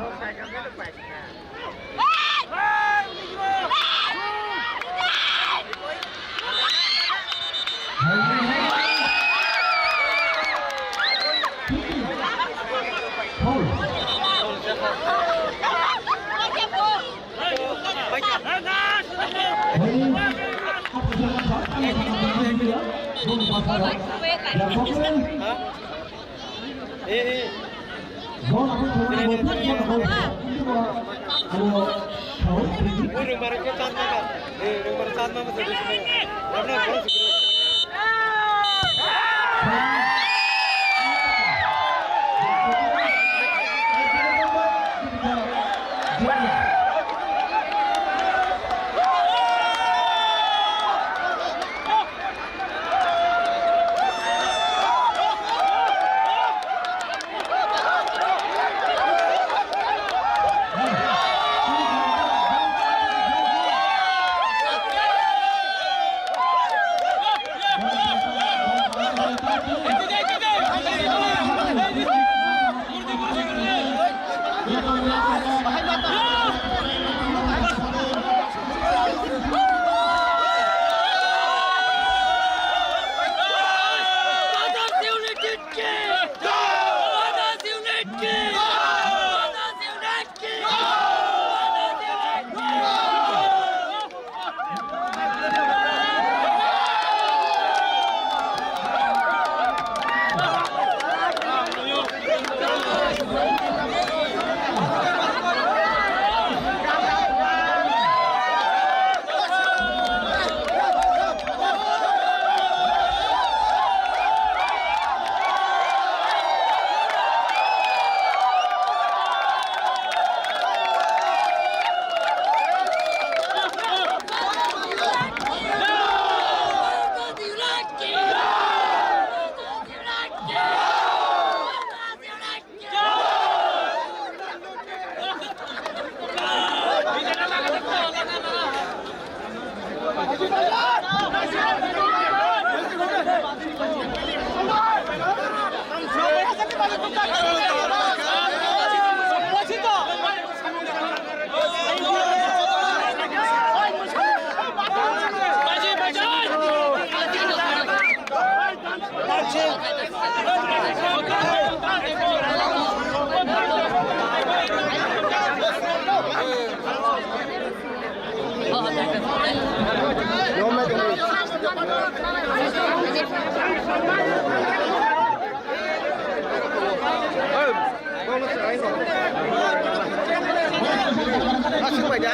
Asik bai da.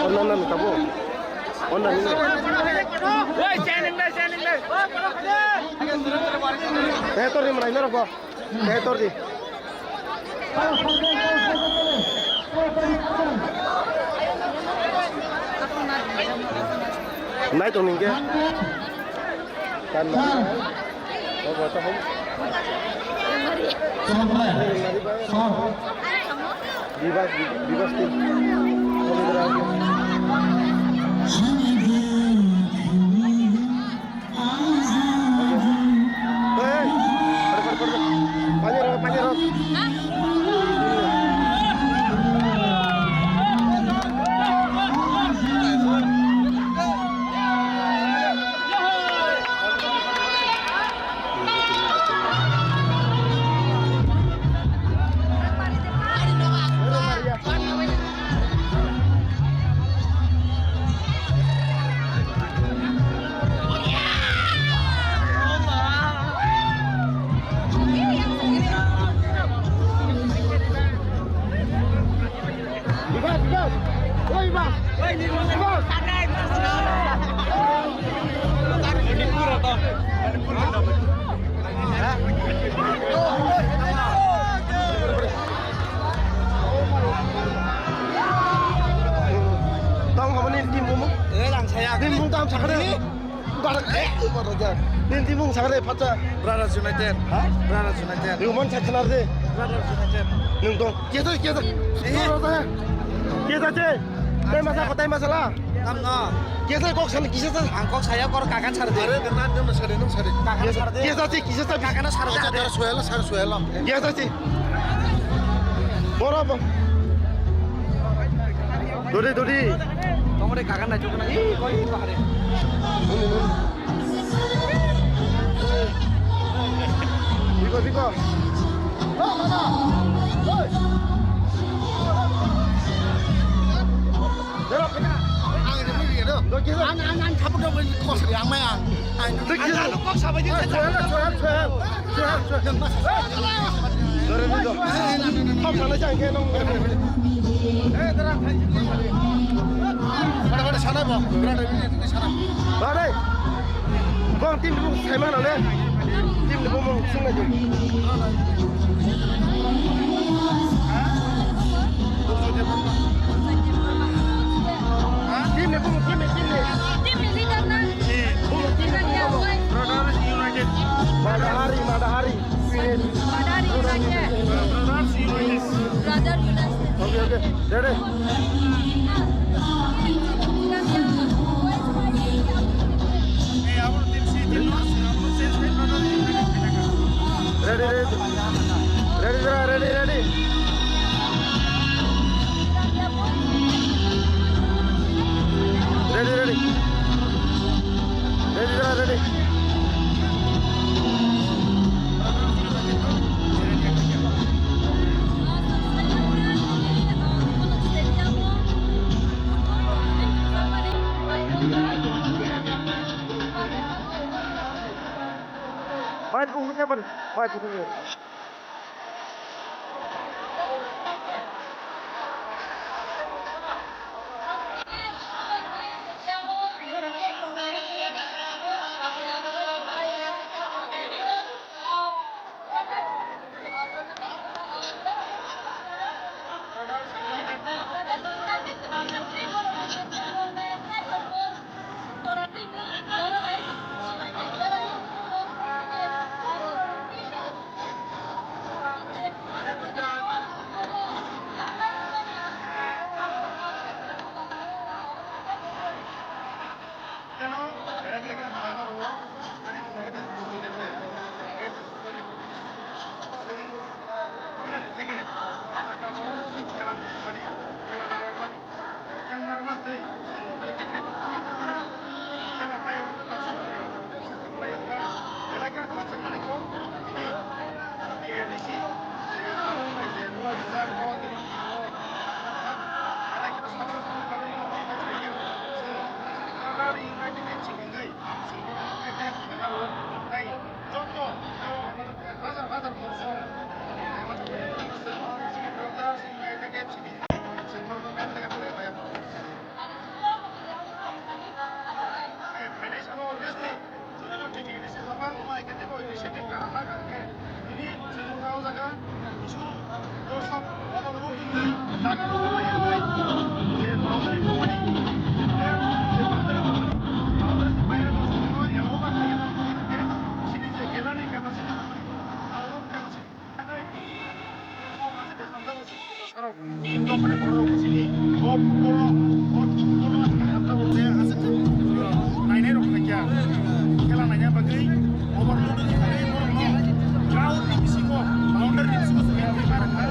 Onna na tabo. Onna ni. Oi, standing there, standing there. Eh, tor di, mana ini rokok. Eh, tor di. Nai tong ningke. Kan. Bebas, bebas, tim. Pani rok, pani rok. Tang hamani tim bumu? Eh, lang saya. Tim bumu tang sakade. Nini timung sakre phacha. Brothers United. Ha? Brothers United. Nwng mon sa khna de. Brothers United. Nwng tong. Kesa, kesa. Eh? Kesa che. Tai masa ko tai masa la. Tam no. Kesa kok san kisa sa. Ang kok saya kor kakan sar de. Are de nan de sar de nung sar de. Kakan sar de. Kesa che kisa sa. Kakan sar de. Acha, acha, suela, sar suela. Kesa che. Boro bo. Dodi, dodi. Tomre kakan na chukna. Ih, koi bahare. Biko, biko. Ang ini mili do. Ang, ang, ang, kamu dong, kos yang main. Ang, ang, ang, kos apa aja? Suhel, suhel, suhel. Suhel, suhel. Bade, bong team ni bung sai mano le. Team ni bung bung sung na jung. Team ni bung, team ni, team ni. Team ni leader na. Bung team ni bung. Brothers United. Madahari, Madahari. Madari United. Brothers United. Brother United. Okay, okay. Ready? Ready, ready. Ready, ready, ready, ready. Ready, ready. Ready, ready, ready. Mai pung ni ban, mai pung ni. Nainai rok khaikya khela naina bagwi overload wngwi thangwi borokno ground ni bisingo, boundary ni bisingo swipe khe ma rwkha.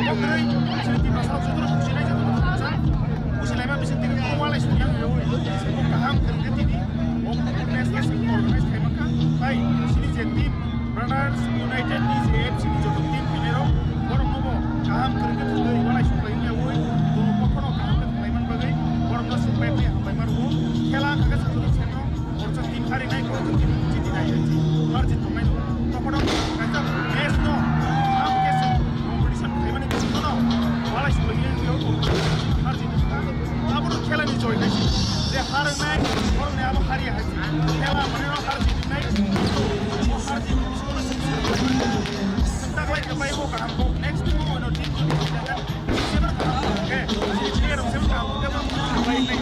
Bo kwrwi chini Tiprasa jotono businai jotono businai. Businai ma bising tini walai sumya wngwi bo kaham kwrwngkhe tini bo fitness khe organize khai mankha. Tai chini je team Brothers United ni je F C ni joto team phainairok, borokno bo kaham kwrwngkhe thwngwi walai suklai wngya ui, bo bokhorok kaham khe thwnglaimani bagwi borokno swkbai tei hambai ma rwo. Khela wngkha khe chwng joto sengno, borok team harinai, borok team jitinai, har jit tongnai no. Bokhorok kaisa match no kaham khe se competition khlaimani bisingo no walai suklai wngya ui, harjit wngkha. Abono khela ni joy naisi, je har wngnai, borokni abo hariya hai. Khela mane no har jit wngnai, bo har jit. Taklai khe bai bo kaham kok, next week bo no team khe. Seba kaham kok khe, player rok seba kaham kok khe bo bai nai.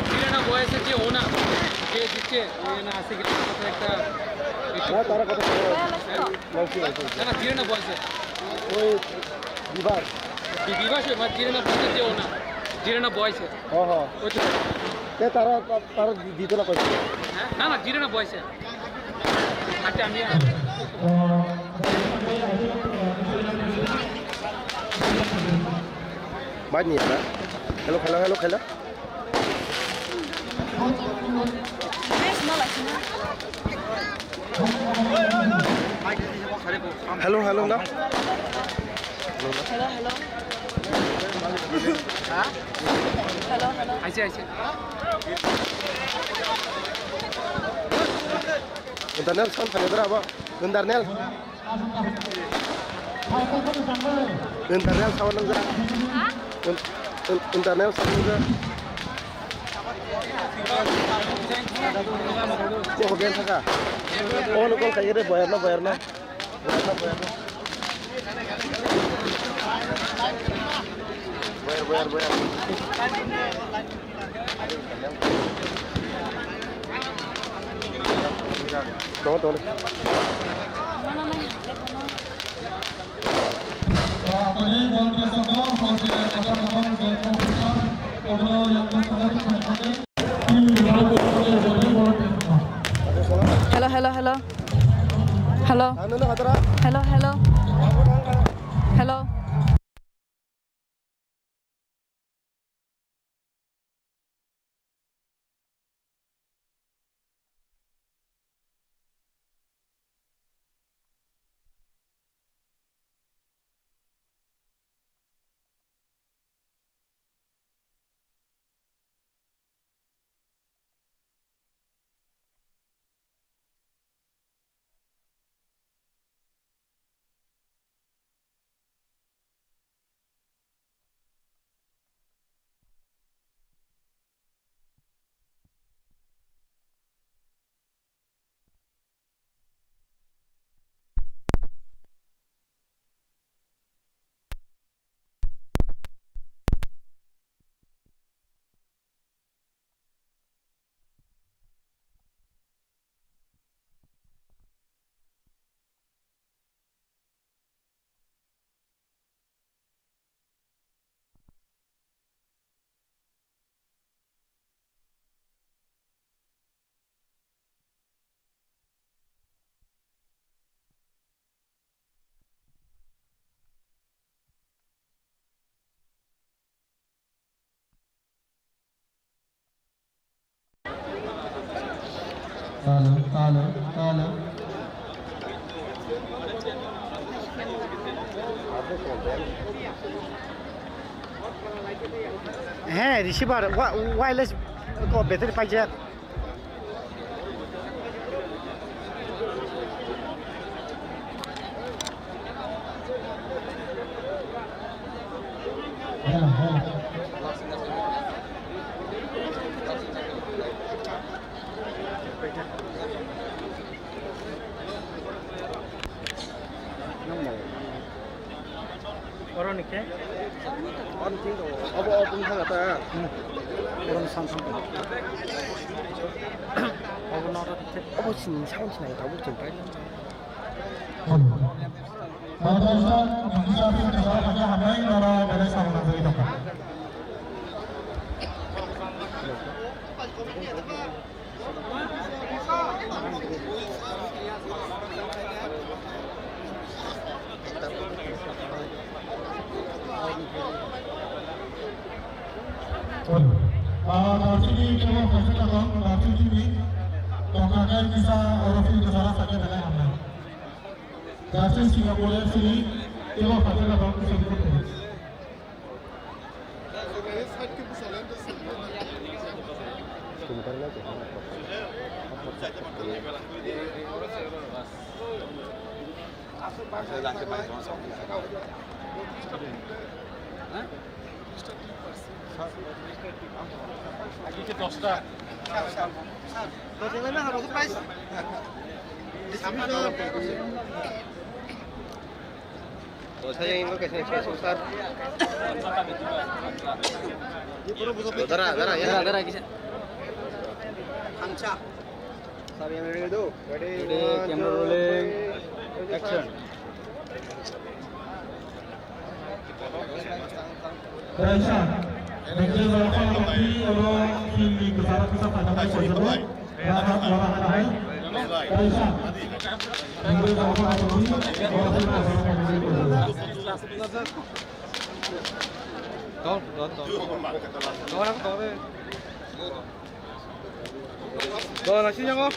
জিরানা বয়সে যে ওনা, যে দিচ্ছে, ওই না আছে কি একটা, হ্যাঁ, তারা কথা বলে। হ্যাঁ? মাংস আছে। না, না, জিরানা বয়সে। ওই বিভাস। বি-, বিভাস ওই, মানে, জিরানা বয়সে যে ওনা, জিরানা বয়সে। হ্যাঁ, হ্যাঁ। ওই তো। তে তারা, তা-, তারা দি-, দিত না কইছে। হ্যাঁ? না, না, জিরানা বয়সে। আচ্ছা, আমি Bad ni yara. Hello, hello, hello, hello. Hello, hello, na. Hello, hello. Hello, hello. Aise, aise. Daniel, sound file dara ba. Internal. Internal sawan nang ja. Ha? In-, in-, internal sawan nang ja. Ko hoben thaka. Oh, no, call kaiye de, boyar na, boyar na. Boyar na, boyar na. Boyar, boyar, boyar. Tongo, tongo. Hello, hello, hello. Hello. Hello, hello. Hello. Hello, hello, hello. He, receiver, wa-, wireless ko battery paijak. Obo, obo wng kha ta. Obo no san thang. Obo no ta. Obo sini sound sinai tabuk chwng pai. Ah, narsini kebo kaisa takam, narsini tongkha kai kisa oro fil kasa sakhe belai hamnai. Narsini singa kole sini kebo kaisa takam kisa kisa. Dara, dara, ya. Dara, dara, kisa. Ready, camera rolling. Action. Kaisa, Bengkel Rokha Rokhi oro Hindi Kasara Kasa Pajabai Pajabai, Raha Raha Raha. Kaisa, Bengkel Rokha Rokhi oro Hindi Kasara Pajabai Pajabai. Dor, dor, dor. Dor, dor. Dona sini ako.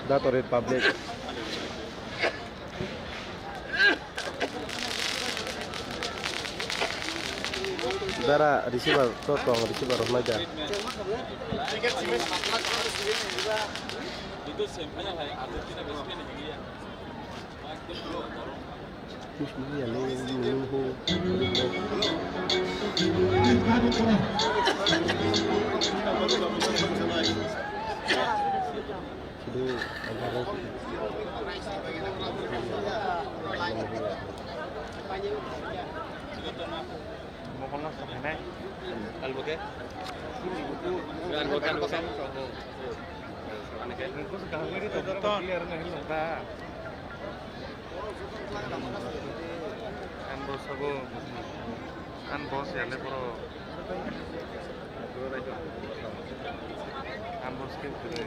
Dato Red Public. Dara receiver to tong, receiver rok nai da. Mokol nosto khainai. Albo khe? Albo khe, albo khe. Clear na hin nokta. Ang bo sabo, ang bo se ale boro. Ang bo se khe.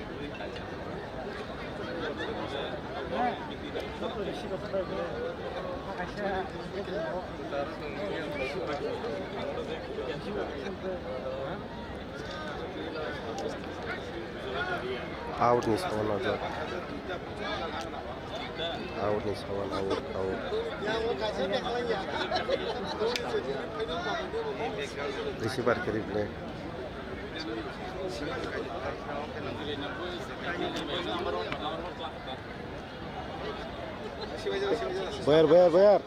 Out ni sawan o jat. Out ni sawan, out, out. Receiver khe ri ble. Bayar, bayar, bayar.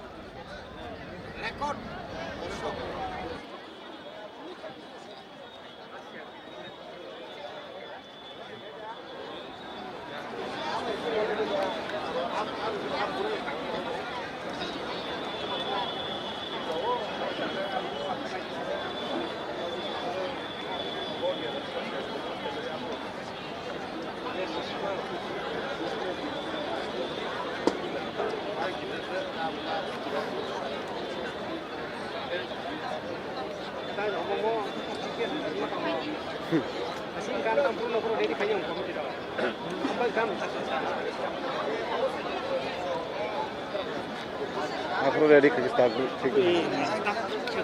Aphuru ready khaikhe start, thik.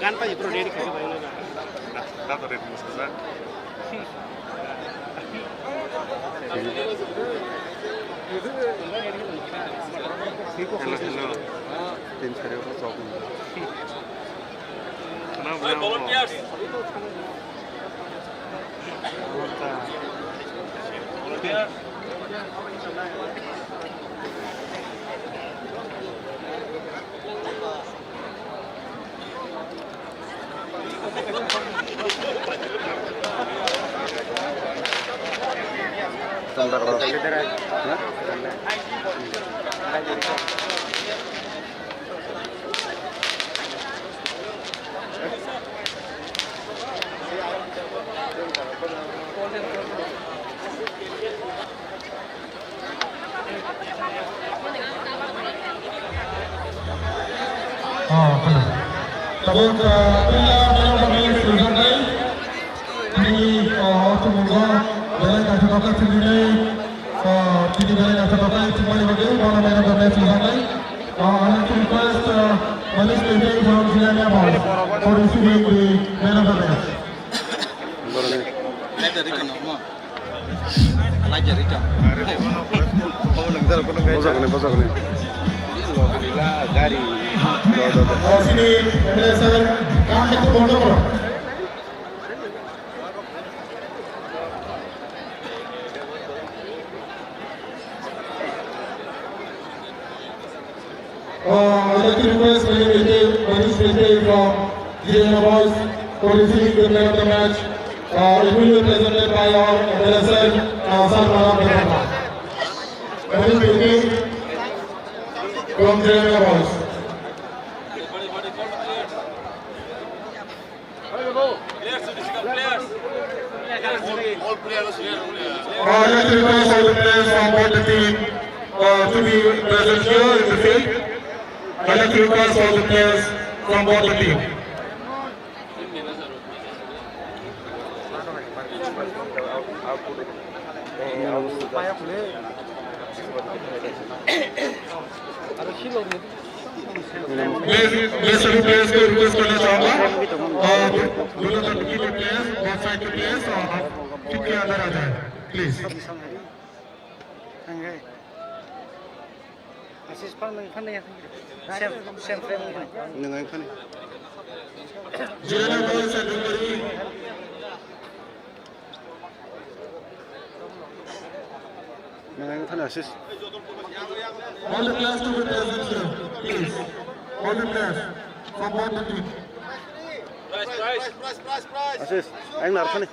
Gan pai, aphuru ready khaikhe bai. Tato ready masa sa. Hello, hello. Tin sari ko chok. Hey, volunteers. Ah, hello. Tabuk, ah, puila belai kami sujak nai. Ini, ah, waktu minggu, belai kami sujak nai. Ah, ini belai kami sujak nai. Cuma ini bagi, mana mana kami sujak nai. Ah, I like to request, ah, Manish Mehta from Zilania Boys for receiving the man of the match. Bosok ni, bosok ni. Uh, I would like to request Manish Mehta, Manish Mehta from Zilania Boys for receiving the man of the match. Uh, it will be presented by our M L A sir, uh, Sir Pranav Debbarma. Manish Mehta from Zilania Boys. Uh, I would like to request all the players from both the team, uh, to be present here in the field. I would like to request all the players from both the team. मैं, मैं सभी प्लेयर्स को रिक्वेस्ट करना चाहूंगा, और दोनों तरफ के जो प्लेयर्स, बहुत साइड के प्लेयर्स, और फिर के अंदर आ जाए, please. Ashish, phan nwng phan ya. Same, same frame nwng phan. Nwng ang phan. Jirana boys and Dungari. Nwng ang phan, Ashish. All the players to be present here, please. All the players from both the team. Ashish, ang nar phan.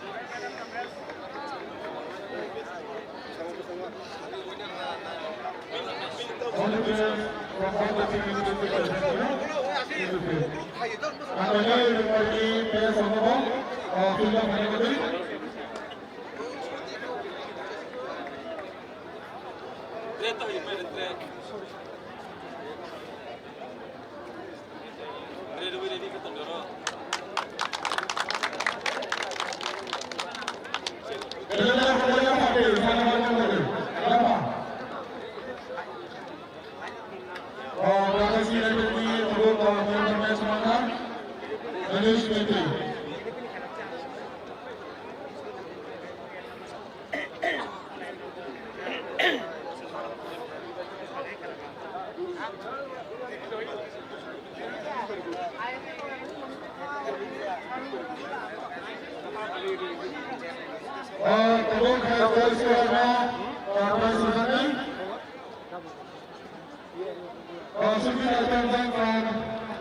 Sudhir Aitamjang from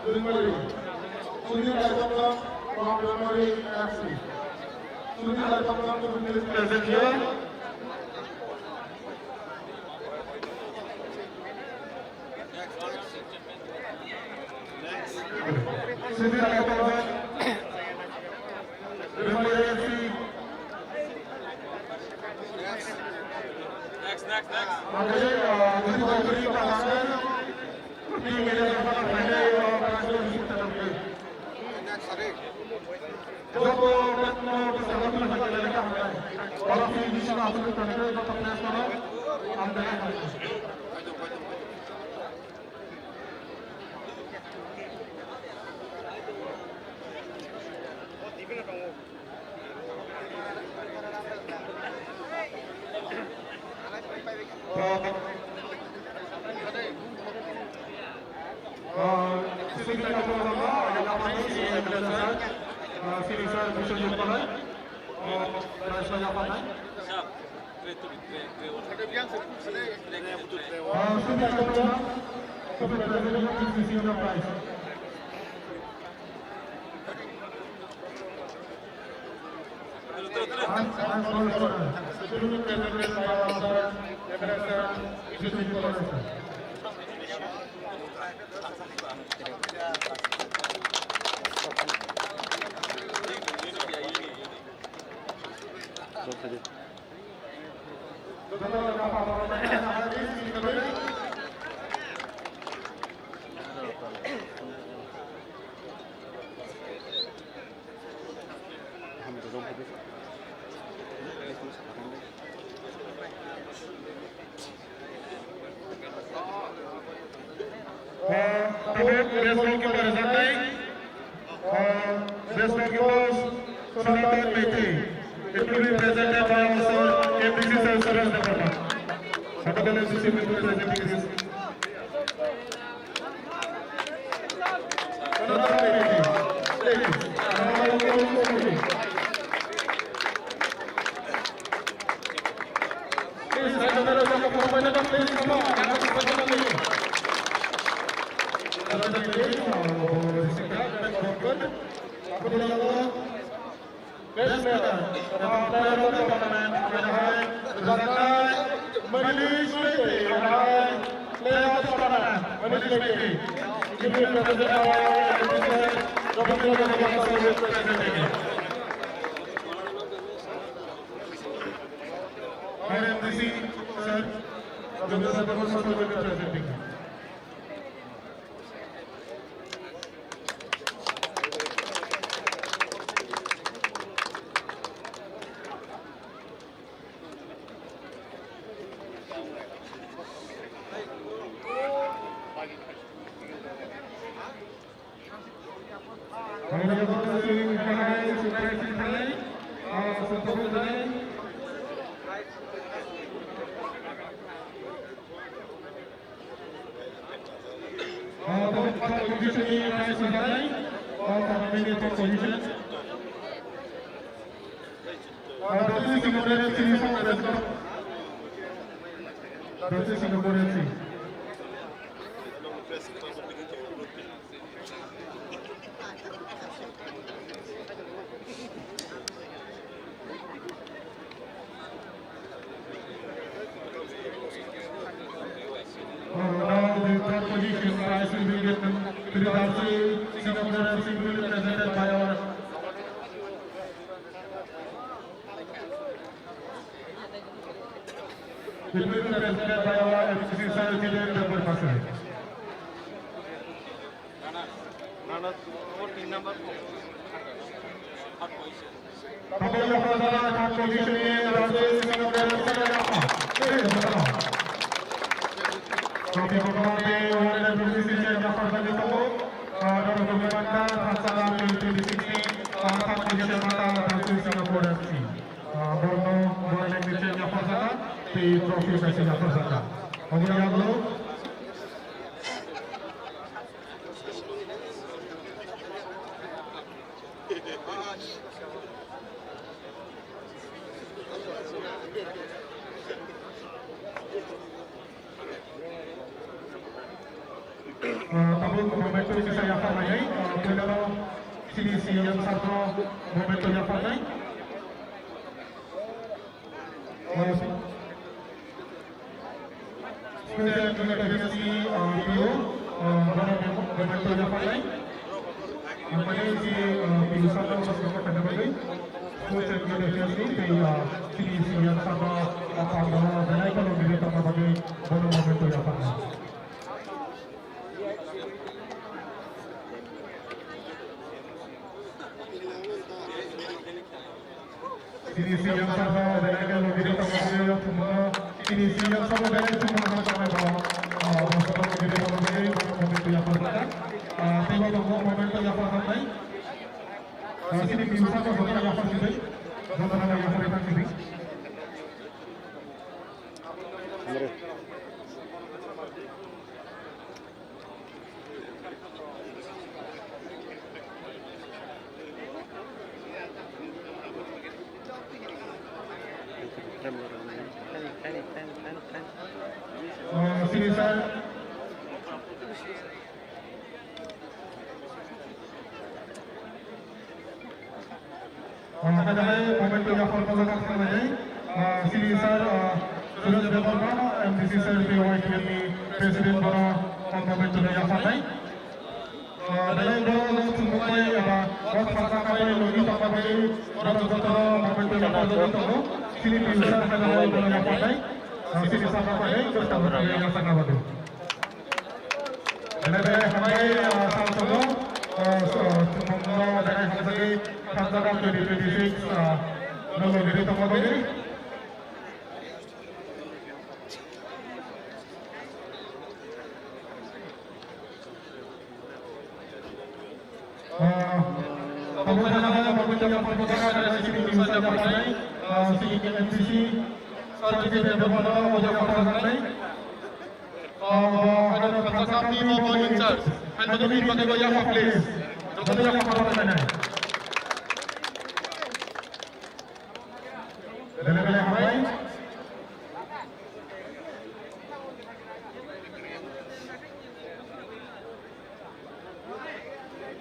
Dungmari. Sudhir Aitamjang from Dungmari F C. Sudhir Aitamjang to be present here. Sudhir Aitamjang. Next, next, next. Sir, Biswajit Palai. Tabuk best goalkeeper rwjaknai, ah, best goalkeeper Sanatan Meitei. It will be presented by our sir, M D C sir, Suresh Debbarma. Sanatan M D C will be presenting this. Best player, uh, player of the tournament, Mr. Manish Mete, player of the tournament, Manish Mete. Give it to the Rabindra Debbarma, sir, representing. R M D C, sir, Rabindra Debbarma, sir, representing. Uh, third position ni prize rwjaknai. Uh, tournament ni third position. Uh, Dr. Singapore F C ni song rwjaknai. Dr. Singapore F C. Uh, now the third position prize will be given to the Darsi Singapore F C, will be presented by our, will be presented by our M C sir, Jiten Debbarma sir. Tabuk yaphar jana third position ni Rajesh Singh Debbarma. Trophy kotorma tei award ni bisingo yaphar jani tongo. Ah, Doctor Bhumi Manta, Thansa Lam, twenty twenty-six ni, ah, third position mata Rajesh Singh Debbarma. Ah, borno, borno ni bisingo yaphar jana tei trophy kaisa yaphar jana. Oboni yagulo Ah, tabuk moment kisa yaphar nai, ah, puila no C D C M sir no moment yaphar nai. Ah, Sports and Youth Affairs ni, ah, P O, ah, bono memento yaphar nai. Ang mane si, ah, P O sir no bas ko kata bagi. Sports and Youth Affairs ni tei, ah, C D C M sir no, ah, pang no belai ko no bibeta ma bagi bono memento yaphar nai. Chini C M sabo belai khe logirok tongo, chini C M sabo belai chuma ma tongo, ah, bosong logirok tongo, bosong logirok tongo, ah, teibo tongo, momento yaphar thangnai. Ah, chini P U sabo joto yaphar sidi, joto no yaphar thangnai. Andre. Uh, sini sir. Uh, kadai momentum ya for pajak khanai. Uh, sini sir, uh, Suraj Debbarma, M D C sir, P Y T M ni president bono, uh, momentum ya khanai. Belai borok no chumui eba o thangsa khapai logi tongma bagwi borok jotono mapai tongma pajagwi tongo. Chini T V sar khajalai borok yapharnai. Chini sakha bai kwcham khapai ya sakha badu. Belai belai hambai, ah, salsogo, ah, so, chumungno belai hamjagwi thangjak twenty twenty-six, ah, no logi tongma bagwi. Belai belai hambai.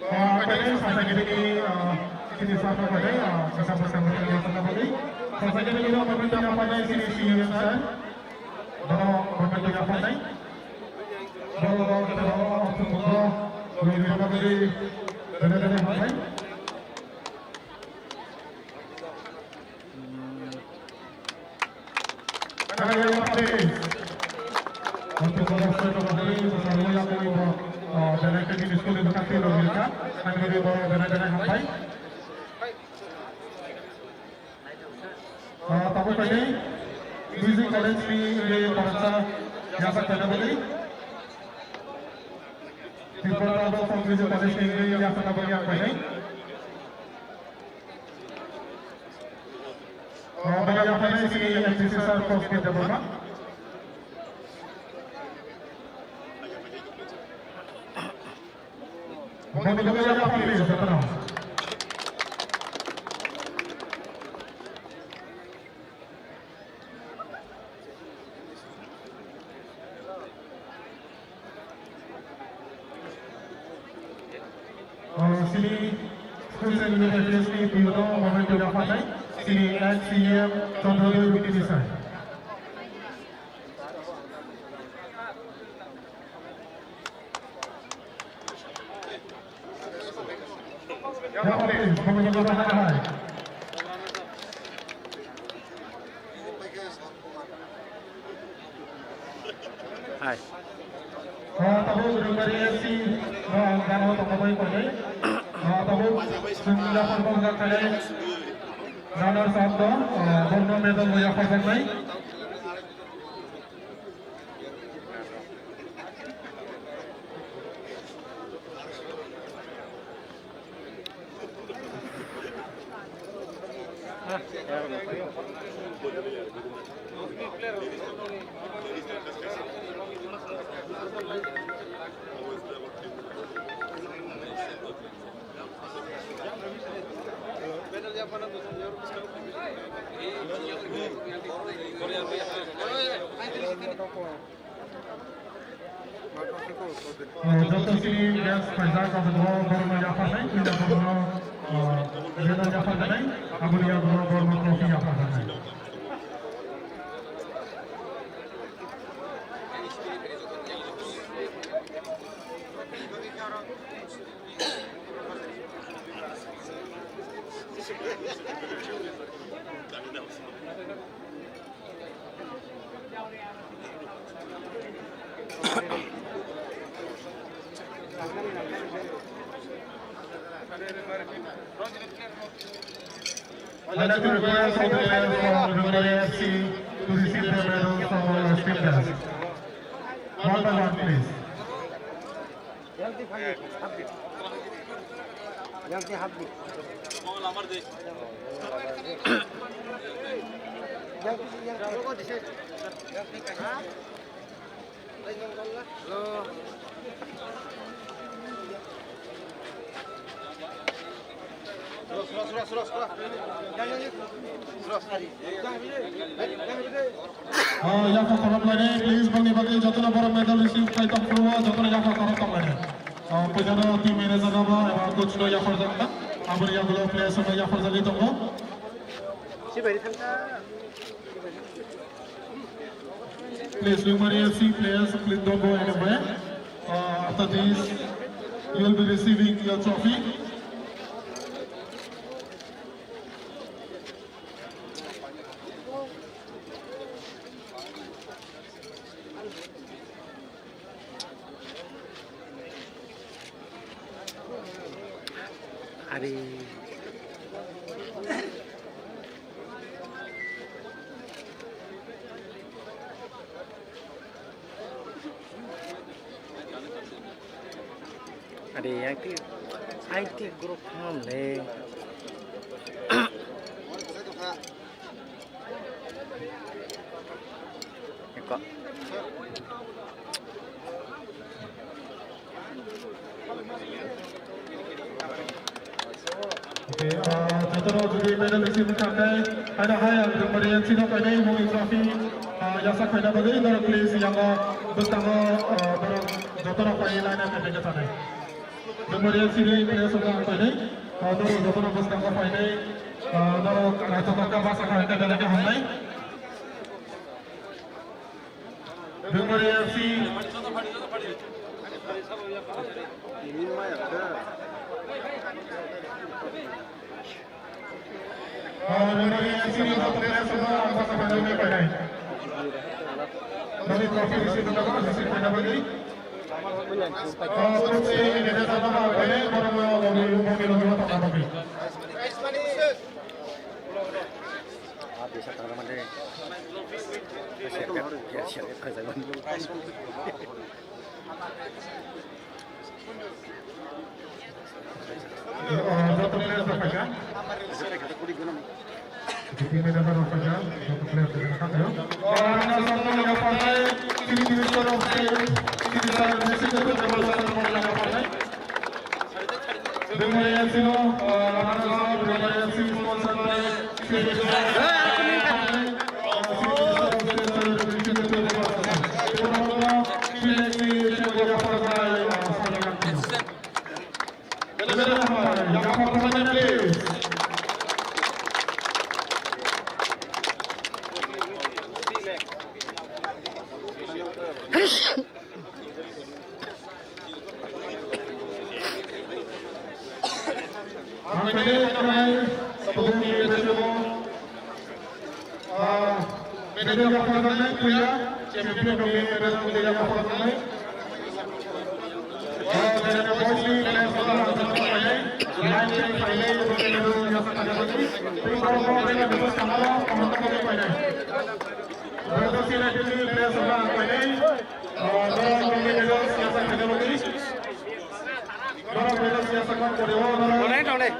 Ah, belai sasa gini, ah, sini sasa belai, ah, sasa sasa belai, sasa belai. Sasa gini, ah, pemerintah apa ni sini, sini, sir. Baru pemerintah apa ni? Baru, baru, baru, baru, baru, belai belai hambai. Tabuk kali Music College ni le parasa yasa kana bali. Tripura Music College ni le yasa kana bali ang pai. Oh, baya phainai chini M D C sir Kosti Debbarma. Boni baya phainai jotono. Oh, sini Schools and Youth Affairs ni P O no momentum yapharnai, sini ex C M Chandra Dev Witty ni sir. Hai. Ah, tabuk Rungari F C no ang gana tongmani koi. Ah, tabuk Sumila Pharma Hagak Thane. Gana sabdo, ah, Borno medal boya khajaknai. Joto sini match phaijak, abo borokno yapharnai, puila borokno, ah, medal yapharnai, aboni yago borokno trophy yapharnai. I'd like to request all the players from Rungari F C to receive their medals from our esteemed guests. One by one, please. Oh, yapha khorok lainai, please, bangni bagwi jotono borok medal receive khai tong phuru, jotono yapha khorok tong lainai. Oh, puijano team manager no bo eba coach no yapharjak na, aboni yagulo players no yapharjagwi tongo. Please, Lumari F C players, please don't go anywhere. Uh, after this, you will be receiving your trophy. Ari. Ari, yang ti, yang ti group ham le. Eko. Okay, ah, jotono jodi medal receive wngkha khe, haino hai ang Rwngmari F C no painai mungni trophy, ah, yasa khaina bagwi norok please yango bwskango, ah, borok jotono painai line up khe sanai. Rwngmari F C ni players rok ang painai, ah, norok jotono bwskango painai, ah, norok naithok kha basa kha hwnkhe belai khe hamnai. Rwngmari F C. Ah, Rwngmari F C ni joto players rok ang basa kha hwnkhe painai. Nini trophy receive khaina bagwi. Ah, coach ni manager no painai, borok no logi, logi, logi, logi. Rwngmari F C no, ah, Rwngmari F C sponsor by Sri Krishna. Please. Ang pwede kami tubung ni besumo, ah, pwede ka pagdang nai kuya, champion kami pwede ka pagdang nai. Ah, pwede ka boys ni pwede ka pagdang nai, line check painai, pwede ka pagdang nai, pwede ka pagdang nai, pwede ka pagdang nai. Brother, sila kini pwede ka pagdang nai. Ah, pwede ka pagdang nai. Tongnai, tongnai.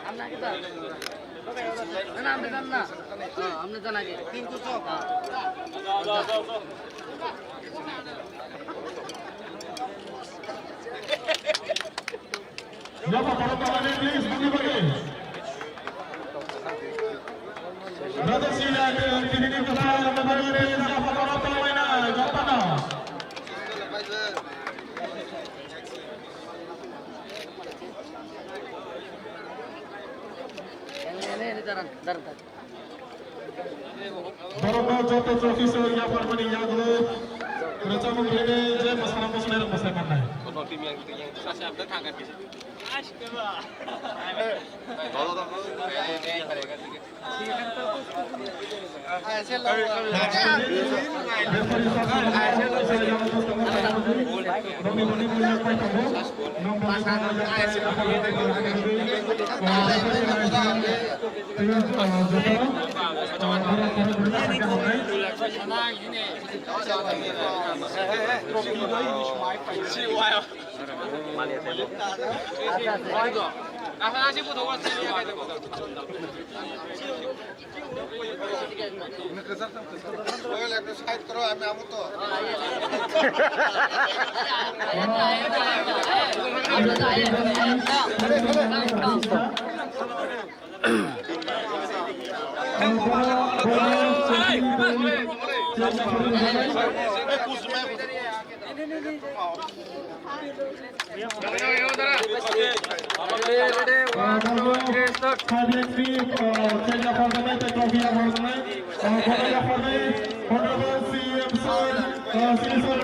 Amne kita. Na, na, amne jana na. Ha, amne jana ke. Tinku chok. Yapha khorok tonglainai, please, bini bagwi. Brother, sila, tini ni kwthai rwna bagwi, please, yapha khorok tonglainai, jotono. Ene, ene, ene, daran, daran, daran. Borokno joto trophy se yapharmani yago rwchapmung rwdi, je mwsana musunairok mwsai mannai. Referee sir, well, একটু সাইড করো, আমি আমু তো। Public trip, uh, change of order, the trophy of order, uh, Honorable C M sir, uh, Shri Sir,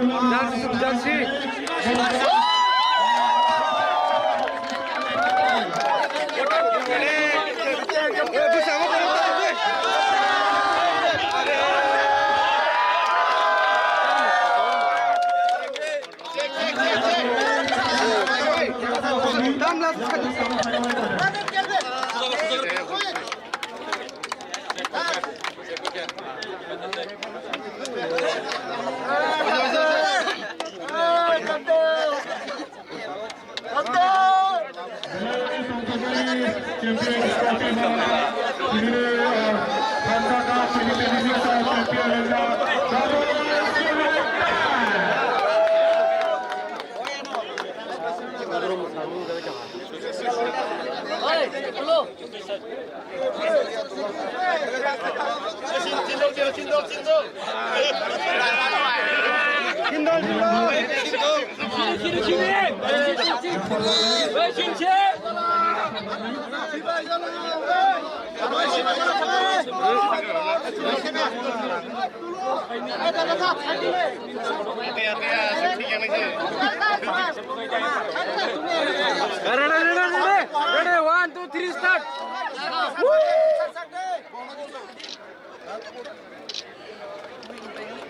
Ready, ready, ready, ready. Ready, one, two, three, start.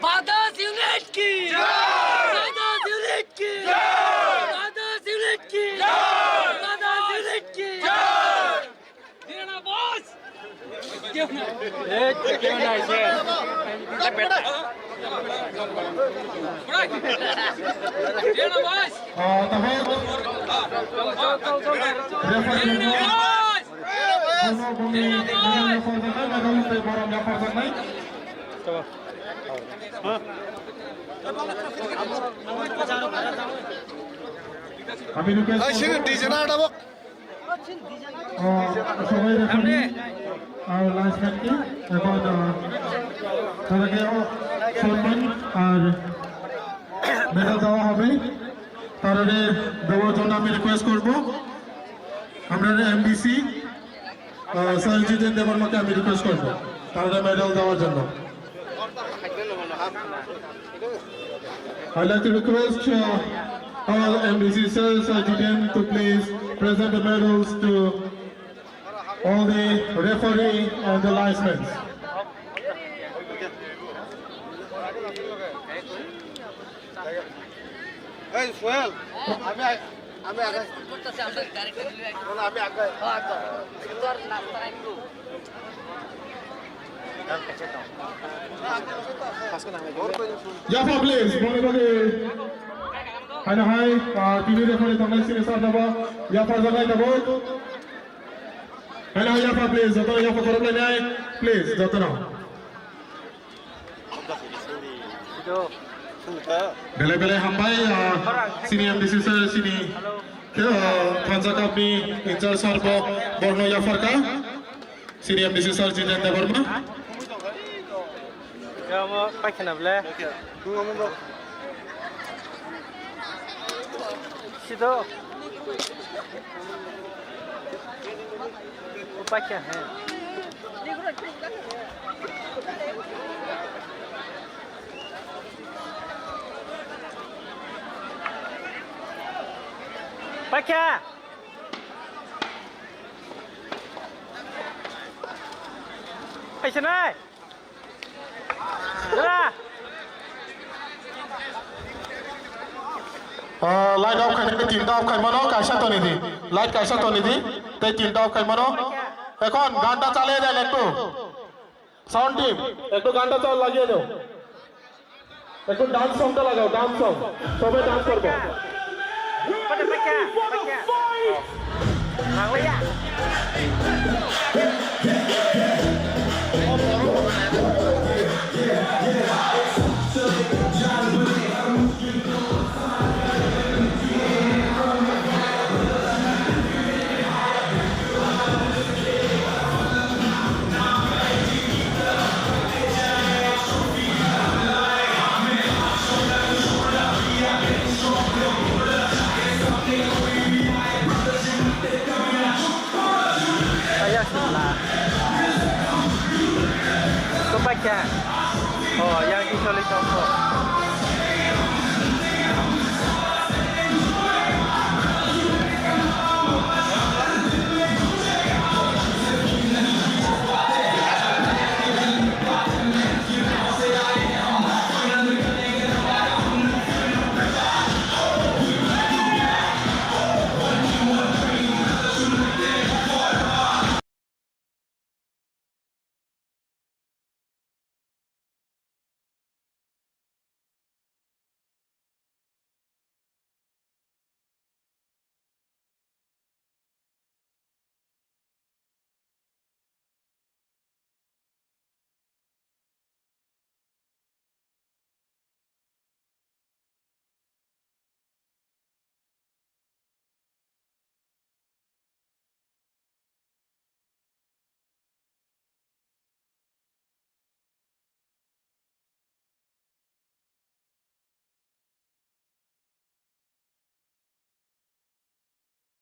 Brothers unit ki! Brothers unit ki! Brothers unit ki! Brothers unit ki! Dinana boss! Dinana boss! Dinana boss! আমি রিকোয়েস্ট করব। ও, সবাই রেফারি আর লাইন্সম্যানকে এখন, আহ, তাদেরকে সম্মান আর মেডেল দেওয়া হবে। তাদের দেওয়ার জন্য আমি রিকোয়েস্ট করব। আমরা এমডিসি, আহ, স্যার জিতেন দেববর্মাকে আমি রিকোয়েস্ট করব তাদের মেডেল দেওয়ার জন্য। I'd like to request, uh, our M D C sir, Sir Jiten, to please present the medals to all the referee and the linesmen. এই সোহেল, আমি আগে, আমি আগে। না, আমি আগে। Yapha, please, boni boni. Haino hai, ah, tini referee tongnai sini sar daba. Yapha jagai dabo. Haino hai, yapha, please, joto yapha khorok lainai, please, joto no. Belai belai hambai, ah, sini M D C sir, sini, ah, Thansa Cup ni in-charge sir bo, borno yapharkha. Sini M D C sir Jiten Debbarma. Omo paikha na ble. Sido. O paikha hai. Paikha. Paikha nai. Dara. Ah, light off khai, tinta off khai mano, kaisa toni di. Light kaisa toni di, tei tinta off khai mano. Ekhon ganta chale de ektu. Sound team, ektu ganta chal lagiye do. Ektu dance song ta lagao, dance song. Sobai dance korbo. Ayah sebelah. Kau baca. Oh, yang di solid contoh.